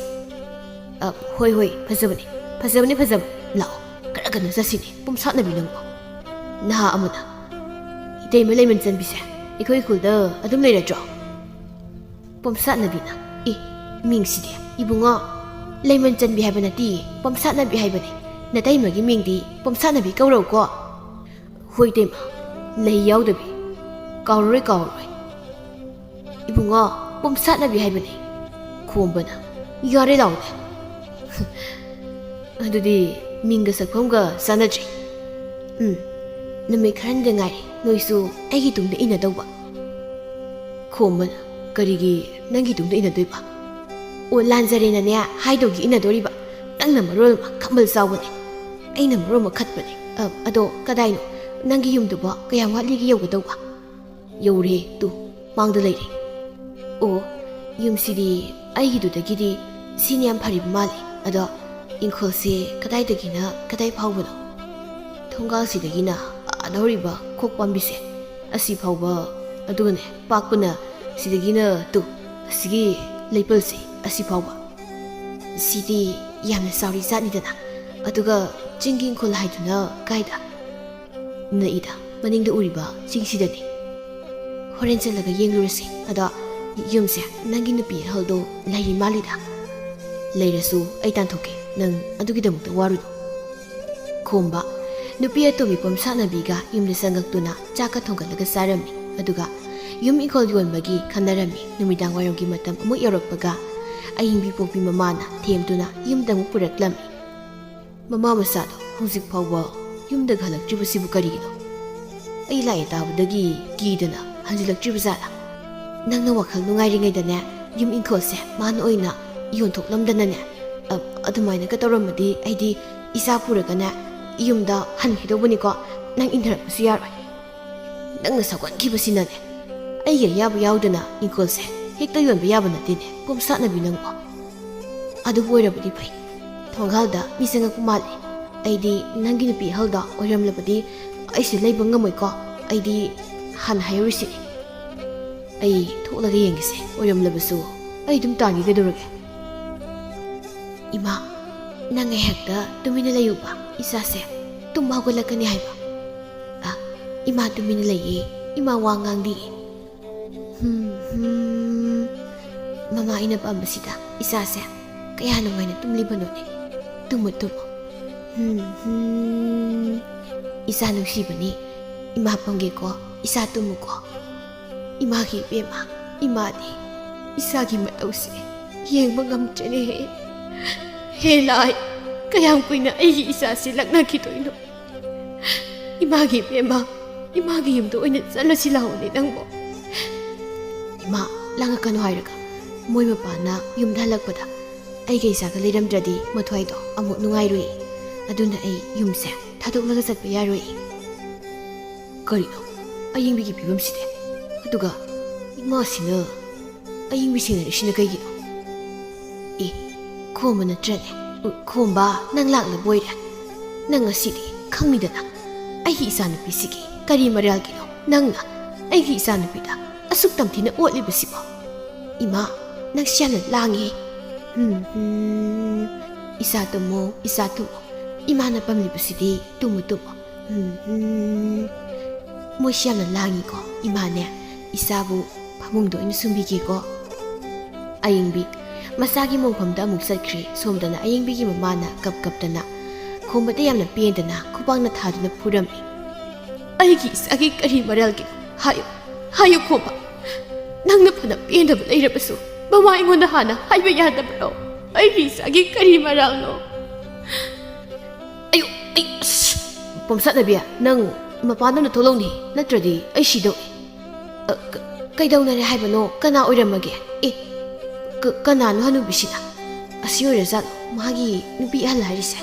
"ꯑ, ꯍꯣꯏ, ꯍꯣꯏ, ꯐꯖꯕꯅꯦ, ꯐꯖꯕꯅꯦ, ꯐꯖꯕꯅꯦ꯫ ꯂꯥꯛꯑꯣ, ꯈꯔ ꯀꯟꯅ ꯆꯠꯁꯤꯅꯦ, ꯄꯣꯝꯁꯥꯠꯅꯕꯤ ꯅꯪꯕꯣ꯫ ꯅꯍꯥ ꯑꯃꯅ, ꯏꯇꯩꯃ ꯂꯩꯃꯟ ꯆꯟꯕꯤꯁꯦ ꯑꯩꯈꯣꯏ ꯈꯨꯜꯗ ꯑꯗꯨꯝ ꯂꯩꯔꯗ꯭ꯔꯣ?" ꯄꯣꯝꯁꯥꯠꯅꯕꯤꯅ, "ꯑꯦ, ꯃꯤꯡꯁꯤꯗꯤ, ꯏꯕꯨꯡꯉꯣ, ꯂꯩꯃꯟ ꯆꯟꯕꯤ ꯍꯥꯏꯕ ꯅꯠꯇꯦ, ꯄꯣꯝꯁꯥꯠꯅꯕꯤ ꯍꯥꯏꯕꯅꯦ꯫ ꯅꯇꯩꯃꯒꯤ ꯃꯤꯡꯗꯤ ꯄꯣꯝꯁꯥꯠꯅꯕꯤ ꯀꯧꯔꯧꯀꯣ꯫" "ꯍꯣꯏ ꯏꯇꯩꯃ, ꯂꯩ ꯌꯥꯎꯗꯕꯤ, ꯀꯥꯎꯔꯔꯣꯏ, ꯀꯥꯎꯔꯔꯣꯏ꯫" "ꯏꯕꯨꯡꯉꯣ, ꯄꯣꯝꯁꯥꯠꯅꯕꯤ ꯍꯥꯏꯕꯅꯦ꯫" ꯈꯣꯝꯕꯅ, "ꯌꯥꯔꯦ ꯂꯥꯎꯅꯦ꯫ ꯑꯗꯨꯗꯤ ꯃꯤꯡꯒ ꯁꯛꯐꯝꯒ ꯆꯥꯟꯅꯗ꯭ꯔꯦ꯫ ꯎꯝ, ꯅꯨꯃꯤꯠ ꯈꯔꯅꯤꯗ ꯉꯥꯏꯔꯦ ꯅꯣꯏꯁꯨ ꯑꯩꯒꯤ ꯇꯨꯡꯗ ꯏꯟꯅꯗꯧꯕ꯫" ꯈꯣꯝꯕꯅ, "ꯀꯔꯤꯒꯤ ꯅꯪꯒꯤ ꯇꯨꯡꯗ ꯏꯟꯅꯗꯣꯏꯕ?" "ꯑꯣ, ꯂꯥꯟꯖꯔꯦꯅꯅꯦ ꯍꯥꯏꯗꯧꯒꯤ ꯏꯟꯅꯗꯣꯔꯤꯕ꯫ ꯅꯪꯅ ꯃꯔꯣꯜ ꯑꯃ ꯈꯝꯕꯜ ꯆꯥꯎꯕꯅꯦ, ꯑꯩꯅ ꯃꯔꯣꯜ ꯑꯃ ꯈꯠꯄꯅꯦ꯫ ꯑ, ꯑꯗꯣ ꯀꯗꯥꯏꯅꯣ ꯅꯪꯒꯤ ꯌꯨꯝꯗꯨꯕꯣ? ꯀꯌꯥꯝ ꯋꯥꯠꯂꯤꯒꯦ ꯌꯧꯒꯗꯧꯕ?" "ꯌꯧꯔꯦ, ꯇꯨ, ꯃꯥꯡꯗ ꯂꯩꯔꯦ꯫" "ꯑꯣ, ꯌꯨꯝꯁꯤꯗꯤ ꯑꯩꯒꯤꯗꯨꯗꯒꯤꯗꯤ ꯁꯤꯅ ꯌꯥꯝ ꯐꯔꯤꯕ ꯃꯥꯜꯂꯦ꯫ ꯑꯗꯣ ꯏꯪꯈꯣꯜꯁꯦ ꯀꯗꯥꯏꯗꯒꯤꯅ ꯀꯗꯥꯏ ꯐꯥꯎꯕꯅꯣ?" "ꯊꯣꯡꯒꯥꯜꯁꯤꯗꯒꯤꯅ ꯑꯥꯗ ꯍꯧꯔꯤꯕ ꯈꯣꯛ ꯄꯥꯝꯕꯤꯁꯦ, ꯑꯁꯤ ꯐꯥꯎꯕ, ꯑꯗꯨꯒꯅꯦ ꯄꯥꯛꯄꯅ ꯁꯤꯗꯒꯤꯅ, ꯇꯨ, ꯑꯁꯤꯒꯤ ꯂꯩꯄꯜꯁꯦ, ꯑꯁꯤ ꯐꯥꯎꯕ꯫" "ꯁꯤꯗꯤ ꯌꯥꯝꯅ ꯆꯥꯎꯔꯤ ꯖꯥꯠꯅꯤꯗꯅ꯫ ꯑꯗꯨꯒ ꯆꯤꯡꯒꯤ ꯏꯪꯈꯣꯜ ꯍꯥꯏꯗꯨꯅ ꯀꯥꯏꯗ?" "ꯅꯛꯏꯗ, ꯃꯅꯤꯡꯗ ꯎꯔꯤꯕ ꯆꯤꯡꯁꯤꯗꯅꯤ꯫ ꯍꯣꯔꯦꯟ ꯆꯠꯂꯒ ꯌꯦꯡꯂꯨꯔꯁꯤ꯫ ꯑꯗꯣ ꯌꯨꯝꯁꯦ ꯅꯪꯒꯤ ꯅꯨꯄꯤ ꯑꯍꯜꯗꯣ ꯂꯩꯔꯤ ꯃꯥꯜꯂꯤꯗ꯫" "ꯂꯩꯔꯁꯨ ꯑꯩ ꯇꯥꯟꯊꯣꯛꯀꯦ, ꯅꯪ ꯑꯗꯨꯒꯤꯗꯃꯛꯇ ꯋꯥꯔꯨꯅꯨ꯫" ꯈꯣꯝꯕ, ꯅꯨꯄꯤ ꯑꯇꯣꯝꯕꯤ ꯄꯣꯝꯁꯥꯠꯅꯕꯤꯒ ꯌꯨꯝꯗ ꯆꯪꯉꯛꯇꯨꯅ ꯆꯥꯛꯀ ꯊꯣꯡꯒꯠꯂꯒ ꯆꯥꯔꯝꯃꯤ꯫ ꯑꯗꯨꯒ ꯌꯨꯝ ꯏꯪꯈꯣꯜ ꯌꯣꯟꯕꯒꯤ ꯈꯟꯅꯔꯝꯃꯤ꯫ ꯅꯨꯃꯤꯗꯥꯡ ꯋꯥꯏꯔꯝꯒꯤ ꯃꯇꯝ ꯑꯃꯨꯛ ꯌꯧꯔꯛꯄꯒ ꯑꯍꯤꯡꯕꯤ ꯄꯣꯛꯄꯤ ꯃꯃꯥꯅ ꯊꯦꯝꯗꯨꯅ ꯌꯨꯝꯗ ꯑꯃꯨꯛ ꯄꯨꯔꯛꯂꯝꯃꯤ꯫ "ꯃꯃꯥ ꯃꯆꯥꯗꯣ ꯍꯧꯖꯤꯛ ꯐꯥꯎꯕ ꯌꯨꯝꯗꯒ ꯍꯜꯂꯛꯇ꯭ꯔꯤꯕꯁꯤꯕꯨ ꯀꯔꯤꯒꯤꯅꯣ? ꯑꯩ ꯂꯥꯛꯑꯦ ꯇꯥꯕꯗꯒꯤ ꯀꯤꯗꯅ ꯍꯟꯖꯤꯜꯂꯛꯇ꯭ꯔꯤꯕ ꯖꯥꯠꯂꯥ? ꯅꯪꯅ ꯋꯥꯈꯜ ꯅꯨꯡꯉꯥꯏꯔꯤꯉꯩꯗꯅꯦ, ꯌꯨꯝ ꯏꯪꯈꯣꯜꯁꯦ ꯃꯥꯅ ꯑꯣꯏꯅ ꯌꯣꯟꯊꯣꯛꯂꯝꯗꯅꯅꯦ, ꯑ, ꯑꯗꯨꯃꯥꯏꯅꯒ ꯇꯧꯔꯝꯃꯗꯤ ꯑꯩꯗꯤ ꯏꯆꯥ ꯄꯨꯔꯒꯅꯦ ꯌꯨꯝꯗ ꯍꯟꯈꯤꯗꯧꯕꯅꯤꯀꯣ꯫ ꯅꯪ ꯏꯟꯊꯔꯛꯄꯁꯨ ꯌꯥꯔꯣꯏ꯫ ꯅꯪꯅ ꯁꯧꯒꯠꯈꯤꯕꯁꯤꯅꯅꯦ, ꯑꯩꯒꯤ ꯑꯌꯥꯕ ꯌꯥꯎꯗꯅ ꯏꯪꯈꯣꯜꯁꯦ ꯍꯦꯛꯇ ꯌꯣꯟꯕ ꯌꯥꯕ ꯅꯠꯇꯦꯅꯦ, ꯄꯣꯝꯁꯥꯠꯅꯕꯤ ꯅꯪꯕꯣ꯫ ꯑꯗꯨꯕꯨ ꯑꯣꯏꯔꯕꯗꯤ ꯐꯩ, ꯊꯣꯡꯒꯥꯜꯗ ꯃꯤ ꯆꯪꯉꯛꯄ ꯃꯥꯜꯂꯦ꯫ ꯑꯩꯗꯤ ꯅꯪꯒꯤ ꯅꯨꯄꯤ ꯑꯍꯜꯗꯣ ꯑꯣꯏꯔꯝꯂꯕꯗꯤ ꯑꯩꯁꯦ ꯂꯩꯕ ꯉꯝꯃꯣꯏꯀꯣ꯫ ꯑꯩꯗꯤ ꯍꯥꯟꯅ ꯍꯥꯏꯍꯧꯔꯤꯁꯤꯅꯤ꯫ ꯑꯩ ꯊꯣꯛꯂꯒ ꯌꯦꯡꯒꯦꯁꯦ, ꯑꯣꯏꯔꯝꯂꯕꯁꯨ ꯑꯩ ꯑꯗꯨꯝ ꯇꯥꯟꯒꯦ, ꯀꯩꯗꯧꯔꯒꯦ? ꯏꯃꯥ, ꯅꯪ ꯉꯥꯏꯍꯥꯛꯇ ꯇꯨꯃꯤꯟꯅ ꯂꯩꯌꯨꯕ, ꯏꯆꯥꯁꯦ ꯇꯨꯝꯕ ꯍꯧꯒꯠꯂꯛꯀꯅꯤ ꯍꯥꯏꯕ꯫ ꯑ, ꯏꯃꯥ ꯇꯨꯃꯤꯟꯅ ꯂꯩꯌꯦ, ꯏꯃꯥ ꯋꯥ ꯉꯥꯡꯗꯤꯌꯦ꯫ ꯍꯨꯝ, ꯍꯨꯝ꯫ ꯃꯃꯥ ꯑꯩꯅ ꯄꯥꯝꯕꯁꯤꯗ ꯏꯆꯥꯁꯦ ꯀꯌꯥ ꯅꯨꯡꯉꯥꯏꯅ ꯇꯨꯝꯂꯤꯕꯅꯣꯅꯦ꯫ Tamu, Tamu. ꯍꯨꯝ, ꯍꯨꯝ꯫ ꯏꯆꯥ ꯅꯨꯡꯁꯤꯕꯅꯤ, ꯏꯃꯥ ꯄꯝꯒꯦꯀꯣ, ꯏꯆꯥ ꯇꯨꯝꯃꯨꯀꯣ꯫ ꯏꯃꯥꯒꯤ ꯏꯕꯦꯝꯃ, ꯏꯃꯥꯗꯤ ꯏꯆꯥꯒꯤ ꯃꯇꯧꯁꯦ ꯌꯦꯡꯕ ꯉꯝꯗ꯭ꯔꯦꯅꯦꯍꯦ꯫ ꯍꯦ ꯂꯥꯏ, ꯀꯌꯥꯝ ꯀꯨꯏꯅ ꯑꯩꯒꯤ ꯏꯆꯥꯁꯤ ꯂꯛꯅꯈꯤꯗꯣꯏꯅꯣ? ꯏꯃꯥꯒꯤ ꯏꯕꯦꯝꯃ, ꯏꯃꯥꯒꯤ ꯌꯨꯝꯗ ꯑꯣꯏꯅ ꯆꯠꯂꯁꯤ ꯂꯥꯛꯑꯣꯅꯦ ꯅꯪꯕꯣ꯫ ꯏꯃꯥ, ꯂꯥꯡꯉꯛꯀꯅꯨ ꯍꯥꯏꯔꯒ, ꯃꯣꯏ ꯃꯄꯥꯅ ꯌꯨꯝꯗ ꯍꯜꯂꯛꯄꯗ ꯑꯩꯒ ꯏꯆꯥꯒ ꯂꯩꯔꯝꯗ꯭ꯔꯗꯤ ꯃꯊ꯭ꯋꯥꯏꯗꯣ ꯑꯃꯨꯛ ꯅꯨꯡꯉꯥꯏꯔꯣꯏ꯫ ꯑꯗꯨꯅ ꯑꯩ ꯌꯨꯝꯁꯦ ꯊꯥꯗꯣꯛꯂꯒ ꯆꯠꯄ ꯌꯥꯔꯣꯏ꯫ ꯀꯔꯤꯅꯣ ꯑꯌꯤꯡꯕꯤꯒꯤ ꯐꯤꯕꯝꯁꯤꯗꯤ? ꯑꯗꯨꯒ ꯏꯃꯥꯁꯤꯅ ꯑꯌꯤꯡꯕꯤ ꯁꯦꯟꯅꯔꯤꯁꯤꯅ ꯀꯩꯒꯤꯅꯣ? ꯑꯦ, ꯈꯣꯝꯕ ꯅꯠꯇ꯭ꯔꯅꯦ? ꯎ, ꯈꯣꯝꯕ, ꯅꯪ ꯂꯥꯛꯂꯕ ꯑꯣꯏꯔꯦ꯫ ꯅꯪ ꯉꯁꯤꯗꯤ ꯈꯪꯅꯤꯗꯅ, ꯑꯩꯒꯤ ꯏꯆꯥꯅꯨꯄꯤꯁꯤꯒꯤ ꯀꯔꯤ ꯃꯔꯥꯜꯒꯤꯅꯣ ꯅꯪꯅ ꯑꯩꯒꯤ ꯏꯆꯥꯅꯨꯄꯤꯗ ꯑꯁꯨꯛ ꯇꯝꯊꯤꯅ ꯑꯣꯠꯂꯤꯕꯁꯤꯕꯣ? ꯏꯃꯥ, ꯅꯪꯁꯤ ꯌꯥꯝꯅ ꯂꯥꯡꯉꯦ꯫ ꯎꯝ, ꯎꯝ, ꯏꯆꯥ ꯇꯨꯝꯃꯣ, ꯏꯆꯥ ꯇꯨꯝꯃꯣ꯫ ꯏꯃꯥꯅ ꯄꯝꯂꯤꯕꯁꯤꯗꯤ ꯇꯨꯝꯃꯨ, ꯇꯨꯝꯃꯨ꯫ ꯎꯝ, ꯎꯝ꯫ ꯃꯣꯏꯁꯤ ꯌꯥꯝꯅ ꯂꯥꯡꯉꯤꯀꯣ꯫ ꯏꯃꯥꯅꯦ, ꯏꯆꯥꯕꯨ ꯐꯃꯨꯡꯗ ꯑꯣꯏꯅ ꯁꯨꯝꯕꯤꯒꯦꯀꯣ꯫ ꯑꯌꯤꯡꯕꯤ ꯃꯆꯥꯒꯤ ꯃꯣꯡꯐꯝꯗ ꯑꯃꯨꯛ ꯆꯠꯈ꯭ꯔꯦ꯫ ꯁꯣꯝꯗꯅ ꯑꯌꯤꯡꯕꯤꯒꯤ ꯃꯃꯥꯅ ꯀꯞ ꯀꯞꯇꯅ ꯈꯣꯝꯕꯗ ꯌꯥꯝꯅ ꯄꯦꯟꯗꯅ ꯈꯨꯕꯥꯛꯅ ꯊꯥꯗꯨꯅ ꯐꯨꯔꯝꯃꯤ꯫ "ꯑꯩꯒꯤ ꯏꯆꯥꯒꯤ ꯀꯔꯤ ꯃꯔꯜꯒꯤꯅꯣ? ꯍꯥꯏꯌꯨ, ꯍꯥꯏꯌꯨ ꯈꯣꯝꯕ꯫ ꯅꯪꯅ ꯐꯅ ꯄꯦꯟꯗꯕ ꯂꯩꯔꯕꯁꯨ ꯃꯃꯥ ꯑꯩꯉꯣꯟꯗ ꯍꯥꯟꯅ ꯍꯥꯏꯕ ꯌꯥꯗꯕ꯭ꯔꯣ? ꯑꯩꯒꯤ ꯏꯆꯥꯒꯤ ꯀꯔꯤ ꯃꯔꯜꯅꯣ?" ꯑꯌꯨ, ꯑꯩ, ꯑꯁ! ꯄꯣꯝꯁꯥꯠꯅꯕꯤ, ꯅꯪ ꯃꯄꯥꯟꯗ ꯑꯝꯇ ꯊꯣꯛꯂꯛꯎꯅꯦ, ꯅꯠꯇ꯭ꯔꯗꯤ ꯑꯩ ꯁꯤꯗꯧꯔꯦ꯫ ꯑ, ꯀ-, ꯀꯩꯗꯧꯅꯔꯦ ꯍꯥꯏꯕꯅꯣ? ꯀꯅꯥ ꯑꯣꯏꯔꯝꯃꯒꯦ? ꯑꯦ, ꯀ-, ꯀꯅꯥꯅꯣ ꯍꯅꯨꯕꯤꯁꯤꯅ? ꯑꯁꯤ ꯑꯣꯏꯔꯖꯥꯠꯂꯣ ꯃꯥꯒꯤ ꯅꯨꯄꯤ ꯑꯍꯜ ꯍꯥꯏꯔꯤꯁꯦ?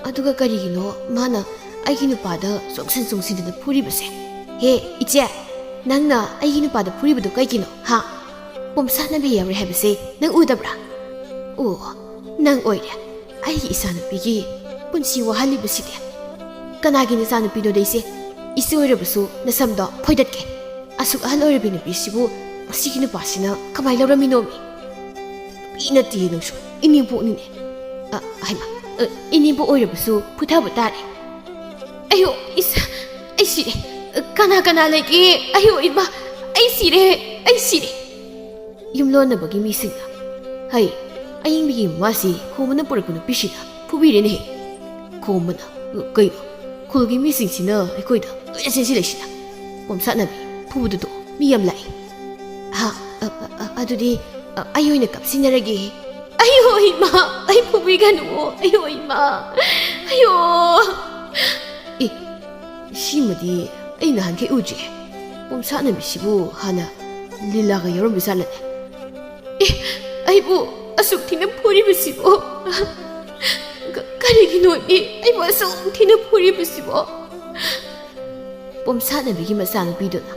ꯑꯗꯨꯒ ꯀꯔꯤꯒꯤꯅꯣ ꯃꯥꯅ ꯑꯩꯒꯤ ꯅꯨꯄꯥꯗ ꯆꯣꯡꯁꯤꯟ ꯆꯣꯡꯁꯤꯟꯗꯅ ꯐꯨꯔꯤꯕꯁꯦ? ꯍꯦ, ꯏꯆꯦ, ꯅꯪꯅ ꯑꯩꯒꯤ ꯅꯨꯄꯥꯗ ꯐꯨꯔꯤꯕꯗꯨ ꯀꯩꯒꯤꯅꯣ, ꯍꯥ? ꯄꯣꯝꯁꯥꯠꯅꯕꯤ ꯌꯥꯎꯔꯦ ꯍꯥꯏꯕꯁꯦ ꯅꯪ ꯎꯗꯕ꯭ꯔꯥ? ꯑꯣ, ꯅꯪ ꯑꯣꯏꯔꯦ ꯑꯩꯒꯤ ꯏꯆꯥꯅꯨꯄꯤꯒꯤ ꯄꯨꯟꯁꯤ ꯋꯥꯍꯜꯂꯤꯕꯁꯤꯗꯤ꯫ ꯀꯅꯥꯒꯤ ꯅꯆꯥꯅꯨꯄꯤꯅꯣꯗ ꯏꯆꯦ? ꯏꯆꯦ ꯑꯣꯏꯔꯕꯁꯨ ꯅꯁꯝꯗꯣ ꯐꯣꯏꯗꯠꯀꯦ꯫ ꯑꯁꯨꯛ ꯑꯍꯜ ꯑꯣꯏꯔꯕꯤ ꯅꯨꯄꯤꯁꯤꯕꯨ ꯃꯁꯤꯒꯤ ꯅꯨꯄꯥꯁꯤꯅ ꯀꯃꯥꯏꯅ ꯂꯧꯔꯝꯃꯤꯅꯣꯃꯤ? ꯅꯨꯄꯤ ꯅꯠꯇꯦ ꯅꯪꯁꯨ, ꯏꯅꯦꯝꯄꯣꯛꯅꯤꯅꯦ꯫ ꯑ, ꯍꯩꯃꯥ, ꯑ, ꯏꯅꯦꯝꯄꯣꯛ ꯑꯣꯏꯔꯕꯁꯨ ꯐꯨꯊꯕ ꯇꯥꯔꯦ꯫ ꯑꯌꯣ, ꯏꯁ, ꯑꯩ ꯁꯤꯔꯦ꯫ ꯀꯅꯥ ꯀꯅꯥ ꯂꯩꯒꯦ? ꯑꯌꯣ, ꯏꯃꯥ, ꯑꯩ ꯁꯤꯔꯦ, ꯑꯩ ꯁꯤꯔꯦ꯫ ꯌꯨꯝꯂꯣꯟꯅꯕꯒꯤ ꯃꯤꯁꯤꯡꯅ, "ꯍꯩ, ꯑꯌꯤꯡꯕꯤꯒꯤ ꯃꯃꯥꯁꯤ ꯈꯣꯝꯕꯅ ꯄꯨꯔꯛꯄ ꯅꯨꯄꯤꯁꯤꯅ ꯐꯨꯕꯤꯔꯦꯅꯦꯍꯦ꯫" ꯈꯣꯝꯕꯅ, "ꯀꯩꯅꯣ? ꯈꯨꯜꯒꯤ ꯃꯤꯁꯤꯡꯁꯤꯅ ꯑꯩꯈꯣꯏꯗ ꯂꯣꯏꯅ ꯆꯦꯟꯁꯤꯜꯂꯛꯏꯁꯤꯅ? ꯄꯣꯝꯁꯥꯠꯅꯕꯤ ꯐꯨꯕꯗꯨꯗꯣ ꯃꯤ ꯌꯥꯝ ꯂꯥꯛꯏ꯫" "ꯍꯥ? ꯑ, ꯑ, ꯑ, ꯑꯗꯨꯗꯤ, ꯑ, ꯑꯩ ꯑꯣꯏꯅ ꯀꯞꯁꯤꯟꯅꯔꯒꯦ꯫" "ꯑꯌꯣ ꯏꯃꯥ, ꯑꯩ ꯐꯨꯕꯤꯒꯅꯨ, ꯑꯌꯣ ꯏꯃꯥ, ꯑꯌꯣ!" "ꯑꯦ, ꯁꯤꯃꯗꯤ ꯑꯩ ꯅꯍꯥꯟꯈꯩ ꯎꯗ꯭ꯔꯤ꯫ ꯄꯣꯝꯁꯥꯠꯅꯕꯤꯁꯤꯕꯨ ꯍꯥꯟꯅ ꯂꯤꯂꯥꯒ ꯌꯥꯎꯔꯝꯕ ꯖꯥꯠꯂꯅꯦ? ꯑꯦ, ꯑꯩꯕꯨ ꯑꯁꯨꯛ ꯊꯤꯅ ꯐꯨꯔꯤꯕꯁꯤꯕꯨ? ꯀ-, ꯀꯔꯤꯒꯤꯅꯣꯅꯦ ꯑꯩꯕꯨ ꯑꯁꯨꯛ ꯊꯤꯅ ꯐꯨꯔꯤꯕꯁꯤꯕꯨ?" ꯄꯣꯝꯁꯥꯠꯅꯕꯤꯒꯤ ꯃꯆꯥꯅꯨꯄꯤꯗꯨꯅ,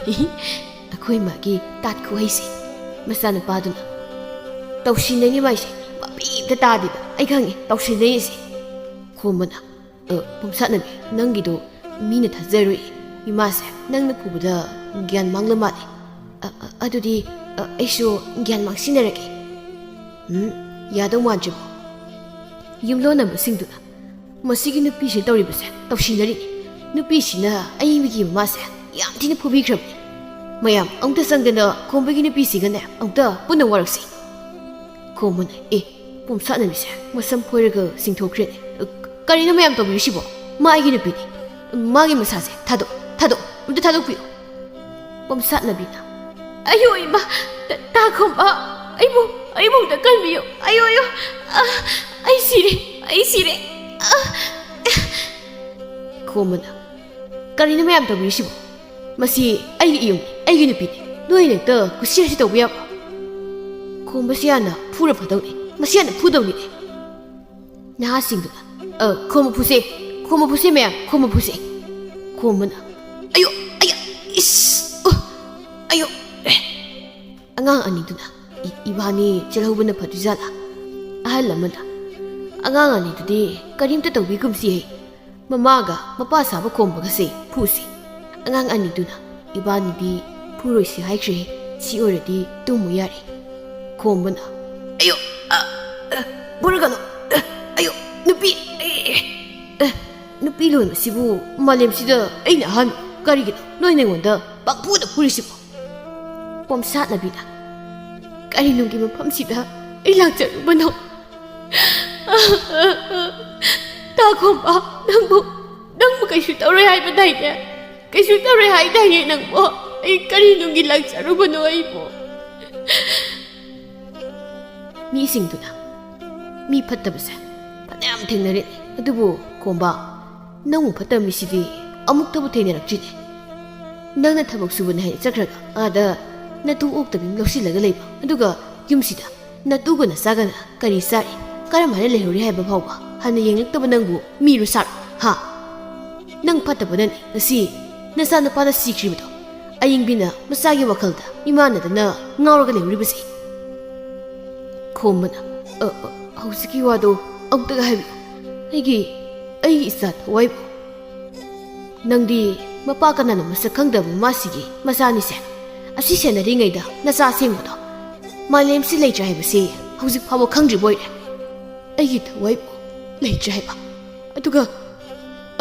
"ꯑꯩꯈꯣꯏ ꯃꯥꯒꯤ ꯇꯥꯠ ꯈꯨꯍꯩꯁꯦ꯫" ꯃꯆꯥꯅꯨꯄꯥꯗꯨꯅ, "ꯇꯧꯁꯤꯟꯅꯩꯅꯤ ꯃꯥꯏꯁꯦ, ꯃꯄꯤ ꯑꯝꯇ ꯇꯥꯗꯦꯕ, ꯑꯩ ꯈꯪꯉꯦ ꯇꯧꯁꯤꯟꯅꯩꯁꯦ꯫" ꯈꯣꯝꯕꯅ, "ꯑ, ꯄꯣꯝꯁꯥꯠꯅꯕꯤ, ꯅꯪꯒꯤꯗꯣ ꯃꯤꯅ ꯊꯥꯖꯔꯣꯏ꯫ ꯏꯃꯥꯁꯦ ꯅꯪꯅ ꯐꯨꯕꯗ ꯒ꯭ꯌꯥꯟ ꯃꯥꯡꯂ ꯃꯥꯜꯂꯦ꯫ ꯑ, ꯑ, ꯑꯗꯨꯗꯤ, ꯑ, ꯑꯩꯁꯨ ꯒ꯭ꯌꯥꯟ ꯃꯥꯡꯁꯤꯟꯅꯔꯒꯦ꯫" "ꯎꯝ, ꯌꯥꯗꯧ ꯃꯥꯟꯗ꯭ꯔꯤꯕꯣ?" ꯌꯨꯝꯂꯣꯟꯅꯕꯁꯤꯡꯗꯨꯅ, "ꯃꯁꯤꯒꯤ ꯅꯨꯄꯤꯁꯦ ꯇꯧꯔꯤꯕꯁꯦ ꯇꯧꯁꯤꯟꯅꯔꯤꯅꯤ꯫ ꯅꯨꯄꯤꯁꯤꯅ ꯑꯌꯤꯡꯕꯤꯒꯤ ꯃꯃꯥꯁꯦ ꯌꯥꯝ ꯊꯤꯅ ꯐꯨꯕꯤꯈ꯭ꯔꯕꯅꯤ꯫ ꯃꯌꯥꯝ ꯑꯃꯨꯛꯇ ꯆꯪꯗꯅ ꯈꯣꯝꯕꯒꯤ ꯅꯨꯄꯤꯁꯤꯒꯅꯦ ꯑꯃꯨꯛꯇ ꯄꯨꯟꯅ ꯋꯥꯔꯛꯁꯤ꯫" ꯈꯣꯝꯕꯅ, "ꯑꯦ, ꯄꯣꯝꯁꯥꯠꯅꯕꯤꯁꯦ ꯃꯁꯝ ꯐꯣꯏꯔꯒ ꯆꯤꯡꯊꯣꯛꯈ꯭ꯔꯦꯅꯦ꯫ ꯀꯔꯤꯅꯣ ꯃꯌꯥꯝ ꯇꯧꯕꯤꯔꯤꯁꯤꯕꯣ? ꯃꯥ ꯑꯩꯒꯤ ꯅꯨꯄꯤꯅꯤ꯫ ꯃꯥꯒꯤ ꯃꯁꯥꯁꯦ ꯊꯥꯗꯣꯛ, ꯊꯥꯗꯣꯛ, ꯑꯝꯇ ꯊꯥꯗꯣꯛꯄꯤꯌꯨ꯫" ꯄꯣꯝꯁꯥꯠꯅꯕꯤꯅ, "ꯑꯌꯣ ꯏꯃꯥ, ꯇ-, ꯇꯥ ꯈꯣꯝꯕ, ꯑꯩꯕꯨ, ꯑꯩꯕꯨ ꯑꯝꯇ ꯀꯟꯕꯤꯌꯨ꯫ ꯑꯌꯣ, ꯑꯌꯣ, ꯑ, ꯑꯩ ꯁꯤꯔꯦ, ꯑꯩ ꯁꯤꯔꯦ꯫ ꯑ꯫" ꯈꯣꯝꯕꯅ, "ꯀꯔꯤꯅꯣ ꯃꯌꯥꯝ ꯇꯧꯕꯤꯔꯤꯁꯤꯕꯣ? ꯃꯁꯤ ꯑꯩꯒꯤ ꯏꯌꯨꯝꯅꯤ, ꯑꯩꯒꯤ ꯅꯨꯄꯤꯅꯤ꯫ ꯅꯣꯏꯅ ꯍꯦꯛꯇ ꯀꯨꯁꯤ ꯔꯥꯁꯤ ꯇꯧꯕ ꯌꯥꯕ꯭ꯔꯣ? ꯈꯣꯝꯕꯁꯤ ꯍꯥꯟꯅ ꯐꯨꯔ ꯐꯗꯧꯅꯤ, ꯃꯁꯤ ꯍꯥꯟꯅ ꯐꯨꯗꯧꯅꯤꯅꯦ꯫" ꯅꯍꯥꯁꯤꯡꯗꯨꯅ, "ꯑ, ꯈꯣꯝꯕ ꯐꯨꯁꯦ, "ꯈꯣꯝꯕ ꯐꯨꯁꯦ ꯃꯌꯥꯝ, ꯈꯣꯝꯕ ꯐꯨꯁꯦ!" ꯈꯣꯝꯕꯅ, "ꯑꯌꯣ, ꯑꯌꯥ, ꯏꯁ, ꯑꯣ, ꯑꯌꯣ!" ꯑꯉꯥꯡ ꯑꯅꯤꯗꯨꯅ, "ꯏ-, ꯏꯕꯥꯅꯤ ꯆꯦꯜꯍꯧꯕꯅ ꯐꯗꯣꯏꯖꯥꯠꯂꯥ?" ꯑꯍꯜ ꯑꯃꯅ, "ꯑꯉꯥꯡ ꯑꯅꯤꯗꯨꯗꯤ ꯀꯔꯤꯝꯇ ꯇꯧꯕꯤꯒꯨꯝꯁꯤꯍꯦ꯫ ꯃꯃꯥꯒ ꯃꯄꯥ ꯁꯥꯕ ꯈꯣꯝꯕꯒꯁꯦ ꯐꯨꯁꯤ꯫ ꯑꯉꯥꯡ ꯑꯅꯤꯗꯨꯅ ꯏꯕꯥꯅꯤꯗꯤ ꯐꯨꯔꯣꯏꯁꯤ ꯍꯥꯏꯈ꯭ꯔꯦ꯫ ꯁꯤ ꯑꯣꯏꯔꯗꯤ ꯇꯨꯝꯃꯨ ꯌꯥꯔꯦ꯫" ꯈꯣꯝꯕꯅ, "ꯑꯌꯣ, ꯑ, ꯑ, ꯐꯨꯔꯒꯅꯨ, ꯑ, ꯑꯌꯣ, ꯅꯨꯄꯤ, ꯑꯦ, ꯑ, ꯅꯨꯄꯤ ꯂꯣꯟꯕꯁꯤꯕꯨ ꯃꯥꯂꯦꯝꯁꯤꯗ ꯑꯩꯅ ꯑꯍꯥꯟꯕ꯫ ꯀꯔꯤꯒꯤꯅꯣ ꯅꯣꯏꯅ ꯑꯩꯉꯣꯟꯗ ꯄꯪꯐꯨꯗ ꯐꯨꯔꯤꯁꯤꯕꯣ?" ꯄꯣꯝꯁꯥꯠꯅꯕꯤꯅ, "ꯀꯔꯤꯅꯨꯡꯒꯤ ꯃꯐꯝꯁꯤꯗ ꯑꯩ ꯂꯥꯛꯆꯔꯨꯕꯅꯣ? ꯇꯥꯈꯣꯝꯕ, ꯅꯪꯕꯨ, ꯅꯪꯕꯨ ꯀꯩꯁꯨ ꯇꯧꯔꯣꯏ ꯍꯥꯏꯕꯗꯥꯏꯅꯦ? ꯀꯩꯁꯨ ꯇꯧꯔꯣꯏ ꯍꯥꯏꯗꯥꯏꯅꯦ ꯅꯪꯕꯨ? ꯑꯩ ꯀꯔꯤꯅꯨꯡꯒꯤ ꯂꯥꯛꯆꯔꯨꯕꯅꯣ ꯑꯩꯕꯨ?" ꯃꯤꯁꯤꯡꯗꯨꯅ, "ꯃꯤ ꯐꯠꯇꯕꯁꯦ ꯐꯅꯌꯥꯝ ꯊꯦꯡꯅꯔꯦ, ꯑꯗꯨꯕꯨ ꯈꯣꯝꯕ, ꯅꯪꯃꯨꯛ ꯐꯠꯇꯕ ꯃꯤꯁꯤꯗꯤ ꯑꯃꯨꯛꯇꯕꯨ ꯊꯦꯡꯅꯔꯛꯇ꯭ꯔꯤꯅꯦ꯫ ꯅꯪꯅ ꯊꯕꯛ ꯁꯨꯕꯅꯦ ꯍꯥꯏꯅ ꯆꯠꯈ꯭ꯔꯒ ꯑꯥꯗ ꯅꯇꯨ ꯑꯣꯛꯇꯕꯤ ꯑꯃ ꯂꯧꯁꯤꯜꯂꯒ ꯂꯩꯕ, ꯑꯗꯨꯒ ꯌꯨꯝꯁꯤꯗ ꯅꯇꯨꯒ ꯅꯆꯥꯒꯅ ꯀꯔꯤ ꯆꯥꯔꯤ, ꯀꯔꯝ ꯍꯥꯏꯅ ꯂꯩꯍꯧꯔꯤ ꯍꯥꯏꯕ ꯐꯥꯎꯕ ꯍꯟꯅ ꯌꯦꯡꯂꯛꯇꯕ ꯅꯪꯕꯨ ꯃꯤꯔꯣ ꯁꯥꯔꯣ, ꯍꯥ? ꯅꯪ ꯐꯠꯇꯕꯅꯅꯤ ꯉꯁꯤ ꯅꯆꯥꯅꯨꯄꯥꯅ ꯁꯤꯈ꯭ꯔꯤꯕꯗꯣ꯫ ꯑꯌꯤꯡꯕꯤꯅ ꯃꯆꯥꯒꯤ ꯋꯥꯈꯜꯗ ꯃꯤꯃꯥꯟꯅꯗꯅ ꯉꯥꯎꯔꯒ ꯂꯩꯍꯧꯔꯤꯕꯁꯦ꯫" ꯈꯣꯝꯕꯅ, "ꯑ, ꯑ, ꯍꯧꯖꯤꯛꯀꯤ ꯋꯥꯗꯣ ꯑꯃꯨꯛꯇꯒ ꯍꯥꯏꯕꯤꯌꯨ꯫ ꯑꯩꯒꯤ, ꯑꯩꯒꯤ ꯏꯆꯥ ꯊꯋꯥꯏꯕꯨ꯫ ꯅꯪꯗꯤ ꯃꯄꯥ ꯀꯅꯥꯅꯣ ꯃꯁꯛ ꯈꯪꯗꯕ ꯃꯃꯥꯁꯤꯒꯤ ꯃꯆꯥꯅꯤꯁꯦ꯫ ꯑꯁꯤ ꯁꯦꯟꯅꯔꯤꯉꯩꯗ ꯅꯆꯥ ꯑꯁꯦꯡꯕꯗꯣ ꯃꯥꯂꯦꯝꯁꯤ ꯂꯩꯇ꯭ꯔꯦ ꯍꯥꯏꯕꯁꯤ ꯍꯧꯖꯤꯛ ꯐꯥꯎꯕ ꯈꯪꯗ꯭ꯔꯤꯕ ꯑꯣꯏꯔꯦ꯫ ꯑꯩꯒꯤ ꯊꯋꯥꯏꯕꯨ ꯂꯩꯇ꯭ꯔꯦ ꯍꯥꯏꯕ꯫ ꯑꯗꯨꯒ,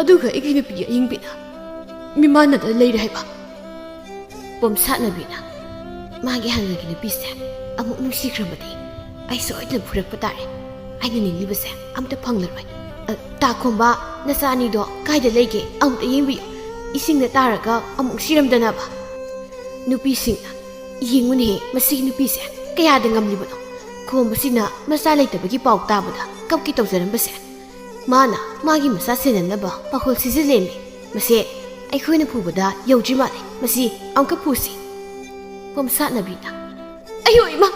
ꯑꯗꯨꯒ ꯑꯩꯒꯤ ꯅꯨꯄꯤ ꯑꯌꯤꯡꯕꯤꯅ ꯃꯤꯃꯥꯟꯅꯗ ꯂꯩꯔꯦ ꯍꯥꯏꯕ꯫" ꯄꯣꯝꯁꯥꯠꯅꯕꯤꯅ, "ꯃꯥꯒꯤ ꯍꯥꯟꯅꯒꯤ ꯅꯨꯄꯤꯁꯦ ꯑꯃꯨꯛ ꯅꯨꯡꯁꯤꯈ꯭ꯔꯕꯗꯤ ꯑꯩ ꯁꯣꯏꯗꯅ ꯐꯨꯔꯛꯄ ꯇꯥꯔꯦ꯫ ꯑꯩꯅ ꯅꯤꯡꯂꯤꯕꯁꯦ ꯑꯝꯇ ꯐꯪꯂꯔꯣꯏ꯫ ꯑ, ꯇꯥꯈꯣꯝꯕ, ꯅꯆꯥ ꯑꯅꯤꯗꯣ ꯀꯥꯏꯗ ꯂꯩꯒꯦ? ꯑꯃꯨꯛꯇ ꯌꯦꯡꯕꯤꯌꯨ꯫ ꯏꯁꯤꯡꯗ ꯇꯥꯔꯒ ꯑꯃꯨꯛ ꯁꯤꯔꯝꯗꯅꯕ꯫" ꯅꯨꯄꯤꯁꯤꯡꯅ, "ꯌꯦꯡꯉꯨꯅꯦꯍꯦ, ꯃꯁꯤꯒꯤ ꯅꯨꯄꯤꯁꯦ ꯀꯌꯥꯗ ꯉꯝꯂꯤꯕꯅꯣ? ꯈꯣꯝꯕꯁꯤꯅ ꯃꯆꯥ ꯂꯩꯇꯕꯒꯤ ꯄꯥꯎ ꯇꯥꯕꯗ ꯀꯞꯀꯦ ꯇꯧꯖꯔꯝꯕꯁꯦ꯫ ꯃꯥꯅ ꯃꯥꯒꯤ ꯃꯆꯥ ꯁꯦꯟꯅꯅꯕ ꯄꯥꯈꯣꯜ ꯁꯤꯖꯤꯜꯂꯦꯃꯤ꯫ ꯃꯁꯦ ꯑꯩꯈꯣꯏꯅ ꯐꯨꯕꯗ ꯌꯧꯗ꯭ꯔꯤ ꯃꯥꯜꯂꯦ꯫ ꯃꯁꯤ ꯑꯃꯨꯛꯀ ꯐꯨꯁꯤ꯫" ꯄꯣꯝꯁꯥꯠꯅꯕꯤꯅ, "ꯑꯌꯣ ꯏꯃꯥ,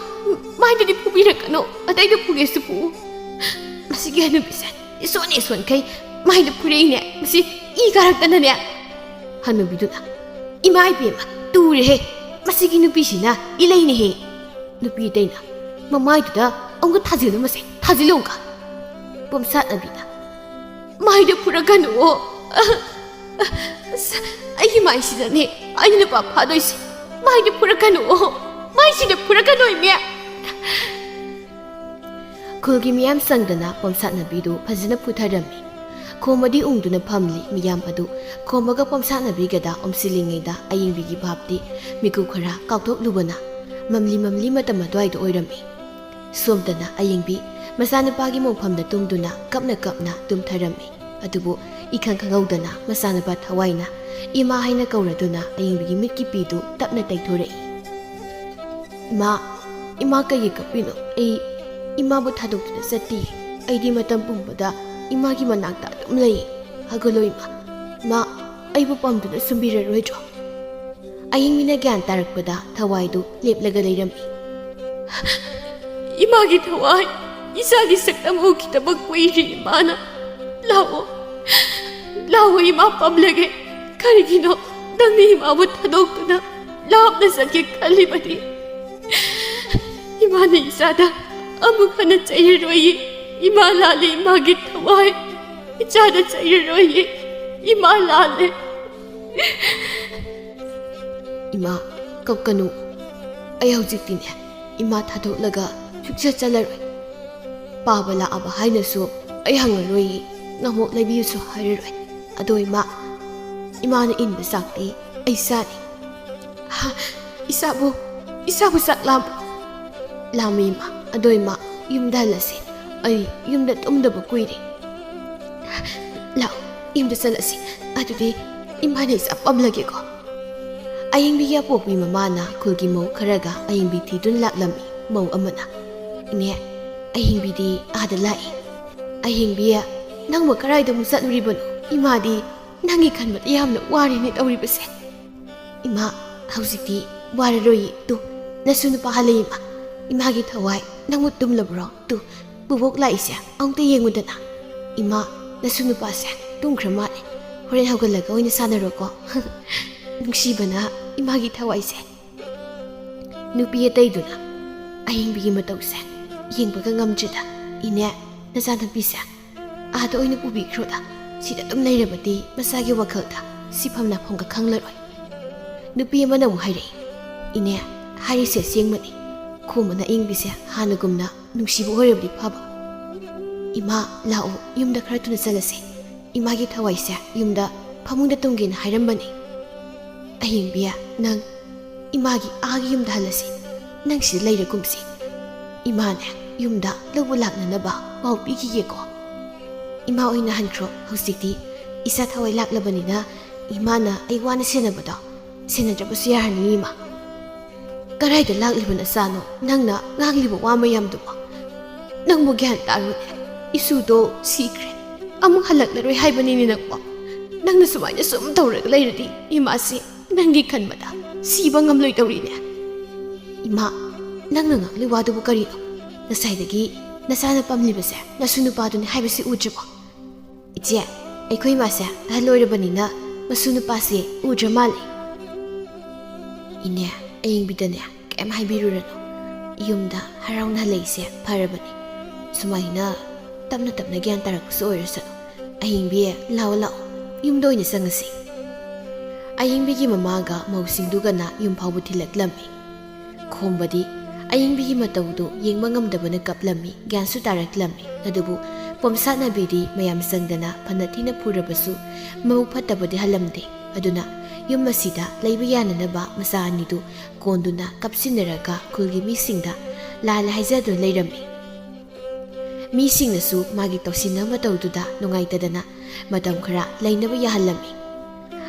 ꯃꯥꯏꯗꯗꯤ ꯐꯨꯕꯤꯔꯛꯀꯅꯣ, ꯑꯇꯩꯗ ꯐꯨꯒꯦꯁꯨ ꯐꯨ꯫ ꯃꯁꯤꯒꯤ ꯍꯅꯨꯕꯤꯁꯦ ꯏꯁꯣꯟ ꯏꯁꯣꯟꯈꯩ ꯃꯥꯏꯗ ꯐꯨꯔꯛꯏꯅꯦ꯫ ꯃꯁꯤ ꯏ ꯀꯥꯔꯛꯇꯅꯅꯦ꯫ ꯍꯅꯨꯕꯤꯗꯨꯅ, "ꯏꯃꯥ ꯏꯕꯦꯝꯃ, ꯇꯨꯔꯦꯍꯦ꯫ ꯃꯁꯤꯒꯤ ꯅꯨꯄꯤꯁꯤꯅ ꯏꯂꯩꯅꯦꯍꯦ"꯫ ꯅꯨꯄꯤ ꯑꯇꯩꯅ, "ꯃꯃꯥꯏꯗꯨꯗ ꯑꯃꯨꯛꯀ ꯊꯥꯖꯤꯜꯂꯨ ꯃꯁꯦ, ꯊꯥꯖꯤꯜꯂꯨ ꯑꯃꯨꯛꯀ"꯫ ꯄꯣꯝꯁꯥꯠꯅꯕꯤꯅ, "ꯃꯥꯏꯗ ꯐꯨꯔꯛꯀꯅꯨꯑꯣ꯫ ꯑꯁ, ꯑꯩꯒꯤ ꯃꯥꯏꯁꯤꯗꯅꯦ ꯑꯩꯅ ꯅꯨꯄꯥ ꯐꯥꯗꯣꯏꯁꯦ꯫ ꯃꯥꯏꯗ ꯐꯨꯔꯛꯀꯅꯨꯑꯣ꯫ ꯃꯥꯏꯁꯤꯗ ꯐꯨꯔꯛꯀꯅꯨ, ꯏꯃꯦ"꯫ ꯈꯨꯜꯒꯤ ꯃꯤꯌꯥꯝ ꯆꯪꯗꯅ ꯄꯣꯝꯁꯥꯠꯅꯕꯤꯗꯨ ꯐꯖꯅ ꯐꯨꯊꯔꯝꯃꯤ꯫ ꯈꯣꯝꯕꯗꯤ ꯎꯪꯗꯨꯅ ꯐꯝꯂꯤ ꯃꯤꯌꯥꯝ ꯑꯗꯨ꯫ ꯈꯣꯝꯕꯒ ꯄꯣꯝꯁꯥꯠꯅꯕꯤꯒꯗ ꯑꯣꯝꯁꯤꯜꯂꯤꯉꯩꯗ ꯑꯌꯦꯡꯕꯤꯒꯤ ꯚꯥꯞꯇꯤ ꯃꯤꯀꯨꯞ ꯈꯔ ꯀꯥꯎꯊꯣꯛꯂꯨꯕꯅ ꯃꯝꯂꯤ ꯃꯝꯂꯤ ꯃꯇꯝ ꯑꯗꯨꯋꯥꯏꯗ ꯑꯣꯏꯔꯝꯃꯤ꯫ ꯁꯣꯝꯗꯅ ꯑꯌꯦꯡꯕꯤ ꯃꯆꯥꯅꯨꯄꯥꯒꯤ ꯃꯣꯡꯐꯝꯗ ꯇꯨꯝꯗꯨꯅ ꯀꯞꯅ ꯀꯞꯅ ꯇꯨꯝꯊꯔꯝꯃꯤ꯫ ꯑꯗꯨꯕꯨ ꯏꯈꯪ ꯈꯪꯍꯧꯗꯅ ꯃꯆꯥꯅꯨꯄꯥ ꯊꯋꯥꯏꯅ ꯏꯃꯥ ꯍꯥꯏꯅ ꯀꯧꯔꯗꯨꯅ ꯑꯌꯦꯡꯕꯤꯒꯤ ꯃꯤꯠꯀꯤ ꯄꯤꯗꯨ ꯇꯞꯅ ꯇꯩꯊꯣꯔꯛꯏ꯫ "ꯏꯃꯥ, ꯏꯃꯥ ꯀꯩꯒꯤ ꯀꯞꯄꯤꯅꯣ? ꯑꯩ ꯏꯃꯥꯕꯨ ꯊꯥꯗꯣꯛꯇꯨꯅ ꯆꯠꯇꯤꯌꯦ꯫ ꯑꯩꯗꯤ ꯃꯇꯝ ꯄꯨꯝꯕꯗ ꯏꯃꯥꯒꯤ ꯃꯅꯥꯛꯇ ꯑꯗꯨꯝ ꯂꯩꯌꯦ꯫ ꯍꯧꯒꯠꯂꯣ ꯏꯃꯥ꯫ ꯏꯃꯥ, ꯑꯩꯕꯨ ꯄꯝꯗꯨꯅ ꯁꯨꯝꯕꯤꯔꯔꯣꯏꯗ꯭ꯔꯣ?" ꯑꯌꯦꯡꯕꯤꯅ ꯒ꯭ꯌꯥꯟ ꯇꯥꯔꯛꯄꯗ ꯊꯋꯥꯏꯗꯨ ꯂꯦꯞꯂꯒ ꯂꯩꯔꯝꯃꯤ꯫ "ꯏꯃꯥꯒꯤ ꯊꯋꯥꯏ, ꯏꯆꯥꯒꯤ ꯁꯛꯇꯝ ꯎꯈꯤꯗꯕ ꯀꯨꯏꯔꯦ ꯏꯃꯥꯅ꯫ ꯂꯥꯛꯑꯣ, ꯂꯥꯛꯑꯣ ꯏꯃꯥ, ꯄꯝꯂꯒꯦ꯫ ꯀꯔꯤꯒꯤꯅꯣ ꯅꯪꯅ ꯏꯃꯥꯕꯨ ꯊꯥꯗꯣꯛꯇꯨꯅ ꯂꯥꯞꯅ ꯆꯠꯀꯦ ꯈꯜꯂꯤꯕꯗꯤ? ꯏꯃꯥꯅ ꯏꯆꯥꯗ ꯑꯃꯨꯛ ꯍꯟꯅ ꯆꯩꯔꯔꯣꯏꯌꯦ꯫ ꯏꯃꯥ ꯂꯥꯜꯂꯦ, ꯏꯃꯥꯒꯤ ꯊꯋꯥꯏ꯫ ꯏꯆꯥꯗ ꯆꯩꯔꯔꯣꯏꯌꯦ꯫ ꯏꯃꯥ ꯂꯥꯜꯂꯦ"꯫ "ꯏꯃꯥ, ꯀꯞꯀꯅꯨ꯫ ꯑꯩ ꯍꯧꯖꯤꯛꯇꯤꯅꯦ, ꯏꯃꯥ ꯊꯥꯗꯣꯛꯂꯒ ꯁꯨꯛꯆꯠ ꯆꯠꯂꯔꯣꯏ꯫ ꯄꯥꯕ ꯂꯥꯛꯑꯕ ꯍꯥꯏꯅꯁꯨ ꯑꯩ ꯍꯪꯉꯔꯣꯏꯌꯦ, ꯅꯃꯣꯛ ꯂꯩꯕꯤꯌꯨꯁꯨ ꯍꯥꯏꯔꯔꯣꯏ꯫ ꯑꯗꯣ ꯏꯃꯥ, ꯏꯃꯥꯅ ꯏꯟꯕ ꯆꯥꯛꯇꯤ ꯑꯩ ꯆꯥꯅꯤ"꯫ "ꯍꯥ? ꯏꯁꯥꯕꯨ, ꯏꯁꯥꯕꯨ ꯆꯥꯛ ꯂꯥꯝꯕ꯭ꯔꯣ?" "ꯂꯥꯝꯃꯤ ꯏꯃꯥ꯫ ꯑꯗꯣ ꯏꯃꯥ, ꯌꯨꯝꯗ ꯍꯜꯂꯁꯤ꯫ ꯑꯩ ꯌꯨꯝꯗ ꯇꯨꯝꯗꯕ ꯀꯨꯏꯔꯦ"꯫ "ꯂꯥꯛꯑꯣ, ꯌꯨꯝꯗ ꯆꯠꯂꯁꯤ꯫ ꯑꯗꯨꯗꯤ ꯏꯃꯥꯅ ꯏꯆꯥ ꯄꯝꯂꯒꯦꯀꯣ"꯫ ꯑꯌꯦꯡꯕꯤꯒꯤ ꯑꯄꯣꯛꯄꯤ ꯃꯃꯥꯅ ꯈꯨꯜꯒꯤ ꯃꯧ ꯈꯔꯒ ꯑꯌꯦꯡꯕꯤ ꯊꯤꯗꯨꯅ ꯂꯥꯛꯂꯝꯃꯤ꯫ ꯃꯧ ꯑꯃꯅ, "ꯏꯅꯦ, ꯑꯍꯤꯡꯕꯤꯗꯤ ꯑꯥꯗ ꯂꯥꯛꯏ꯫ ꯑꯍꯤꯡꯕꯤ, ꯅꯪꯕꯨ ꯀꯗꯥꯏꯗ ꯑꯃꯨꯛ ꯆꯠꯂꯨꯔꯤꯕꯅꯣ? ꯏꯃꯥꯗꯤ ꯅꯪꯒꯤ ꯈꯟꯕꯗ ꯌꯥꯝꯅ ꯋꯥꯔꯦꯅꯦ ꯇꯧꯔꯤꯕꯁꯦ"꯫ "ꯏꯃꯥ, ꯍꯧꯖꯤꯛꯇꯤ ꯋꯥꯔꯔꯣꯏꯌꯦ꯫ ꯇꯨ, ꯅꯁꯨ ꯅꯨꯄꯥ ꯍꯜꯂꯛꯏ ꯏꯃꯥ꯫ ꯏꯃꯥꯒꯤ ꯊꯋꯥꯏ, ꯅꯪꯕꯨ ꯇꯨꯝꯂꯕ꯭ꯔꯣ? ꯇꯨ, ꯕꯨꯕꯣꯛ ꯂꯥꯛꯏꯁꯦ ꯑꯃꯨꯛꯇ ꯌꯦꯡꯉꯨꯗꯅ"꯫ "ꯏꯃꯥ, ꯅꯁꯨ ꯅꯨꯄꯥꯁꯦ ꯇꯨꯝꯈ꯭ꯔ ꯃꯥꯜꯂꯦ꯫ ꯍꯣꯔꯦꯟ ꯍꯧꯒꯠꯂꯒ ꯑꯣꯏꯅ ꯁꯥꯟꯅꯔꯣꯀꯣ꯫ ꯅꯨꯡꯁꯤꯕꯅ ꯏꯃꯥꯒꯤ ꯊꯋꯥꯏꯁꯦ꯫ ꯅꯨꯄꯤ ꯑꯇꯩꯗꯨꯅ ꯑꯍꯤꯡꯕꯤꯒꯤ ꯃꯇꯧꯁꯦ ꯌꯦꯡꯕꯒ ꯉꯝꯗ꯭ꯔꯤꯗ꯫ "ꯏꯅꯦ, ꯅꯆꯥꯅꯨꯄꯤꯁꯦ ꯑꯥꯗ ꯑꯣꯏꯅ ꯄꯨꯕꯤꯈ꯭ꯔꯣꯗ꯫ ꯁꯤꯗ ꯑꯗꯨꯝ ꯂꯩꯔꯕꯗꯤ ꯃꯆꯥꯒꯤ ꯋꯥꯈꯜꯗ ꯁꯤꯐꯝ ꯂꯥꯛꯐꯝꯒ ꯈꯪꯂꯔꯣꯏ꯫" ꯅꯨꯄꯤ ꯑꯃꯅ ꯑꯃꯨꯛ ꯍꯥꯏꯔꯛꯏ, "ꯏꯅꯦ, ꯍꯥꯏꯔꯤꯁꯦ ꯑꯁꯦꯡꯕꯅꯤ꯫ ꯈꯣꯝꯕꯅ ꯑꯍꯤꯡꯕꯤꯁꯦ ꯍꯥꯟꯅꯒꯨꯝꯅ ꯅꯨꯡꯁꯤꯕ ꯑꯣꯏꯔꯕꯗꯤ ꯐꯕ꯫ ꯏꯃꯥ, ꯂꯥꯛꯑꯣ, ꯌꯨꯝꯗ ꯈꯔ ꯊꯨꯅ ꯆꯠꯂꯁꯦ꯫ ꯏꯃꯥꯒꯤ ꯊꯋꯥꯏꯁꯦ ꯌꯨꯝꯗ ꯐꯃꯨꯡꯗ ꯇꯨꯝꯒꯦꯅ ꯍꯥꯏꯔꯝꯕꯅꯤ꯫ ꯑꯍꯤꯡꯕꯤ, ꯅꯪ ꯏꯃꯥꯒꯤ ꯑꯥꯒꯤ ꯌꯨꯝꯗ ꯍꯜꯂꯁꯤ꯫ ꯅꯪ ꯁꯤꯗ ꯂꯩꯔꯒꯨꯝꯁꯤ꯫ ꯏꯃꯥꯅꯦ ꯌꯨꯝꯗ ꯂꯧꯕ ꯂꯥꯛꯅꯅꯕ ꯄꯥꯎ ꯄꯤꯈꯤꯒꯦꯀꯣ꯫" "ꯏꯃꯥ ꯑꯣꯏꯅ ꯍꯟꯈ꯭ꯔꯣ꯫ ꯍꯧꯖꯤꯛꯇꯤ ꯏꯆꯥ ꯊꯋꯥꯏ ꯂꯥꯛꯂꯕꯅꯤꯅ ꯏꯃꯥꯅ ꯑꯩ ꯋꯥꯅ ꯁꯦꯟꯅꯕꯗꯣ ꯁꯦꯟꯅꯗ꯭ꯔꯕꯁꯨ ꯌꯥꯔꯅꯤ ꯏꯃꯥ꯫" "ꯀꯗꯥꯏꯗ ꯂꯥꯛꯂꯤꯕ ꯅꯆꯥꯅꯣ ꯅꯪꯅ ꯉꯥꯡꯂꯤꯕ ꯋꯥ ꯃꯌꯥꯝꯗꯨꯕꯣ? ꯅꯪꯕꯨ ꯒ꯭ꯌꯥꯟ ꯇꯥꯔꯨꯅꯦ꯫ ꯏꯁꯨꯗꯣ ꯁꯤꯈ꯭ꯔꯦ꯫ ꯑꯃꯨꯛ ꯍꯜꯂꯛꯂꯔꯣꯏ ꯍꯥꯏꯕꯅꯤꯅꯦ ꯅꯪꯕꯣ꯫ ꯅꯪꯅ ꯁꯨꯃꯥꯏꯅ ꯁꯨꯝ ꯇꯧꯔꯒ ꯂꯩꯔꯗꯤ ꯏꯃꯥꯁꯤ ꯅꯪꯒꯤ ꯈꯟꯕꯗ ꯁꯤꯕ ꯉꯝꯂꯣꯏꯗꯧꯔꯤꯅꯦ꯫" "ꯏꯃꯥ, ꯅꯪꯅ ꯉꯥꯡꯂꯤ ꯋꯥꯗꯨꯕꯨ ꯀꯔꯤꯅꯣ? ꯉꯁꯥꯏꯗꯒꯤ ꯅꯆꯥꯅ ꯄꯝꯂꯤꯕꯁꯦ ꯅꯁꯨ ꯅꯨꯄꯥꯗꯨꯅꯤ ꯍꯥꯏꯕꯁꯤ ꯎꯗ꯭ꯔꯤꯕꯣ? ꯏꯆꯦ, ꯑꯩꯈꯣꯏ ꯏꯃꯥꯁꯦ ꯑꯍꯜ ꯑꯣꯏꯔꯕꯅꯤꯅ ꯃꯁꯨ ꯅꯨꯄꯥꯁꯦ ꯎꯗ꯭ꯔ ꯃꯥꯜꯂꯦ꯫" "ꯏꯅꯦ, ꯑꯌꯤꯡꯕꯤꯗꯅꯦ ꯀꯩꯝ ꯍꯥꯏꯕꯤꯔꯨꯔꯅꯨ꯫ ꯌꯨꯝꯗ ꯍꯔꯥꯎꯅ ꯍꯜꯂꯛꯏꯁꯦ ꯐꯔꯕꯅꯤ꯫ ꯁꯨꯃꯥꯏꯅ ꯇꯞꯅ ꯇꯞꯅ ꯒ꯭ꯌꯥꯟ ꯇꯥꯔꯛꯄꯁꯨ ꯑꯣꯏꯔꯁꯅꯨ꯫ ꯑꯌꯤꯡꯕꯤ, ꯂꯥꯛꯑꯣ, ꯂꯥꯛꯑꯣ, ꯌꯨꯝꯗ ꯑꯣꯏꯅ ꯆꯪꯉꯁꯤ꯫" ꯑꯌꯤꯡꯕꯤꯒꯤ ꯃꯃꯥꯒ ꯃꯧꯁꯤꯡꯗꯨꯒꯅ ꯌꯨꯝ ꯐꯥꯎꯕ ꯊꯤꯜꯂꯛꯂꯝꯃꯤ꯫ ꯈꯣꯝꯕꯗꯤ ꯑꯌꯤꯡꯕꯤꯒꯤ ꯃꯇꯧꯗꯨ ꯌꯦꯡꯕ ꯉꯝꯗꯕꯅ ꯀꯞꯂꯝꯃꯤ, ꯒ꯭ꯌꯥꯟꯁꯨ ꯇꯥꯔꯛꯂꯝꯃꯤ꯫ ꯑꯗꯨꯕꯨ ꯄꯣꯝꯁꯥꯠꯅꯕꯤꯗꯤ ꯃꯌꯥꯝ ꯆꯪꯗꯅ ꯐꯅ ꯊꯤꯅ ꯐꯨꯔꯕꯁꯨ ꯃꯕꯨꯛ ꯐꯠꯇꯕꯗꯤ ꯍꯜꯂꯝꯗꯦ꯫ ꯑꯗꯨꯅ ꯌꯨꯝ ꯑꯁꯤꯗ ꯂꯩꯕ ꯌꯥꯅꯅꯕ ꯃꯆꯥ ꯑꯅꯤꯗꯨ ꯀꯣꯟꯗꯨꯅ ꯀꯞꯁꯤꯟꯅꯔꯒ ꯈꯨꯜꯒꯤ ꯃꯤꯁꯤꯡꯗ ꯂꯥꯜꯂꯦ ꯍꯥꯏꯖꯗꯨꯅ ꯂꯩꯔꯝꯃꯤ꯫ ꯃꯤꯁꯤꯡꯅꯁꯨ ꯃꯥꯒꯤ ꯇꯧꯁꯤꯟꯅ ꯃꯇꯧꯗꯨꯗ ꯅꯨꯡꯉꯥꯏꯇꯗꯅ ꯃꯇꯝ ꯈꯔ ꯂꯩꯅꯕ ꯌꯥꯍꯜꯂꯝꯃꯤ꯫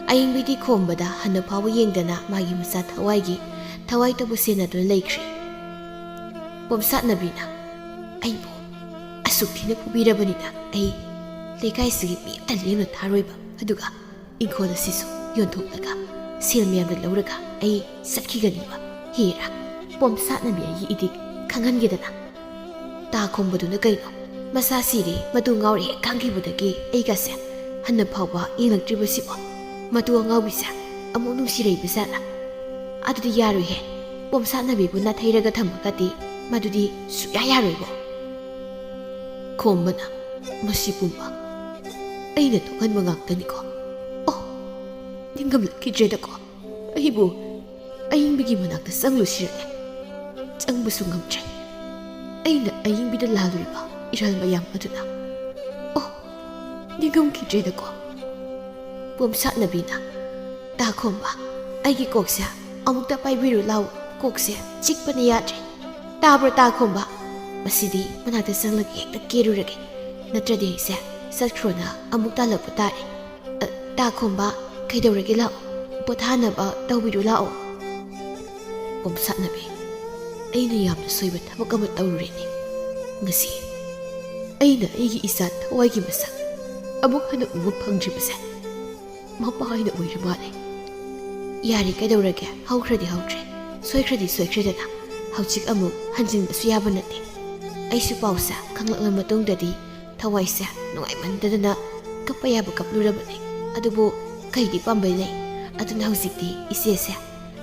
ꯑꯌꯤꯡꯕꯤꯗꯤ ꯈꯣꯝꯕꯗ ꯍꯟꯅ ꯐꯥꯎꯕ ꯌꯦꯡꯗꯅ ꯃꯥꯒꯤ ꯃꯆꯥ ꯊꯋꯥꯏꯒꯤ ꯊꯋꯥꯏ ꯇꯧꯕ ꯁꯦꯟꯅꯗꯨꯅ ꯂꯩꯈ꯭ꯔꯤ꯫ ꯄꯣꯝꯁꯥꯠꯅꯕꯤꯅ, "ꯑꯩꯕꯨ ꯑꯁꯨꯛ ꯊꯤꯅ ꯐꯨꯕꯤꯔꯕꯅꯤꯅ ꯑꯩ ꯂꯩꯀꯥꯏꯁꯤꯒꯤ ꯃꯤ ꯑꯃꯠꯇ ꯂꯦꯝꯅ ꯊꯥꯔꯣꯏꯕ, ꯑꯗꯨꯒ ꯏꯪꯈꯣꯜ ꯑꯁꯤꯁꯨ ꯌꯣꯟꯊꯣꯛꯂꯒ ꯁꯦꯜ ꯃꯌꯥꯝꯅ ꯂꯧꯔꯒ ꯑꯩ ꯆꯠꯈꯤꯒꯅꯤꯕ꯫ ꯍꯦꯔꯥ, ꯄꯣꯝꯁꯥꯠꯅꯕꯤ ꯑꯩꯒꯤ ꯏꯗꯤꯛ ꯈꯪꯍꯟꯒꯦꯗꯅ꯫" ꯇꯥ ꯈꯣꯝꯕꯗꯨꯅ ꯀꯩꯅꯣ? ꯃꯁꯥ ꯁꯤꯔꯦ, ꯃꯇꯨ ꯉꯥꯎꯔꯦ ꯍꯦꯛ ꯈꯪꯈꯤꯕꯗꯒꯤ ꯑꯩꯒꯁꯦ ꯍꯟꯅ ꯐꯥꯎꯕ ꯌꯦꯡꯂꯛꯇ꯭ꯔꯤꯕꯁꯤꯕꯣ? ꯃꯇꯨ ꯑꯉꯥꯎꯕꯤꯁꯦ ꯑꯃꯨꯛ ꯅꯨꯡꯁꯤꯔꯛꯏꯕ ꯖꯥꯠꯂꯥ? ꯑꯗꯨꯗꯤ ꯌꯥꯔꯣꯏꯍꯦ꯫ ꯄꯣꯝꯁꯥꯠꯅꯕꯤꯕꯨ ꯅꯥꯊꯩꯔꯒ ꯊꯝꯃꯒꯗꯤ ꯃꯗꯨꯗꯤ ꯁꯨꯛꯌꯥ ꯌꯥꯔꯣꯏꯕꯣ꯫ ꯈꯣꯝꯕꯅ, "ꯃꯁꯤ ꯄꯨꯝꯕ ꯑꯩꯅ ꯊꯣꯛꯍꯟꯕ ꯉꯥꯛꯇꯅꯤꯀꯣ꯫ ꯑꯣ, ꯅꯤꯡꯉꯝꯂꯛꯈꯤꯗ꯭ꯔꯦꯗꯀꯣ꯫ ꯑꯩꯕꯨ ꯑꯏꯪꯕꯒꯤ ꯃꯅꯥꯛꯇ ꯆꯪꯂꯨꯁꯤꯔꯅꯦ? ꯆꯪꯕꯁꯨ ꯉꯝꯗ꯭ꯔꯦ꯫ ꯑꯩꯅ ꯑꯏꯪꯕꯤꯗ ꯂꯥꯜꯂꯨꯔꯤꯕ ꯏꯔꯥꯜ ꯃꯌꯥꯝ ꯑꯗꯨꯅ꯫ ꯑꯣ, ꯅꯤꯡꯉꯝꯈꯤꯗ꯭ꯔꯦꯗꯀꯣ꯫" ꯄꯣꯝꯁꯥꯠꯅꯕꯤꯅ, "ꯇꯥ ꯈꯣꯝꯕ, ꯑꯩꯒꯤ ꯀꯣꯛꯁꯦ ꯑꯃꯨꯛꯇ ꯄꯥꯏꯕꯤꯔꯨ ꯂꯥꯎ꯫ ꯀꯣꯛꯁꯦ ꯆꯤꯛꯄꯅ ꯌꯥꯗ꯭ꯔꯦ꯫ ꯇꯥꯕ꯭ꯔꯣ, ꯇꯥ ꯈꯣꯝꯕ? ꯃꯁꯤꯗꯤ ꯃꯅꯥꯛꯇ ꯆꯪꯂꯒ ꯍꯦꯛꯇ ꯀꯦꯔꯨꯔꯒꯦ꯫ ꯅꯠꯇ꯭ꯔꯗꯤ ꯑꯩꯁꯦ ꯆꯠꯈ꯭ꯔꯣꯅ ꯑꯃꯨꯛ ꯇꯥꯜꯂꯛꯄ ꯇꯥꯔꯦ꯫ ꯑ, ꯇꯥ ꯈꯣꯝꯕ, ꯀꯩꯗꯧꯔꯒꯦ? ꯂꯥꯛꯑꯣ, ꯄꯣꯊꯥꯅꯕ ꯇꯧꯕꯤꯔꯨ ꯂꯥꯛꯑꯣ꯫" ꯄꯣꯝꯁꯥꯠꯅꯕꯤ, ꯑꯩꯅ ꯌꯥꯝꯅ ꯁꯣꯏꯕ ꯊꯕꯛ ꯑꯃ ꯇꯧꯔꯨꯔꯦꯅꯦ꯫ ꯉꯁꯤ ꯑꯩꯅ ꯑꯩꯒꯤ ꯏꯆꯥ ꯊꯋꯥꯏꯒꯤ ꯃꯁꯛ ꯑꯃꯨꯛ ꯍꯟꯅ ꯎꯕ ꯐꯪꯗ꯭ꯔꯤꯕꯁꯦ ꯃꯄꯥ ꯑꯣꯏꯅ ꯑꯣꯏꯔ ꯃꯥꯜꯂꯦ꯫ ꯌꯥꯔꯦ, ꯀꯩꯗꯧꯔꯒꯦ? ꯍꯧꯈ꯭ꯔꯗꯤ ꯍꯧꯈ꯭ꯔꯦ, ꯁꯣꯏꯈ꯭ꯔꯗꯤ ꯁꯣꯏꯈ꯭ꯔꯦꯗꯅ꯫ ꯍꯧꯖꯤꯛ ꯑꯃꯨꯛ ꯍꯟꯖꯤꯟꯕꯁꯨ ꯌꯥꯕ ꯅꯠꯇꯦ꯫ ꯑꯩꯁꯨ ꯄꯥꯎꯁꯦ ꯈꯪꯂꯛꯂ ꯃꯇꯨꯡꯗꯗꯤ ꯊꯋꯥꯏꯁꯦ ꯅꯨꯡꯉꯥꯏꯃꯟꯗꯗꯅ ꯀꯞꯄ ꯌꯥꯕ ꯀꯞꯂꯨꯔꯕꯅꯦ꯫ ꯑꯗꯨꯕꯨ ꯀꯩꯗꯤ ꯄꯥꯝꯕꯩ ꯂꯩ? ꯑꯗꯨꯅ ꯍꯧꯖꯤꯛꯇꯤ ꯏꯆꯦꯁꯦ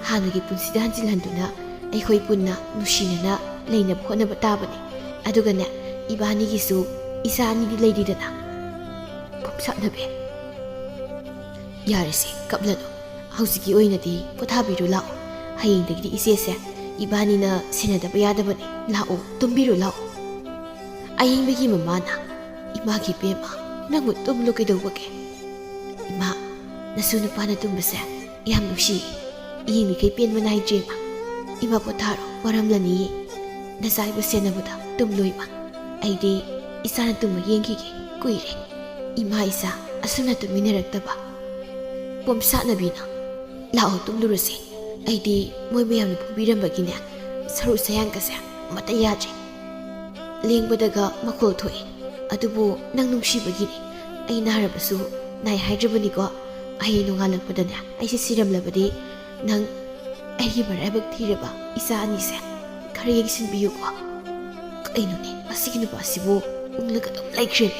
ꯍꯥꯟꯅꯒꯤ ꯄꯨꯟꯁꯤꯗ ꯍꯟꯖꯤꯜꯍꯟꯗꯨꯅ ꯑꯩꯈꯣꯏ ꯄꯨꯟꯅ ꯅꯨꯡꯁꯤꯅꯅ ꯂꯩꯅꯕ ꯍꯣꯠꯅꯕ ꯇꯥꯕꯅꯤ꯫ ꯑꯗꯨꯒꯅꯦ, ꯏꯕꯥꯅꯤꯒꯤꯁꯨ ꯏꯆꯥ ꯑꯅꯤꯗꯤ ꯂꯩꯔꯤꯗꯅ꯫ ꯄꯣꯝꯁꯥꯠꯅꯕꯤ, ꯌꯥꯔꯦꯁꯦ, ꯀꯞꯂꯅꯨ꯫ ꯍꯧꯖꯤꯛꯀꯤ ꯑꯣꯏꯅꯗꯤ ꯄꯣꯊꯥꯕꯤꯔꯨ ꯂꯥꯛꯑꯣ꯫ ꯍꯌꯦꯡꯗꯒꯤꯗꯤ ꯏꯆꯦꯁꯦ ꯏꯕꯥꯅꯤꯅ ꯁꯦꯟꯅꯗꯕ ꯌꯥꯗꯕꯅꯤ꯫ ꯂꯥꯛꯑꯣ, ꯇꯨꯝꯕꯤꯔꯨ ꯂꯥꯛꯑꯣ꯫ ꯑꯌꯤꯡꯕꯒꯤ ꯃꯃꯥꯅ, "ꯏꯃꯥꯒꯤ ꯄꯦꯝꯃ, ꯅꯪꯕꯨ ꯇꯨꯝꯂꯨ ꯀꯩꯗꯧꯕꯒꯦ? ꯏꯃꯥ, ꯅꯁꯨ ꯅꯨꯄꯥꯅ ꯇꯨꯝꯕꯁꯦ ꯌꯥꯝ ꯅꯨꯡꯁꯤ꯫ ꯌꯦꯡꯂꯤꯈꯩ ꯄꯦꯟꯕ ꯅꯥꯏꯗ꯭ꯔꯦ, ꯏꯃꯥ꯫ ꯏꯃꯥ ꯄꯣꯊꯥꯔꯣ, ꯋꯥꯔꯝꯂꯅꯤꯌꯦ꯫ ꯅꯆꯥ ꯏꯕꯨ ꯁꯦꯟꯅꯕꯗ ꯇꯨꯝꯂꯨ, ꯏꯃꯥ꯫ ꯑꯩꯗꯤ ꯏꯆꯥꯅ ꯇꯨꯝꯕ ꯌꯦꯡꯈꯤꯒꯦ꯫ ꯀꯨꯏꯔꯦ ꯏꯃꯥ ꯏꯆꯥ ꯑꯁꯨꯝꯅ ꯇꯨꯝꯃꯤꯟꯅꯔꯛꯇꯕ꯫" ꯄꯣꯝꯁꯥꯠꯅꯕꯤꯅ, "ꯂꯥꯛꯑꯣ, ꯇꯨꯝꯂꯨꯔꯁꯦ꯫ ꯑꯩꯗꯤ ꯃꯣꯏ ꯃꯌꯥꯝꯅ ꯐꯨꯕꯤꯔꯝꯕꯒꯤꯅꯦ, ꯁꯔꯨ ꯁꯌꯥꯡꯒꯁꯦ ꯑꯃꯠꯇ ꯌꯥꯗ꯭ꯔꯦ꯫ ꯂꯦꯡꯕꯗꯒ ꯃꯈꯣꯜ ꯊꯣꯛꯑꯦ꯫ ꯑꯗꯨꯕꯨ ꯅꯪ ꯅꯨꯡꯁꯤꯕꯒꯤꯅꯦ꯫ ꯑꯩ ꯅꯥꯔꯕꯁꯨ ꯅꯥꯏ ꯍꯥꯏꯗ꯭ꯔꯕꯅꯤꯀꯣ꯫ ꯍꯌꯦꯡ ꯅꯣꯡꯉꯥꯜꯂꯛꯄꯗꯅꯦ, ꯑꯩꯁꯦ ꯁꯤꯔꯝꯂꯕꯗꯤ ꯅꯪ ꯑꯩꯒꯤ ꯃꯔꯥꯏꯕꯛ ꯊꯤꯔꯕ ꯏꯆꯥ ꯑꯅꯤꯁꯦ ꯈꯔ ꯌꯦꯡꯁꯤꯟꯕꯤꯌꯨꯀꯣ꯫" ꯀꯩꯅꯣꯅꯦ, ꯃꯁꯤꯒꯤ ꯅꯨꯄꯥꯁꯤꯕꯨ ꯎꯪꯂꯒ ꯑꯗꯨꯝ ꯂꯩꯈ꯭ꯔꯦꯅꯦ꯫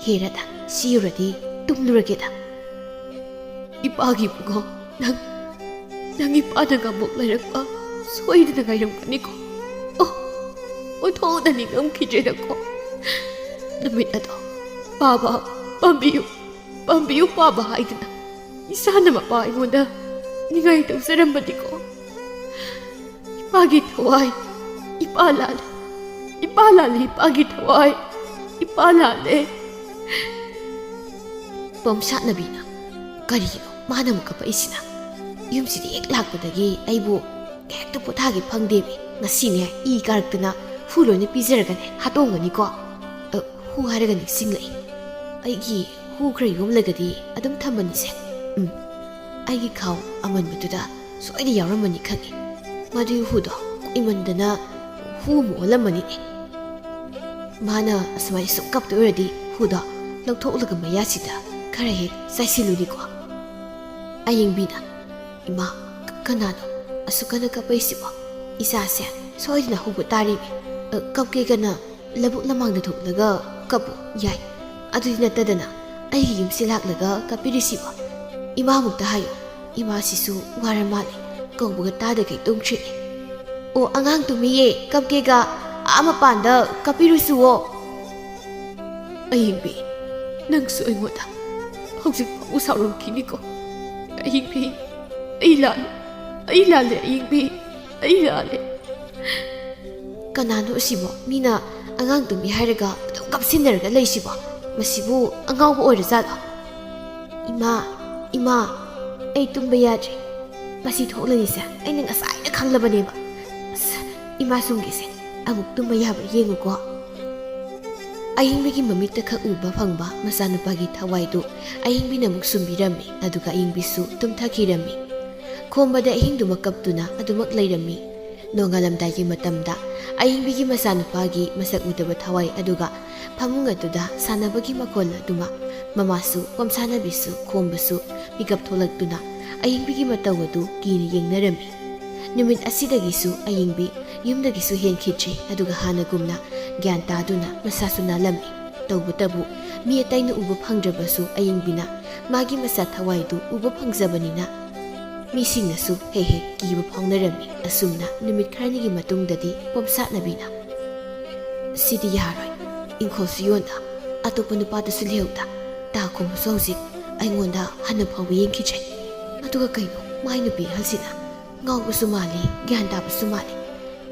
ꯍꯦ ꯔꯥꯙꯥ, ꯁꯤꯌꯨꯔꯗꯤ ꯇꯨꯝꯂꯨꯔꯒꯦꯗ꯫ ꯏꯄꯥꯒꯤ ꯏꯕꯨꯡꯉꯣ, ꯅꯪ, ꯅꯪ ꯏꯄꯥꯅ ꯉꯥꯃꯨꯛ ꯂꯩꯔꯛꯄ ꯁꯣꯏꯗꯅ ꯉꯥꯏꯔꯝꯒꯅꯤꯀꯣ꯫ ꯑꯣ, ꯑꯣꯟꯊꯣꯛꯅ ꯅꯤꯡꯉꯝꯈꯤꯗ꯭ꯔꯦꯗꯀꯣ꯫ ꯅꯨꯃꯤꯠ ꯑꯗꯣ ꯄꯥꯕ ꯄꯥꯝꯕꯤꯌꯨ, ꯄꯥꯝꯕꯤꯌꯨ ꯄꯥꯕ ꯍꯥꯏꯗꯨꯅ ꯏꯁꯥꯅ ꯃꯄꯥ ꯑꯩꯉꯣꯟꯗ ꯅꯤꯡꯉꯥꯏ ꯇꯧꯖꯔꯝꯕꯅꯤꯀꯣ꯫ ꯏꯄꯥꯒꯤ ꯊꯋꯥꯏ, ꯏꯄꯥ ꯂꯥꯜꯂꯦ, ꯏꯄꯥ ꯂꯥꯜꯂꯦ, ꯏꯄꯥꯒꯤ ꯊꯋꯥꯏ, ꯏꯄꯥ ꯂꯥꯜꯂꯦ꯫ ꯄꯝꯁꯥꯠꯅꯕꯤꯅ, "ꯀꯔꯤꯅꯣ ꯃꯥꯅ ꯑꯃꯨꯛ ꯀꯞꯄꯛꯏꯁꯤꯅ? ꯌꯨꯝꯁꯤꯗ ꯍꯦꯛ ꯂꯥꯛꯄꯗꯒꯤ ꯑꯩꯕꯨ ꯍꯦꯛꯇ ꯄꯣꯊꯥꯒꯦ ꯐꯪꯗꯦꯃꯤ꯫ ꯉꯁꯤꯅꯦ ꯏ ꯀꯥꯔꯛꯇꯅ ꯍꯨ ꯂꯣꯏꯅ ꯄꯤꯖꯔꯒꯅꯦ ꯍꯥꯠꯇꯣꯛꯑꯝꯒꯅꯤꯀꯣ꯫ ꯑ, ꯍꯨ ꯍꯥꯏꯔꯒ ꯅꯤꯡꯁꯤꯡꯂꯛꯏ꯫ ꯑꯩꯒꯤ ꯍꯨ ꯈꯔ ꯌꯣꯝꯂꯒꯗꯤ ꯑꯗꯨꯝ ꯊꯝꯕꯅꯤꯁꯦ꯫ ꯎꯝ, ꯑꯩꯒꯤ ꯈꯥꯎ ꯑꯃꯟꯕꯗꯨꯗ ꯁꯣꯏꯗ ꯌꯥꯎꯔꯝꯃꯅꯤ ꯈꯪꯉꯤ꯫ ꯃꯗꯨꯒꯤ ꯍꯨꯗꯣ ꯀꯨꯏꯃꯟꯗꯅ ꯍꯨ ꯑꯃ ꯑꯣꯜꯂꯝꯃꯅꯤꯅꯦ꯫ ꯃꯥꯅ ꯑꯁꯨꯃꯥꯏꯅ ꯁꯨꯝ ꯀꯞꯇꯣꯏ ꯑꯣꯏꯔꯗꯤ ꯍꯨꯗꯣ ꯂꯧꯊꯣꯛꯂꯒ ꯃꯌꯥꯁꯤꯗ ꯈꯔ ꯍꯦꯛ ꯆꯥꯏꯁꯤꯜꯂꯨꯅꯤꯀꯣ꯫" ꯑꯌꯦꯡꯕꯤꯅ, "ꯏꯃꯥ, ꯀ-, ꯀꯅꯥꯅꯣ ꯑꯁꯨꯛ ꯀꯟꯅ ꯀꯞꯄꯛꯏꯁꯤꯕꯣ? ꯏꯆꯥꯁꯦ ꯁꯣꯏꯗꯅ ꯍꯧꯕ ꯇꯥꯔꯤꯃꯤ꯫ ꯑ, ꯀꯞꯀꯦ ꯀꯟꯅ ꯂꯧꯕꯨꯛ ꯂꯃꯥꯡꯗ ꯊꯣꯛꯂꯒ ꯀꯞꯄꯨ ꯌꯥꯏ꯫ ꯑꯗꯨꯗꯤ ꯅꯠꯇꯗꯅ ꯑꯩꯒꯤ ꯌꯨꯝꯁꯤ ꯂꯥꯛꯂꯒ ꯀꯞꯄꯤꯔꯤꯁꯤꯕꯣ? ꯏꯃꯥꯃꯨꯛꯇ ꯍꯥꯏꯌꯨ꯫ ꯏꯃꯥꯁꯤꯁꯨ ꯋꯥꯔ ꯃꯥꯜꯂꯦ꯫ ꯀꯧꯕꯒ ꯇꯥꯗꯈꯩ ꯇꯨꯝꯈ꯭ꯔꯤꯅꯦ꯫ ꯑꯣ, ꯑꯉꯥꯡ ꯇꯨꯝꯃꯤꯌꯦ, ꯀꯞꯀꯦꯒ ꯑꯥ ꯃꯄꯥꯟꯗ ꯀꯞꯄꯤꯔꯨꯁꯨꯋꯣ꯫" "ꯑꯌꯦꯡꯕꯤ, ꯅꯪꯁꯨ ꯑꯩꯉꯣꯟꯗ ꯍꯧꯖꯤꯛ ꯐꯥꯎꯕ ꯁꯥꯎꯔꯝꯈꯤꯅꯤꯀꯣ꯫ ꯑꯌꯦꯡꯕꯤ, ꯑꯩ ꯂꯥꯜꯂꯦ, ꯑꯩ ꯂꯥꯜꯂꯦ, ꯑꯌꯦꯡꯕꯤ, ꯑꯩ ꯂꯥꯜꯂꯦ꯫" ꯀꯅꯥꯅꯣ ꯑꯁꯤꯕꯣ? ꯃꯤꯅ ꯑꯉꯥꯡ ꯇꯨꯝꯃꯤ ꯍꯥꯏꯔꯒ ꯑꯗꯨꯝ ꯀꯞꯁꯤꯟꯅꯔꯒ ꯂꯩꯁꯤꯕꯣ? ꯃꯁꯤꯕꯨ ꯑꯉꯥꯎꯕ ꯑꯣꯏꯔꯖꯥꯠꯂꯣ? "ꯏꯃꯥ, ꯏꯃꯥ, ꯑꯩ ꯇꯨꯝꯕ ꯌꯥꯗ꯭ꯔꯦ꯫ ꯃꯁꯤ ꯊꯣꯛꯂꯅꯤꯁꯦ ꯑꯩꯅ ꯉꯁꯥꯏꯅ ꯈꯪꯂꯕꯅꯦꯕ꯫ ꯑꯁ, ꯏꯃꯥ ꯁꯨꯝꯒꯤꯁꯦ ꯑꯃꯨꯛ ꯇꯨꯝꯕ ꯌꯥꯕ꯭ꯔꯥ ꯌꯦꯡꯉꯨꯀꯣ꯫" ꯑꯌꯤꯡꯕꯤꯒꯤ ꯃꯃꯤꯠꯇ ꯈꯛ ꯎꯕ ꯐꯪꯕ ꯃꯆꯥꯅꯨꯄꯥꯒꯤ ꯊꯋꯥꯏꯗꯨ ꯑꯌꯤꯡꯕꯤꯅ ꯑꯃꯨꯛ ꯁꯨꯝꯕꯤꯔꯝꯃꯤ, ꯑꯗꯨꯒ ꯑꯌꯤꯡꯕꯤꯁꯨ ꯇꯨꯝꯊꯈꯤꯔꯝꯃꯤ꯫ ꯈꯣꯝꯕꯗ ꯑꯍꯤꯡꯗꯨꯃꯛ ꯀꯞꯇꯨꯅ ꯑꯗꯨꯃꯛ ꯂꯩꯔꯝꯃꯤ꯫ ꯅꯣꯡꯉꯥꯜꯂꯝꯗꯥꯏꯒꯤ ꯃꯇꯝꯗ ꯑꯌꯤꯡꯕꯤꯒꯤ ꯃꯆꯥꯅꯨꯄꯥꯒꯤ ꯃꯁꯛ ꯎꯗꯕ ꯊꯋꯥꯏ ꯑꯗꯨꯒ ꯐꯃꯨꯡ ꯑꯗꯨꯗ ꯁꯥꯟꯅꯕꯒꯤ ꯃꯈꯣꯜ ꯑꯗꯨꯃꯛ ꯃꯃꯥꯁꯨ, ꯄꯣꯝꯁꯥꯅꯕꯤꯁꯨ, ꯈꯣꯝꯕꯁꯨ ꯃꯤꯀꯞ ꯊꯣꯛꯂꯛꯇꯨꯅ ꯑꯌꯤꯡꯕꯤꯒꯤ ꯃꯇꯧ ꯑꯗꯨ ꯀꯤꯅ ꯌꯦꯡꯅꯔꯝꯃꯤ꯫ ꯅꯨꯃꯤꯠ ꯑꯁꯤꯗꯒꯤꯁꯨ ꯑꯌꯤꯡꯕꯤ ꯌꯨꯝꯗꯒꯤꯁꯨ ꯍꯦꯟꯈꯤꯗ꯭ꯔꯤ, ꯑꯗꯨꯒ ꯍꯥꯟꯅꯒꯨꯝꯅ ꯒ꯭ꯌꯥꯟ ꯇꯥꯗꯨꯅ ꯃꯁꯥꯁꯨ ꯅꯥꯜꯂꯝꯃꯤ꯫ ꯇꯧꯕꯇꯕꯨ ꯃꯤ ꯑꯇꯩꯅ ꯎꯕ ꯐꯪꯗ꯭ꯔꯕꯁꯨ ꯑꯌꯤꯡꯕꯤꯅ ꯃꯥꯒꯤ ꯃꯁꯥ ꯊꯋꯥꯏꯗꯨ ꯎꯕ ꯐꯪꯖꯕꯅꯤꯅ ꯃꯤꯁꯤꯡꯅꯁꯨ ꯍꯦꯛ ꯍꯦꯛ ꯀꯤꯕ ꯐꯥꯎꯅꯔꯝꯃꯤ꯫ ꯑꯁꯨꯝꯅ ꯅꯨꯃꯤꯠ ꯈꯔꯅꯤꯒꯤ ꯃꯇꯨꯡꯗꯗꯤ ꯄꯣꯝꯁꯥꯠꯅꯕꯤꯅ, "ꯁꯤꯗꯤ ꯌꯥꯔꯣꯏ, ꯏꯪꯈꯣꯜꯁꯨ ꯌꯣꯟꯗ, ꯑꯇꯣꯞꯄ ꯅꯨꯄꯥꯗꯁꯨ ꯂꯩꯍꯧꯗ, ꯇꯥ ꯈꯣꯝꯕꯁꯨ ꯍꯧꯖꯤꯛ ꯑꯩꯉꯣꯟꯗ ꯍꯟꯅ ꯐꯥꯎꯕ ꯌꯦꯡꯈꯤꯗ꯭ꯔꯦ꯫ ꯑꯗꯨꯒ ꯀꯩꯅꯣ, ꯃꯥꯏ ꯅꯨꯄꯤ ꯑꯍꯜꯁꯤꯅ ꯉꯥꯎꯕꯁꯨ ꯃꯥꯜꯂꯤ, ꯒ꯭ꯌꯥꯟ ꯇꯥꯕꯁꯨ ꯃꯥꯜꯂꯤ꯫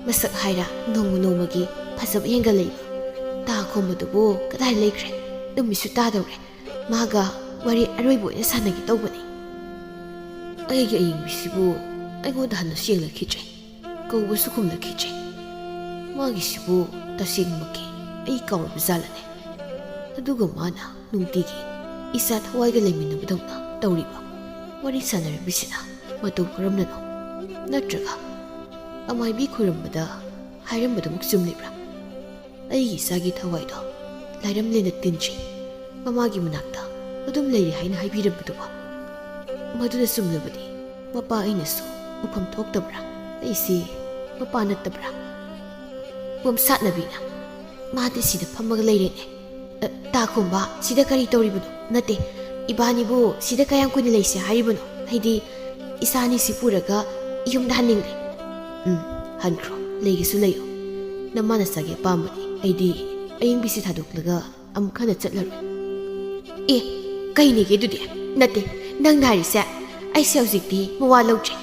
ꯃꯁꯛ ꯍꯥꯏꯔ ꯅꯣꯡꯃ ꯅꯣꯡꯃꯒꯤ ꯐꯖꯕ ꯍꯦꯟꯒꯠꯂꯛꯏꯕ꯫ ꯇꯥ ꯈꯣꯝꯕꯗꯨꯕꯨ ꯀꯗꯥꯏ ꯂꯩꯈ꯭ꯔꯦ? ꯅꯨꯃꯤꯠꯁꯨ ꯇꯥꯗꯧꯔꯦ꯫ ꯃꯥꯒ ꯋꯥꯔꯤ ꯑꯔꯣꯏꯕ ꯑꯣꯏꯅ ꯁꯥꯟꯅꯒꯦ ꯇꯧꯕꯅꯤ꯫ ꯑꯩꯒꯤ ꯑꯌꯤꯡꯕꯤꯁꯤꯕꯨ ꯑꯩꯉꯣꯟꯗ ꯍꯟꯅ ꯌꯦꯡꯂꯛꯈꯤꯗ꯭ꯔꯦ, ꯀꯧꯕꯁꯨ ꯈꯨꯝꯂꯛꯈꯤꯗ꯭ꯔꯦ꯫ ꯃꯥꯒꯤꯁꯤꯕꯨ ꯇꯁꯦꯡꯃꯛꯀꯤ ꯑꯩ ꯀꯥꯎꯔꯕ ꯖꯥꯠꯂꯅꯦ? ꯑꯗꯨꯒ ꯃꯥꯅ ꯅꯨꯡꯇꯤꯒꯤ ꯏꯆꯥ ꯊꯋꯥꯏꯒ ꯂꯩꯃꯤꯟꯅꯕꯗꯧꯅ ꯇꯧꯔꯤꯕ ꯋꯥꯔꯤ ꯁꯥꯟꯅꯔꯝꯃꯤꯁꯤꯅ ꯃꯇꯧ ꯀꯔꯝꯅꯅꯣ? ꯅꯠꯇ꯭ꯔꯒ ꯑꯃꯥꯏꯕꯤ ꯈꯣꯏꯔꯝꯕꯗ ꯍꯥꯏꯔꯝꯕꯗꯨꯃꯛ ꯆꯨꯝꯂꯤꯕ꯭ꯔꯥ? ꯑꯩꯒꯤ ꯏꯆꯥꯒꯤ ꯊꯋꯥꯏꯗꯣ ꯂꯥꯏꯔꯝꯂꯦꯟꯗ ꯇꯤꯟꯖꯩ, ꯃꯃꯥꯒꯤ ꯃꯅꯥꯛꯇ ꯑꯗꯨꯝ ꯂꯩꯔꯦ ꯍꯥꯏꯅ ꯍꯥꯏꯕꯤꯔꯝꯕꯗꯨꯕꯨ? ꯃꯗꯨꯅ ꯆꯨꯝꯂꯕꯗꯤ ꯃꯄꯥ ꯑꯩꯅꯁꯨ ꯎꯐꯝ ꯊꯣꯛꯇꯕ꯭ꯔꯥ? ꯑꯩꯁꯤ ꯃꯄꯥ ꯅꯠꯇꯕ꯭ꯔꯥ?" ꯄꯣꯝꯁꯥꯠꯅꯕꯤꯅ, "ꯃꯥꯗꯤ ꯁꯤꯗ ꯐꯝꯃꯒ ꯂꯩꯔꯦꯅꯦ꯫ ꯑ, ꯇꯥ ꯈꯣꯝꯕ, ꯁꯤꯗ ꯀꯔꯤ ꯇꯧꯔꯤꯕꯅꯣ? ꯅꯠꯇꯦ, ꯏꯕꯥꯅꯤꯕꯨ ꯁꯤꯗ ꯀꯌꯥꯝ ꯀꯨꯏꯅ ꯂꯩꯁꯦ ꯍꯥꯏꯔꯤꯕꯅꯣ? ꯑꯩꯗꯤ ꯏꯆꯥ ꯑꯅꯤꯁꯤ ꯄꯨꯔꯒ ꯌꯨꯝꯗ ꯍꯟꯅꯤꯡꯂꯦ꯫" "ꯎꯝ, ꯍꯟꯈ꯭ꯔꯣ, ꯂꯩꯒꯦꯁꯨ ꯂꯩꯌꯣ꯫ ꯅꯃꯥ ꯅꯆꯥꯒꯤ ꯑꯄꯥꯝꯕꯅꯤ꯫ ꯑꯩꯗꯤ ꯑꯌꯤꯡꯕꯤꯁꯤ ꯊꯥꯗꯣꯛꯂꯒ ꯑꯃꯨꯛ ꯍꯟꯅ ꯆꯠꯂꯔꯣꯏ꯫" "ꯑꯦ, ꯀꯩꯅꯦꯒꯦ ꯑꯗꯨꯗꯤ? ꯅꯠꯇꯦ, ꯅꯪꯅ ꯍꯥꯏꯔꯤꯁꯦ ꯑꯩꯁꯦ ꯍꯧꯖꯤꯛꯇꯤ ꯃꯋꯥ ꯂꯧꯗ꯭ꯔꯦ꯫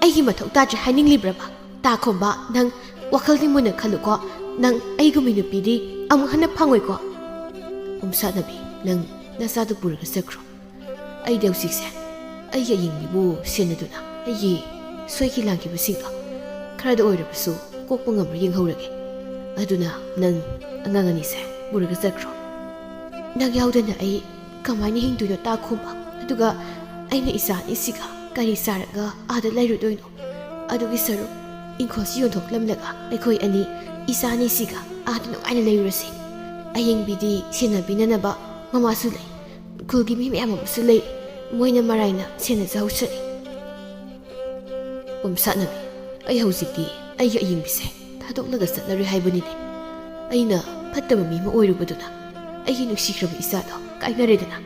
ꯑꯩꯒꯤ ꯃꯊꯧ ꯇꯥꯗ꯭ꯔꯦ ꯍꯥꯏꯅꯤꯡꯂꯤꯕ꯭ꯔꯕ? ꯇꯥ ꯈꯣꯝꯕ, ꯅꯪ ꯋꯥꯈꯜꯗꯤ ꯃꯨꯟꯅ ꯈꯜꯂꯨꯀꯣ꯫ ꯅꯪ ꯑꯩꯒꯨꯝꯕꯤ ꯅꯨꯄꯤꯗꯤ ꯑꯃꯨꯛ ꯍꯟꯅ ꯐꯪꯉꯣꯏꯀꯣ꯫" "ꯄꯣꯝꯁꯥꯠꯅꯕꯤ, ꯅꯪ ꯅꯆꯥꯗꯨ ꯄꯨꯔꯒ ꯆꯠꯈ꯭ꯔꯣ꯫ ꯑꯩꯗꯤ ꯍꯧꯖꯤꯛꯁꯦ ꯑꯩꯒꯤ ꯑꯌꯤꯡꯕꯤꯕꯨ ꯁꯦꯟꯅꯗꯨꯅ ꯑꯩꯒꯤ ꯁꯣꯏꯈꯤ ꯂꯥꯟꯈꯤꯕꯁꯤꯡꯗꯣ ꯈꯔꯗ ꯑꯣꯏꯔꯕꯁꯨ ꯀꯣꯛꯄ ꯉꯝꯕ꯭ꯔꯥ ꯌꯦꯡꯍꯧꯔꯒꯦ꯫ ꯑꯗꯨꯅ ꯅꯪ ꯑꯉꯥꯡ ꯑꯅꯤꯁꯦ ꯄꯨꯔꯒ ꯆꯠꯈ꯭ꯔꯣ꯫" "ꯅꯪ ꯌꯥꯎꯗꯅ ꯑꯩ ꯀꯃꯥꯏꯅ ꯍꯤꯡꯗꯣꯏꯅꯣ, ꯇꯥ ꯈꯣꯝꯕ? ꯑꯗꯨꯒ ꯑꯩꯅ ꯏꯆꯥ ꯑꯅꯤꯁꯤꯒ ꯀꯔꯤ ꯆꯥꯔꯒ ꯑꯥꯗ ꯂꯩꯔꯨꯗꯣꯏꯅꯣ? ꯑꯗꯨꯒꯤ ꯁꯔꯨꯛ ꯏꯪꯈꯣꯜꯁꯤ ꯌꯣꯟꯊꯣꯛꯂꯝꯂꯒ ꯑꯩꯈꯣꯏ ꯑꯅꯤ, ꯏꯆꯥ ꯑꯅꯤꯁꯤꯒ ꯑꯥꯗ ꯅꯨꯡꯉꯥꯏꯅ ꯂꯩꯔꯨꯔꯁꯤ꯫ ꯑꯌꯤꯡꯕꯤꯗꯤ ꯁꯦꯟꯅꯕꯤꯅꯅꯕ ꯃꯃꯥꯁꯨ ꯂꯩ, ꯈꯨꯜꯒꯤ ꯃꯤ ꯃꯌꯥꯝ ꯑꯃꯁꯨ ꯂꯩ, ꯃꯣꯏꯅ ꯃꯔꯥꯏꯅ ꯁꯦꯟꯅꯖꯍꯧꯁꯅꯤ꯫" "ꯄꯣꯝꯁꯥꯠꯅꯕꯤ, ꯑꯩ ꯍꯧꯖꯤꯛꯇꯤ ꯑꯩꯒꯤ ꯑꯌꯤꯡꯕꯤꯁꯦ ꯊꯥꯗꯣꯛꯂꯒ ꯆꯠꯂꯔꯣꯏ ꯍꯥꯏꯕꯅꯤꯅꯦ꯫ ꯑꯩꯅ ꯐꯠꯇꯕ ꯃꯤ ꯑꯃ ꯑꯣꯏꯔꯨꯕꯗꯨꯅ ꯑꯩꯒꯤ ꯅꯨꯡꯁꯤꯈ꯭ꯔꯕ ꯏꯆꯥꯗꯣ ꯀꯥꯏꯅꯔꯦꯗꯅ꯫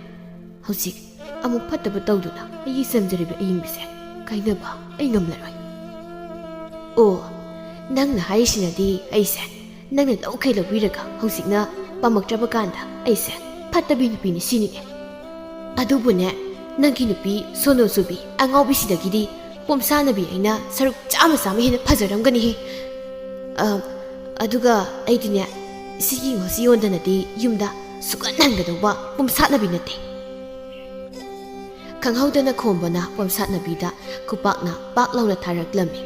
ꯍꯧꯖꯤꯛ ꯑꯃꯨꯛ ꯐꯠꯇꯕ ꯇꯧꯗꯨꯅ ꯑꯩꯒꯤ ꯆꯝꯖꯔꯤꯕ ꯑꯌꯤꯡꯕꯤꯁꯦ ꯀꯥꯏꯅꯕ ꯑꯩ ꯉꯝꯂꯔꯣꯏ꯫ ꯑꯣ, ꯅꯪꯅ ꯍꯥꯏꯔꯤꯁꯤꯅꯗꯤ ꯑꯩꯁꯦ ꯅꯪꯅ ꯂꯧꯈꯩ ꯂꯧꯕꯤꯔꯒ ꯍꯧꯖꯤꯛꯅ ꯄꯥꯝꯃꯛꯇ꯭ꯔꯕ ꯀꯥꯟꯗ ꯑꯩꯁꯦ ꯐꯠꯇꯕꯤ ꯅꯨꯄꯤꯅꯤ ꯁꯤꯅꯤꯅꯦ꯫ ꯑꯗꯨꯕꯨꯅꯦ, ꯅꯪꯒꯤ ꯅꯨꯄꯤ ꯁꯣꯅꯣ ꯆꯨꯕꯤ ꯑꯉꯥꯎꯕꯤꯁꯤꯗꯒꯤꯗꯤ ꯄꯣꯝꯁꯥꯅꯕꯤ ꯑꯩꯅ ꯁꯔꯨꯛ ꯆꯥꯝꯃ ꯆꯥꯝꯃ ꯍꯦꯟꯅ ꯐꯖꯔꯝꯒꯅꯤꯍꯦ꯫ ꯑ, ꯑꯗꯨꯒ ꯑꯩꯗꯤꯅꯦ, ꯁꯤꯒꯤ ꯉꯣꯁꯤ ꯌꯣꯟꯗꯅꯗꯤ ꯌꯨꯝꯗ ꯁꯨꯛꯍꯟ ꯍꯟꯒꯗꯧꯕ ꯄꯣꯝꯁꯥꯠꯅꯕꯤ ꯅꯠꯇꯦ꯫ ꯈꯪꯍꯧꯗꯅ ꯈꯣꯝꯕꯅ ꯄꯣꯝꯁꯥꯠꯅꯕꯤꯗ ꯈꯨꯄꯥꯛꯅ ꯄꯥꯛ ꯂꯥꯎꯅ ꯊꯥꯔꯛꯂꯝꯃꯤ꯫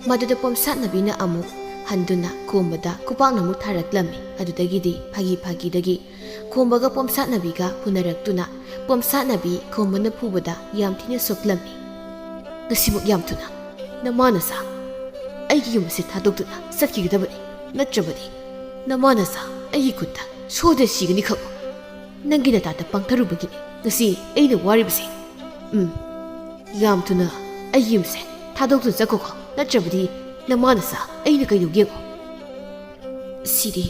ꯃꯗꯨꯗ ꯄꯣꯝꯁꯥꯠꯅꯕꯤꯅ ꯑꯃꯨꯛ ꯍꯟꯗꯨꯅ ꯈꯣꯝꯕꯗ ꯈꯨꯄꯥꯛꯅ ꯑꯃꯨꯛ ꯊꯥꯔꯛꯂꯝꯃꯤ꯫ ꯑꯗꯨꯗꯒꯤꯗꯤ ꯐꯥꯒꯤ ꯐꯥꯒꯤꯗꯒꯤ ꯈꯣꯝꯕꯒ ꯄꯣꯝꯁꯥꯠꯅꯕꯤꯒ ꯐꯨꯅꯔꯛꯇꯨꯅ ꯄꯣꯝꯁꯥꯠꯅꯕꯤ ꯈꯣꯝꯕꯅ ꯐꯨꯕꯗ ꯌꯥꯝ ꯊꯤꯅ ꯁꯣꯛꯂꯝꯃꯤ꯫ ꯉꯁꯤꯃꯛ ꯌꯥꯝ ꯊꯨꯅ ꯅꯃꯥ ꯅꯆꯥ ꯑꯩꯒꯤ ꯌꯨꯝ ꯑꯁꯤ ꯊꯥꯗꯣꯛꯇꯨꯅ ꯆꯠꯈꯤꯒꯗꯕꯅꯤ, ꯅꯠꯇ꯭ꯔꯕꯗꯤ ꯅꯃꯥ ꯅꯆꯥ ꯑꯩꯒꯤ ꯈꯨꯠꯇ ꯁꯣꯏꯗꯅ ꯁꯤꯒꯅꯤ ꯈꯪꯉꯨ꯫ ꯅꯪꯒꯤ ꯅꯇꯥꯗ ꯄꯥꯡꯊꯔꯨꯕꯒꯤꯅꯤ ꯉꯁꯤ ꯑꯩꯅ ꯋꯥꯔꯤꯕꯁꯦ꯫ ꯎꯝ, ꯌꯥꯝ ꯊꯨꯅ ꯑꯩꯒꯤ ꯌꯨꯝꯁꯦ ꯊꯥꯗꯣꯛꯇꯨꯅ ꯆꯠꯈꯣꯀꯣ, ꯅꯠꯇ꯭ꯔꯕꯗꯤ ꯅꯃꯥ ꯅꯆꯥ ꯑꯩꯅ ꯀꯩꯗꯧꯒꯦ ꯌꯦꯡꯉꯣ꯫ ꯁꯤꯗꯤ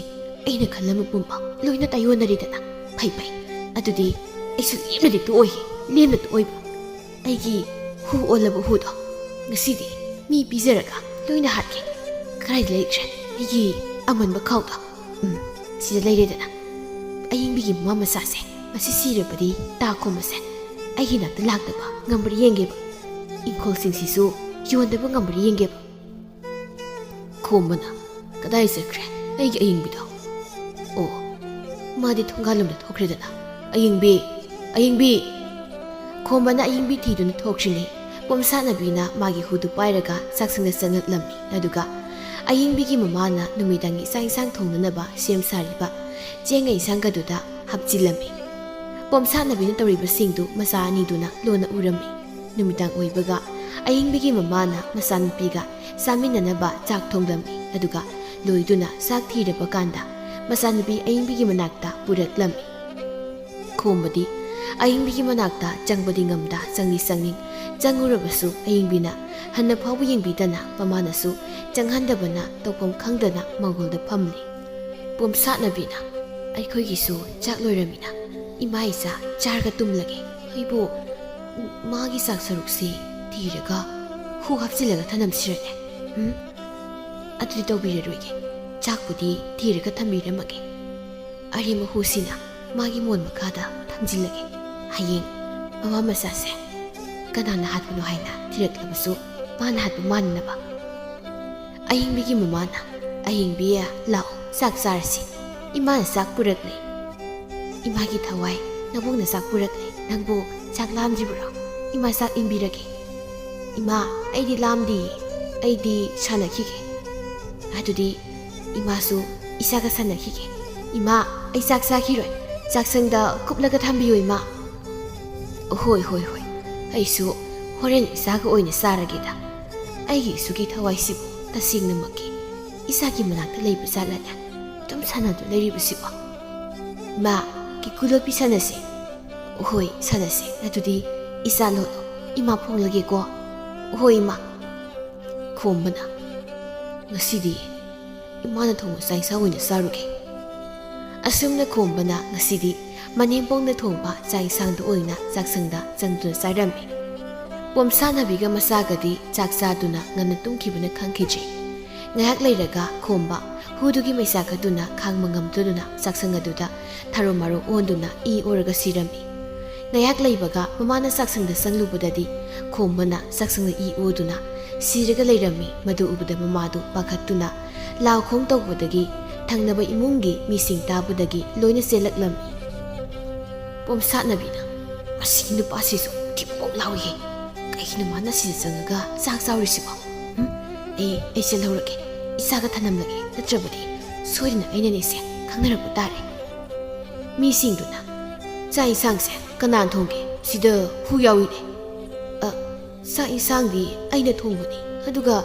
ꯑꯩꯅ ꯈꯜꯂꯝꯕ ꯄꯨꯝꯕ ꯂꯣꯏꯅ ꯇꯥꯏꯌꯣꯟꯅꯔꯦꯗꯅ꯫ ꯐꯩ ꯐꯩ, ꯑꯗꯨꯗꯤ ꯑꯩꯁꯨ ꯂꯦꯝꯅꯗꯤ ꯇꯣꯛꯑꯣꯏ, ꯂꯦꯝꯅ ꯇꯣꯛꯑꯣꯏꯕ꯫ ꯑꯩꯒꯤ ꯍꯨ ꯑꯣꯜꯂꯕ ꯍꯨꯗꯣ ꯉꯁꯤꯗꯤ ꯃꯤ ꯄꯤꯖꯔꯒ ꯂꯣꯏꯅ ꯍꯥꯠꯀꯦ꯫ ꯀꯗꯥꯏꯗ ꯂꯩꯈ꯭ꯔꯦ ꯑꯩꯒꯤ ꯑꯃꯟꯕ ꯈꯥꯎꯗꯣ? ꯎꯝ, ꯁꯤꯗ ꯂꯩꯔꯦꯗꯅ꯫ ꯑꯌꯤꯡꯕꯤꯒꯤ ꯃꯃꯥ ꯃꯆꯥꯁꯦ ꯃꯁꯤ ꯁꯤꯔꯕꯗꯤ ꯇꯥ ꯈꯣꯝꯕꯁꯦ ꯑꯩꯒꯤ ꯅꯥꯛꯇ ꯂꯥꯛꯇꯕ ꯉꯝꯕ꯭ꯔꯥ ꯌꯦꯡꯒꯦꯕ꯫ ꯏꯪꯈꯣꯜꯁꯤꯡꯁꯤꯁꯨ ꯌꯣꯟꯗꯕ ꯉꯝꯕ꯭ꯔꯥ ꯌꯦꯡꯒꯦꯕ꯫ ꯈꯣꯝꯕꯅ, "ꯀꯗꯥꯏ ꯆꯠꯈ꯭ꯔꯦ ꯑꯩꯒꯤ ꯑꯌꯤꯡꯕꯤꯗꯣ? ꯑꯣ, ꯃꯥꯗꯤ ꯊꯣꯡꯒꯥꯜꯂꯣꯝꯗ ꯊꯣꯛꯈ꯭ꯔꯦꯗꯅ꯫ ꯑꯌꯤꯡꯕꯤ! ꯑꯌꯤꯡꯕꯤ!" ꯈꯣꯝꯕꯅ ꯑꯌꯤꯡꯕꯤ ꯊꯤꯗꯨꯅ ꯊꯣꯛꯈ꯭ꯔꯤꯉꯩ, ꯄꯣꯝꯁꯥꯠꯅꯕꯤꯅ ꯃꯥꯒꯤ ꯍꯨꯗꯨ ꯄꯥꯏꯔꯒ ꯆꯥꯛꯁꯪꯗ ꯆꯪꯂꯛꯂꯝꯃꯤ꯫ ꯑꯗꯨꯒ ꯑꯌꯤꯡꯕꯤꯒꯤ ꯃꯃꯥꯅ ꯅꯨꯃꯤꯗꯥꯡꯒꯤ ꯆꯥꯛ ꯏꯟꯁꯥꯡ ꯊꯣꯡꯅꯅꯕ ꯁꯦꯝ ꯁꯥꯔꯤꯕ ꯆꯦꯡ ꯏꯟꯁꯥꯡꯒꯗꯨꯗ ꯍꯥꯞꯆꯤꯜꯂꯝꯃꯤ꯫ ꯄꯣꯝꯁꯥꯠꯅꯕꯤꯅ ꯇꯧꯔꯤꯕꯁꯤꯡꯗꯨ ꯃꯆꯥ ꯑꯅꯤꯗꯨꯅ ꯂꯣꯟꯅ ꯎꯔꯝꯃꯤ꯫ ꯅꯨꯃꯤꯗꯥꯡ ꯑꯣꯏꯕꯒ ꯑꯌꯤꯡꯕꯤꯒꯤ ꯃꯃꯥꯅ ꯃꯆꯥꯅꯨꯄꯤꯒ ꯆꯥꯃꯤꯟꯅꯅꯕ ꯆꯥꯛ ꯊꯣꯡꯂꯝꯃꯤ꯫ ꯑꯗꯨꯒ ꯂꯣꯏꯗꯨꯅ ꯆꯥꯛ ꯊꯤꯔꯕ ꯀꯥꯟꯗ ꯃꯆꯥꯅꯨꯄꯤ ꯑꯌꯤꯡꯕꯤꯒꯤ ꯃꯅꯥꯛꯇ ꯄꯨꯔꯛꯂꯝꯃꯤ꯫ ꯈꯣꯝꯕꯗꯤ ꯑꯌꯤꯡꯕꯤꯒꯤ ꯃꯅꯥꯛꯇ ꯆꯪꯕꯗꯤ ꯉꯝꯗ ꯆꯪꯗꯤ ꯆꯪꯅꯤꯡ꯫ ꯆꯪꯉꯨꯔꯕꯁꯨ ꯑꯌꯤꯡꯕꯤꯅ ꯍꯟꯅ ꯐꯥꯎꯕ ꯌꯦꯡꯕꯤꯗꯅ ꯃꯃꯥꯅꯁꯨ ꯆꯪꯍꯟꯗꯕꯅ ꯇꯧꯐꯝ ꯈꯪꯗꯅ ꯃꯥꯡꯒꯣꯜꯗ ꯐꯝꯂꯤ꯫ ꯄꯣꯝꯁꯥꯠꯅꯕꯤꯅ, "ꯑꯩꯈꯣꯏꯒꯤꯁꯨ ꯆꯥꯛ ꯂꯣꯏꯔꯝꯃꯤꯅ, ꯏꯃꯥ ꯏꯆꯥ ꯆꯥꯔꯒ ꯇꯨꯝꯂꯒꯦ꯫ ꯑꯩꯕꯨ ꯃꯥꯒꯤ ꯆꯥꯛ ꯁꯔꯨꯛꯁꯤ ꯊꯤꯔꯒ ꯍꯨ ꯍꯥꯞꯆꯤꯜꯂꯒ ꯊꯅꯝꯁꯤꯔꯅꯦ? ꯎꯝ? ꯑꯗꯨꯗꯤ ꯇꯧꯕꯤꯔꯔꯣꯏꯒꯦ꯫ ꯆꯥꯛꯄꯨꯗꯤ ꯊꯤꯔꯒ ꯊꯝꯕꯤꯔꯝꯃꯒꯦ꯫ ꯑꯔꯦꯝꯕ ꯍꯨꯁꯤꯅ ꯃꯥꯒꯤ ꯃꯣꯟ ꯃꯈꯥꯗ ꯊꯝꯖꯤꯜꯂꯒꯦ꯫ ꯍꯌꯦꯡ ꯃꯃꯥ ꯃꯆꯥꯁꯦ ꯀꯅꯥꯅ ꯍꯥꯠꯄꯅꯣ ꯍꯥꯏꯅ ꯊꯤꯔꯛꯂꯕꯁꯨ ꯃꯥꯅ ꯍꯥꯠꯄ ꯃꯥꯟꯅꯅꯕ꯫" ꯑꯍꯤꯡꯕꯤꯒꯤ ꯃꯃꯥꯅ, "ꯑꯍꯤꯡꯕꯤ, ꯂꯥꯛꯑꯣ, ꯆꯥꯛ ꯆꯥꯔꯁꯤ꯫ ꯏꯃꯥꯅ ꯆꯥꯛ ꯄꯨꯔꯛꯂꯦ꯫ ꯏꯃꯥꯒꯤ ꯊꯋꯥꯏ, ꯅꯕꯣꯛꯅ ꯆꯥꯛ ꯄꯨꯔꯛꯂꯦ꯫ ꯅꯪꯕꯨ ꯆꯥꯛ ꯂꯥꯝꯗ꯭ꯔꯤꯕ꯭ꯔꯣ? ꯏꯃꯥ ꯆꯥꯛ ꯏꯟꯕꯤꯔꯒꯦ꯫" "ꯏꯃꯥ, ꯑꯩꯗꯤ ꯂꯥꯝꯗꯤꯌꯦ꯫ ꯑꯩꯗꯤ ꯁꯥꯟꯅꯈꯤꯒꯦ꯫" "ꯑꯗꯨꯗꯤ ꯏꯃꯥꯁꯨ ꯏꯆꯥꯒ ꯁꯥꯟꯅꯈꯤꯒꯦ꯫" "ꯏꯃꯥ, ꯑꯩ ꯆꯥꯛ ꯆꯥꯈꯤꯔꯣꯏ꯫ ꯆꯥꯛꯁꯪꯗ ꯀꯨꯞꯂꯒ ꯊꯝꯕꯤꯌꯨ, ꯏꯃꯥ꯫" "ꯍꯣꯏ, ꯍꯣꯏ, ꯍꯣꯏ꯫ ꯑꯩꯁꯨ ꯍꯣꯔꯦꯟ ꯏꯆꯥꯒ ꯑꯣꯏꯅ ꯆꯥꯔꯒꯦꯗ꯫ ꯑꯩꯒꯤ ꯏꯁꯨꯒꯤ ꯊꯋꯥꯏꯁꯤꯕꯨ ꯇꯁꯦꯡꯅꯃꯛꯀꯤ ꯏꯆꯥꯒꯤ ꯃꯅꯥꯛꯇ ꯂꯩꯕ ꯖꯥꯠꯂꯅꯦ? ꯑꯗꯨꯝ ꯁꯥꯟꯅꯗꯨꯅ ꯂꯩꯔꯤꯕꯁꯤꯕꯣ꯫ ꯏꯃꯥ, ꯀꯤꯀꯨ ꯂꯣꯠꯄꯤ ꯁꯥꯟꯅꯁꯦ꯫" "ꯍꯣꯏ, ꯁꯥꯟꯅꯁꯦ꯫ ꯑꯗꯨꯗꯤ ꯏꯆꯥ ꯂꯣꯠꯂꯣ꯫ ꯏꯃꯥ ꯐꯣꯡꯂꯒꯦꯀꯣ꯫" "ꯍꯣꯏ, ꯏꯃꯥ꯫" ꯈꯣꯝꯕꯅ, "ꯉꯁꯤꯗꯤ ꯏꯃꯥꯅ ꯊꯣꯡꯕ ꯆꯥꯛ ꯏꯟꯁꯥꯡ ꯑꯣꯏꯅ ꯆꯥꯔꯨꯒꯦ꯫" ꯑꯁꯨꯝꯅ ꯈꯣꯝꯕꯅ ꯉꯁꯤꯗꯤ ꯃꯅꯦꯝꯄꯣꯛꯅ ꯊꯣꯡꯕ ꯆꯥꯛ ꯏꯟꯁꯥꯡꯗꯨ ꯑꯣꯏꯅ ꯆꯥꯛꯁꯪꯗ ꯆꯪꯗꯨꯅ ꯆꯥꯔꯝꯃꯤ꯫ ꯄꯣꯝꯁꯥꯅꯕꯤꯒ ꯃꯆꯥꯒꯗꯤ ꯆꯥꯛ ꯆꯥꯗꯨꯅ ꯉꯟꯅ ꯇꯨꯝꯈꯤꯕꯅ ꯈꯪꯈꯤꯗ꯭ꯔꯤ꯫ ꯉꯥꯏꯍꯥꯛ ꯂꯩꯔꯒ ꯈꯣꯝꯕ ꯍꯨꯗꯨꯒꯤ ꯃꯩꯁꯥ ꯀꯠꯇꯨꯅ ꯈꯥꯡꯕ ꯉꯝꯗꯗꯨꯅ ꯆꯥꯛꯁꯪ ꯑꯗꯨꯗ ꯊꯥꯔꯣ ꯃꯥꯔꯣ ꯑꯣꯟꯗꯨꯅ ꯏ ꯑꯣꯔꯒ ꯁꯤꯔꯝꯃꯤ꯫ ꯉꯥꯏꯍꯥꯛ ꯂꯩꯕꯒ ꯃꯃꯥꯅ ꯆꯥꯛꯁꯪꯗ ꯆꯪꯂꯨꯕꯗꯗꯤ ꯈꯣꯝꯕꯅ ꯆꯥꯛꯁꯪꯗ ꯏ ꯑꯣꯗꯨꯅ ꯁꯤꯔꯒ ꯂꯩꯔꯝꯃꯤ꯫ ꯃꯗꯨ ꯎꯕꯗ ꯃꯃꯥꯗꯨ ꯄꯥꯈꯠꯇꯨꯅ ꯂꯥꯎ ꯈꯣꯡ ꯇꯧꯕꯗꯒꯤ ꯊꯪꯅꯕ ꯏꯃꯨꯡꯒꯤ ꯃꯤꯁꯤꯡ ꯇꯥꯕꯗꯒꯤ ꯂꯣꯏꯅ ꯆꯦꯜꯂꯛꯂꯝꯃꯤ꯫ ꯄꯣꯝꯁꯥꯠꯅꯕꯤꯅ, "ꯃꯁꯤꯒꯤ ꯅꯨꯄꯥꯁꯤꯁꯨ ꯊꯤꯕꯣꯡ ꯂꯥꯎꯏꯍꯦ꯫ ꯀꯩꯒꯤꯅꯣ ꯃꯥꯅ ꯁꯤꯗ ꯆꯪꯉꯒ ꯆꯥꯛ ꯆꯥꯎꯔꯤꯁꯤꯕꯣ? ꯎꯝ? ꯑꯩ, ꯑꯩ ꯆꯦꯜꯍꯧꯔꯒꯦ꯫ ꯏꯆꯥꯒ ꯊꯅꯝꯂꯒꯦ꯫ ꯅꯠꯇ꯭ꯔꯕꯗꯤ ꯁꯣꯏꯗꯅ ꯑꯩꯅꯅꯦꯁꯦ ꯈꯪꯅꯔꯛꯄ ꯇꯥꯔꯦ꯫" ꯃꯤꯁꯤꯡꯗꯨꯅ, "ꯆꯥꯛ ꯏꯟꯁꯥꯡꯁꯦ ꯀꯅꯥꯅ ꯊꯣꯡꯒꯦ? ꯁꯤꯗ ꯍꯨ ꯌꯥꯎꯏꯅꯦ꯫" "ꯑ, ꯆꯥꯛ ꯏꯟꯁꯥꯡꯗꯤ ꯑꯩꯅ ꯊꯣꯡꯕꯅꯤ꯫ ꯑꯗꯨꯒ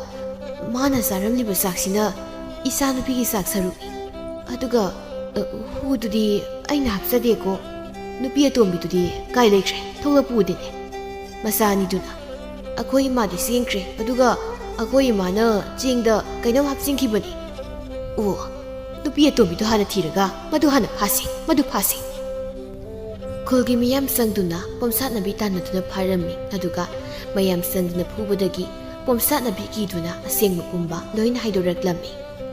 ꯃꯥꯅ ꯆꯥꯔꯝꯂꯤꯕ ꯆꯥꯛꯁꯤꯅ ꯏꯆꯥꯅꯨꯄꯤꯒꯤ ꯆꯥꯛ ꯁꯔꯨꯛꯅꯤ꯫ ꯑꯗꯨꯒ, ꯑ, ꯍꯨꯗꯨꯗꯤ ꯑꯩꯅ ꯍꯥꯞꯆꯗꯦꯀꯣ꯫ ꯅꯨꯄꯤ ꯑꯇꯣꯝꯕꯤꯗꯨꯗꯤ ꯀꯥꯏ ꯂꯩꯈ꯭ꯔꯦ? ꯊꯣꯛꯂꯛꯄ ꯎꯗꯦꯅꯦ꯫" ꯃꯆꯥ ꯑꯅꯤꯗꯨꯅ, "ꯑꯩꯈꯣꯏ ꯏꯃꯥꯗꯤ ꯆꯦꯟꯈ꯭ꯔꯦ꯫ ꯑꯗꯨꯒ ꯑꯩꯈꯣꯏ ꯏꯃꯥꯅ ꯆꯦꯡꯗ ꯀꯩꯅꯣꯝ ꯍꯥꯞꯆꯤꯟꯈꯤꯕꯅꯤ꯫" "ꯑꯣ, ꯅꯨꯄꯤ ꯑꯇꯣꯝꯕꯤꯗꯨ ꯍꯥꯟꯅ ꯊꯤꯔꯒ ꯃꯗꯨ ꯍꯥꯟꯅ ꯐꯥꯁꯤ, ꯃꯗꯨ ꯐꯥꯁꯤ꯫ ꯈꯨꯜꯒꯤ ꯃꯤꯌꯥꯝ ꯆꯪꯗꯨꯅ ꯄꯣꯝꯁꯥꯠꯅꯕꯤ ꯇꯥꯟꯅꯗꯨꯅ ꯐꯥꯔꯝꯃꯤ꯫ ꯑꯗꯨꯒ ꯃꯌꯥꯝ ꯆꯪꯗꯨꯅ ꯐꯨꯕꯗꯒꯤ ꯄꯣꯝꯁꯥꯠꯅꯕꯤ ꯀꯤꯗꯨꯅ ꯑꯁꯦꯡꯕ ꯄꯨꯝꯕ ꯂꯣꯏꯅ ꯍꯥꯏꯗꯣꯔꯛꯂꯝꯃꯤ꯫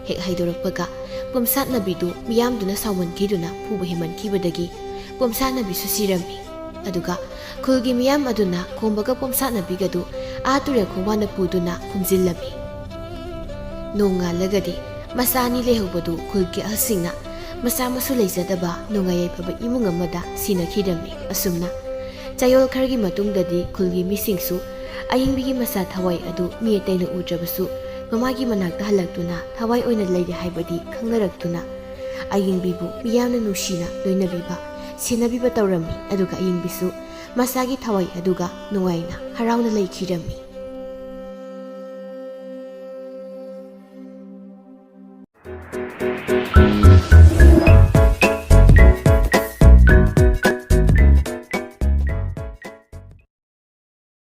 ꯍꯦꯛ ꯍꯥꯏꯗꯣꯔꯛꯄꯒ ꯄꯣꯝꯁꯥꯠꯅꯕꯤꯗꯨ ꯃꯤꯌꯥꯝꯗꯨꯅ ꯁꯥꯎꯃꯟꯈꯤꯗꯨꯅ ꯐꯨꯕ ꯍꯦꯟꯃꯟꯈꯤꯕꯗꯒꯤ ꯄꯣꯝꯁꯥꯠꯅꯕꯤꯁꯨ ꯁꯤꯔꯝꯃꯤ꯫ ꯑꯗꯨꯒ ꯈꯨꯜꯒꯤ ꯃꯤꯌꯥꯝ ꯑꯗꯨꯅ ꯈꯣꯝꯕꯒ ꯄꯣꯝꯁꯥꯠꯅꯕꯤꯒꯗꯨ ꯑꯥ ꯇꯨꯔꯦꯜ ꯈꯣꯡꯕꯥꯟꯗ ꯄꯨꯗꯨꯅ ꯐꯨꯝꯖꯤꯜꯂꯝꯃꯤ꯫ ꯅꯣꯡꯉꯥꯜꯂꯒꯗꯤ ꯃꯆꯥ ꯑꯅꯤ ꯂꯩꯍꯧꯕꯗꯨ ꯈꯨꯜꯒꯤ ꯑꯍꯜꯁꯤꯡꯅ ꯃꯆꯥ ꯃꯁꯨ ꯂꯩꯖꯗꯕ ꯅꯨꯡꯉꯥꯏ ꯌꯥꯏꯐꯕ ꯏꯃꯨꯡ ꯑꯃꯗ ꯁꯤꯟꯅꯈꯤꯔꯝꯃꯤ꯫ ꯑꯁꯨꯝꯅ ꯆꯌꯣꯜ ꯈꯔꯒꯤ ꯃꯇꯨꯡꯗꯗꯤ ꯈꯨꯜꯒꯤ ꯃꯤꯁꯤꯡꯁꯨ ꯑꯌꯤꯡꯕꯤꯒꯤ ꯃꯆꯥ ꯊꯋꯥꯏ ꯑꯗꯨ ꯃꯤ ꯑꯇꯩꯅ ꯎꯗ꯭ꯔꯕꯁꯨ ꯃꯃꯥꯒꯤ ꯃꯅꯥꯛꯇ ꯍꯜꯂꯛꯇꯨꯅ ꯊꯋꯥꯏ ꯑꯣꯏꯅ ꯂꯩꯔꯦ ꯍꯥꯏꯕꯗꯤ ꯈꯪꯅꯔꯛꯇꯨꯅ ꯑꯌꯤꯡꯕꯤꯕꯨ ꯃꯤꯌꯥꯝꯅ ꯅꯨꯡꯁꯤꯅ ꯂꯣꯏꯅꯕꯤꯕ, ꯁꯦꯟꯅꯕꯤꯕ ꯇꯧꯔꯝꯃꯤ꯫ ꯑꯗꯨꯒ ꯑꯌꯤꯡꯕꯤꯁꯨ ꯃꯆꯥꯒꯤ ꯊꯋꯥꯏ ꯑꯗꯨꯒ ꯅꯨꯡꯉꯥꯏꯅ ꯍꯔꯥꯎꯅ ꯂꯩꯈꯤꯔꯝꯃꯤ꯫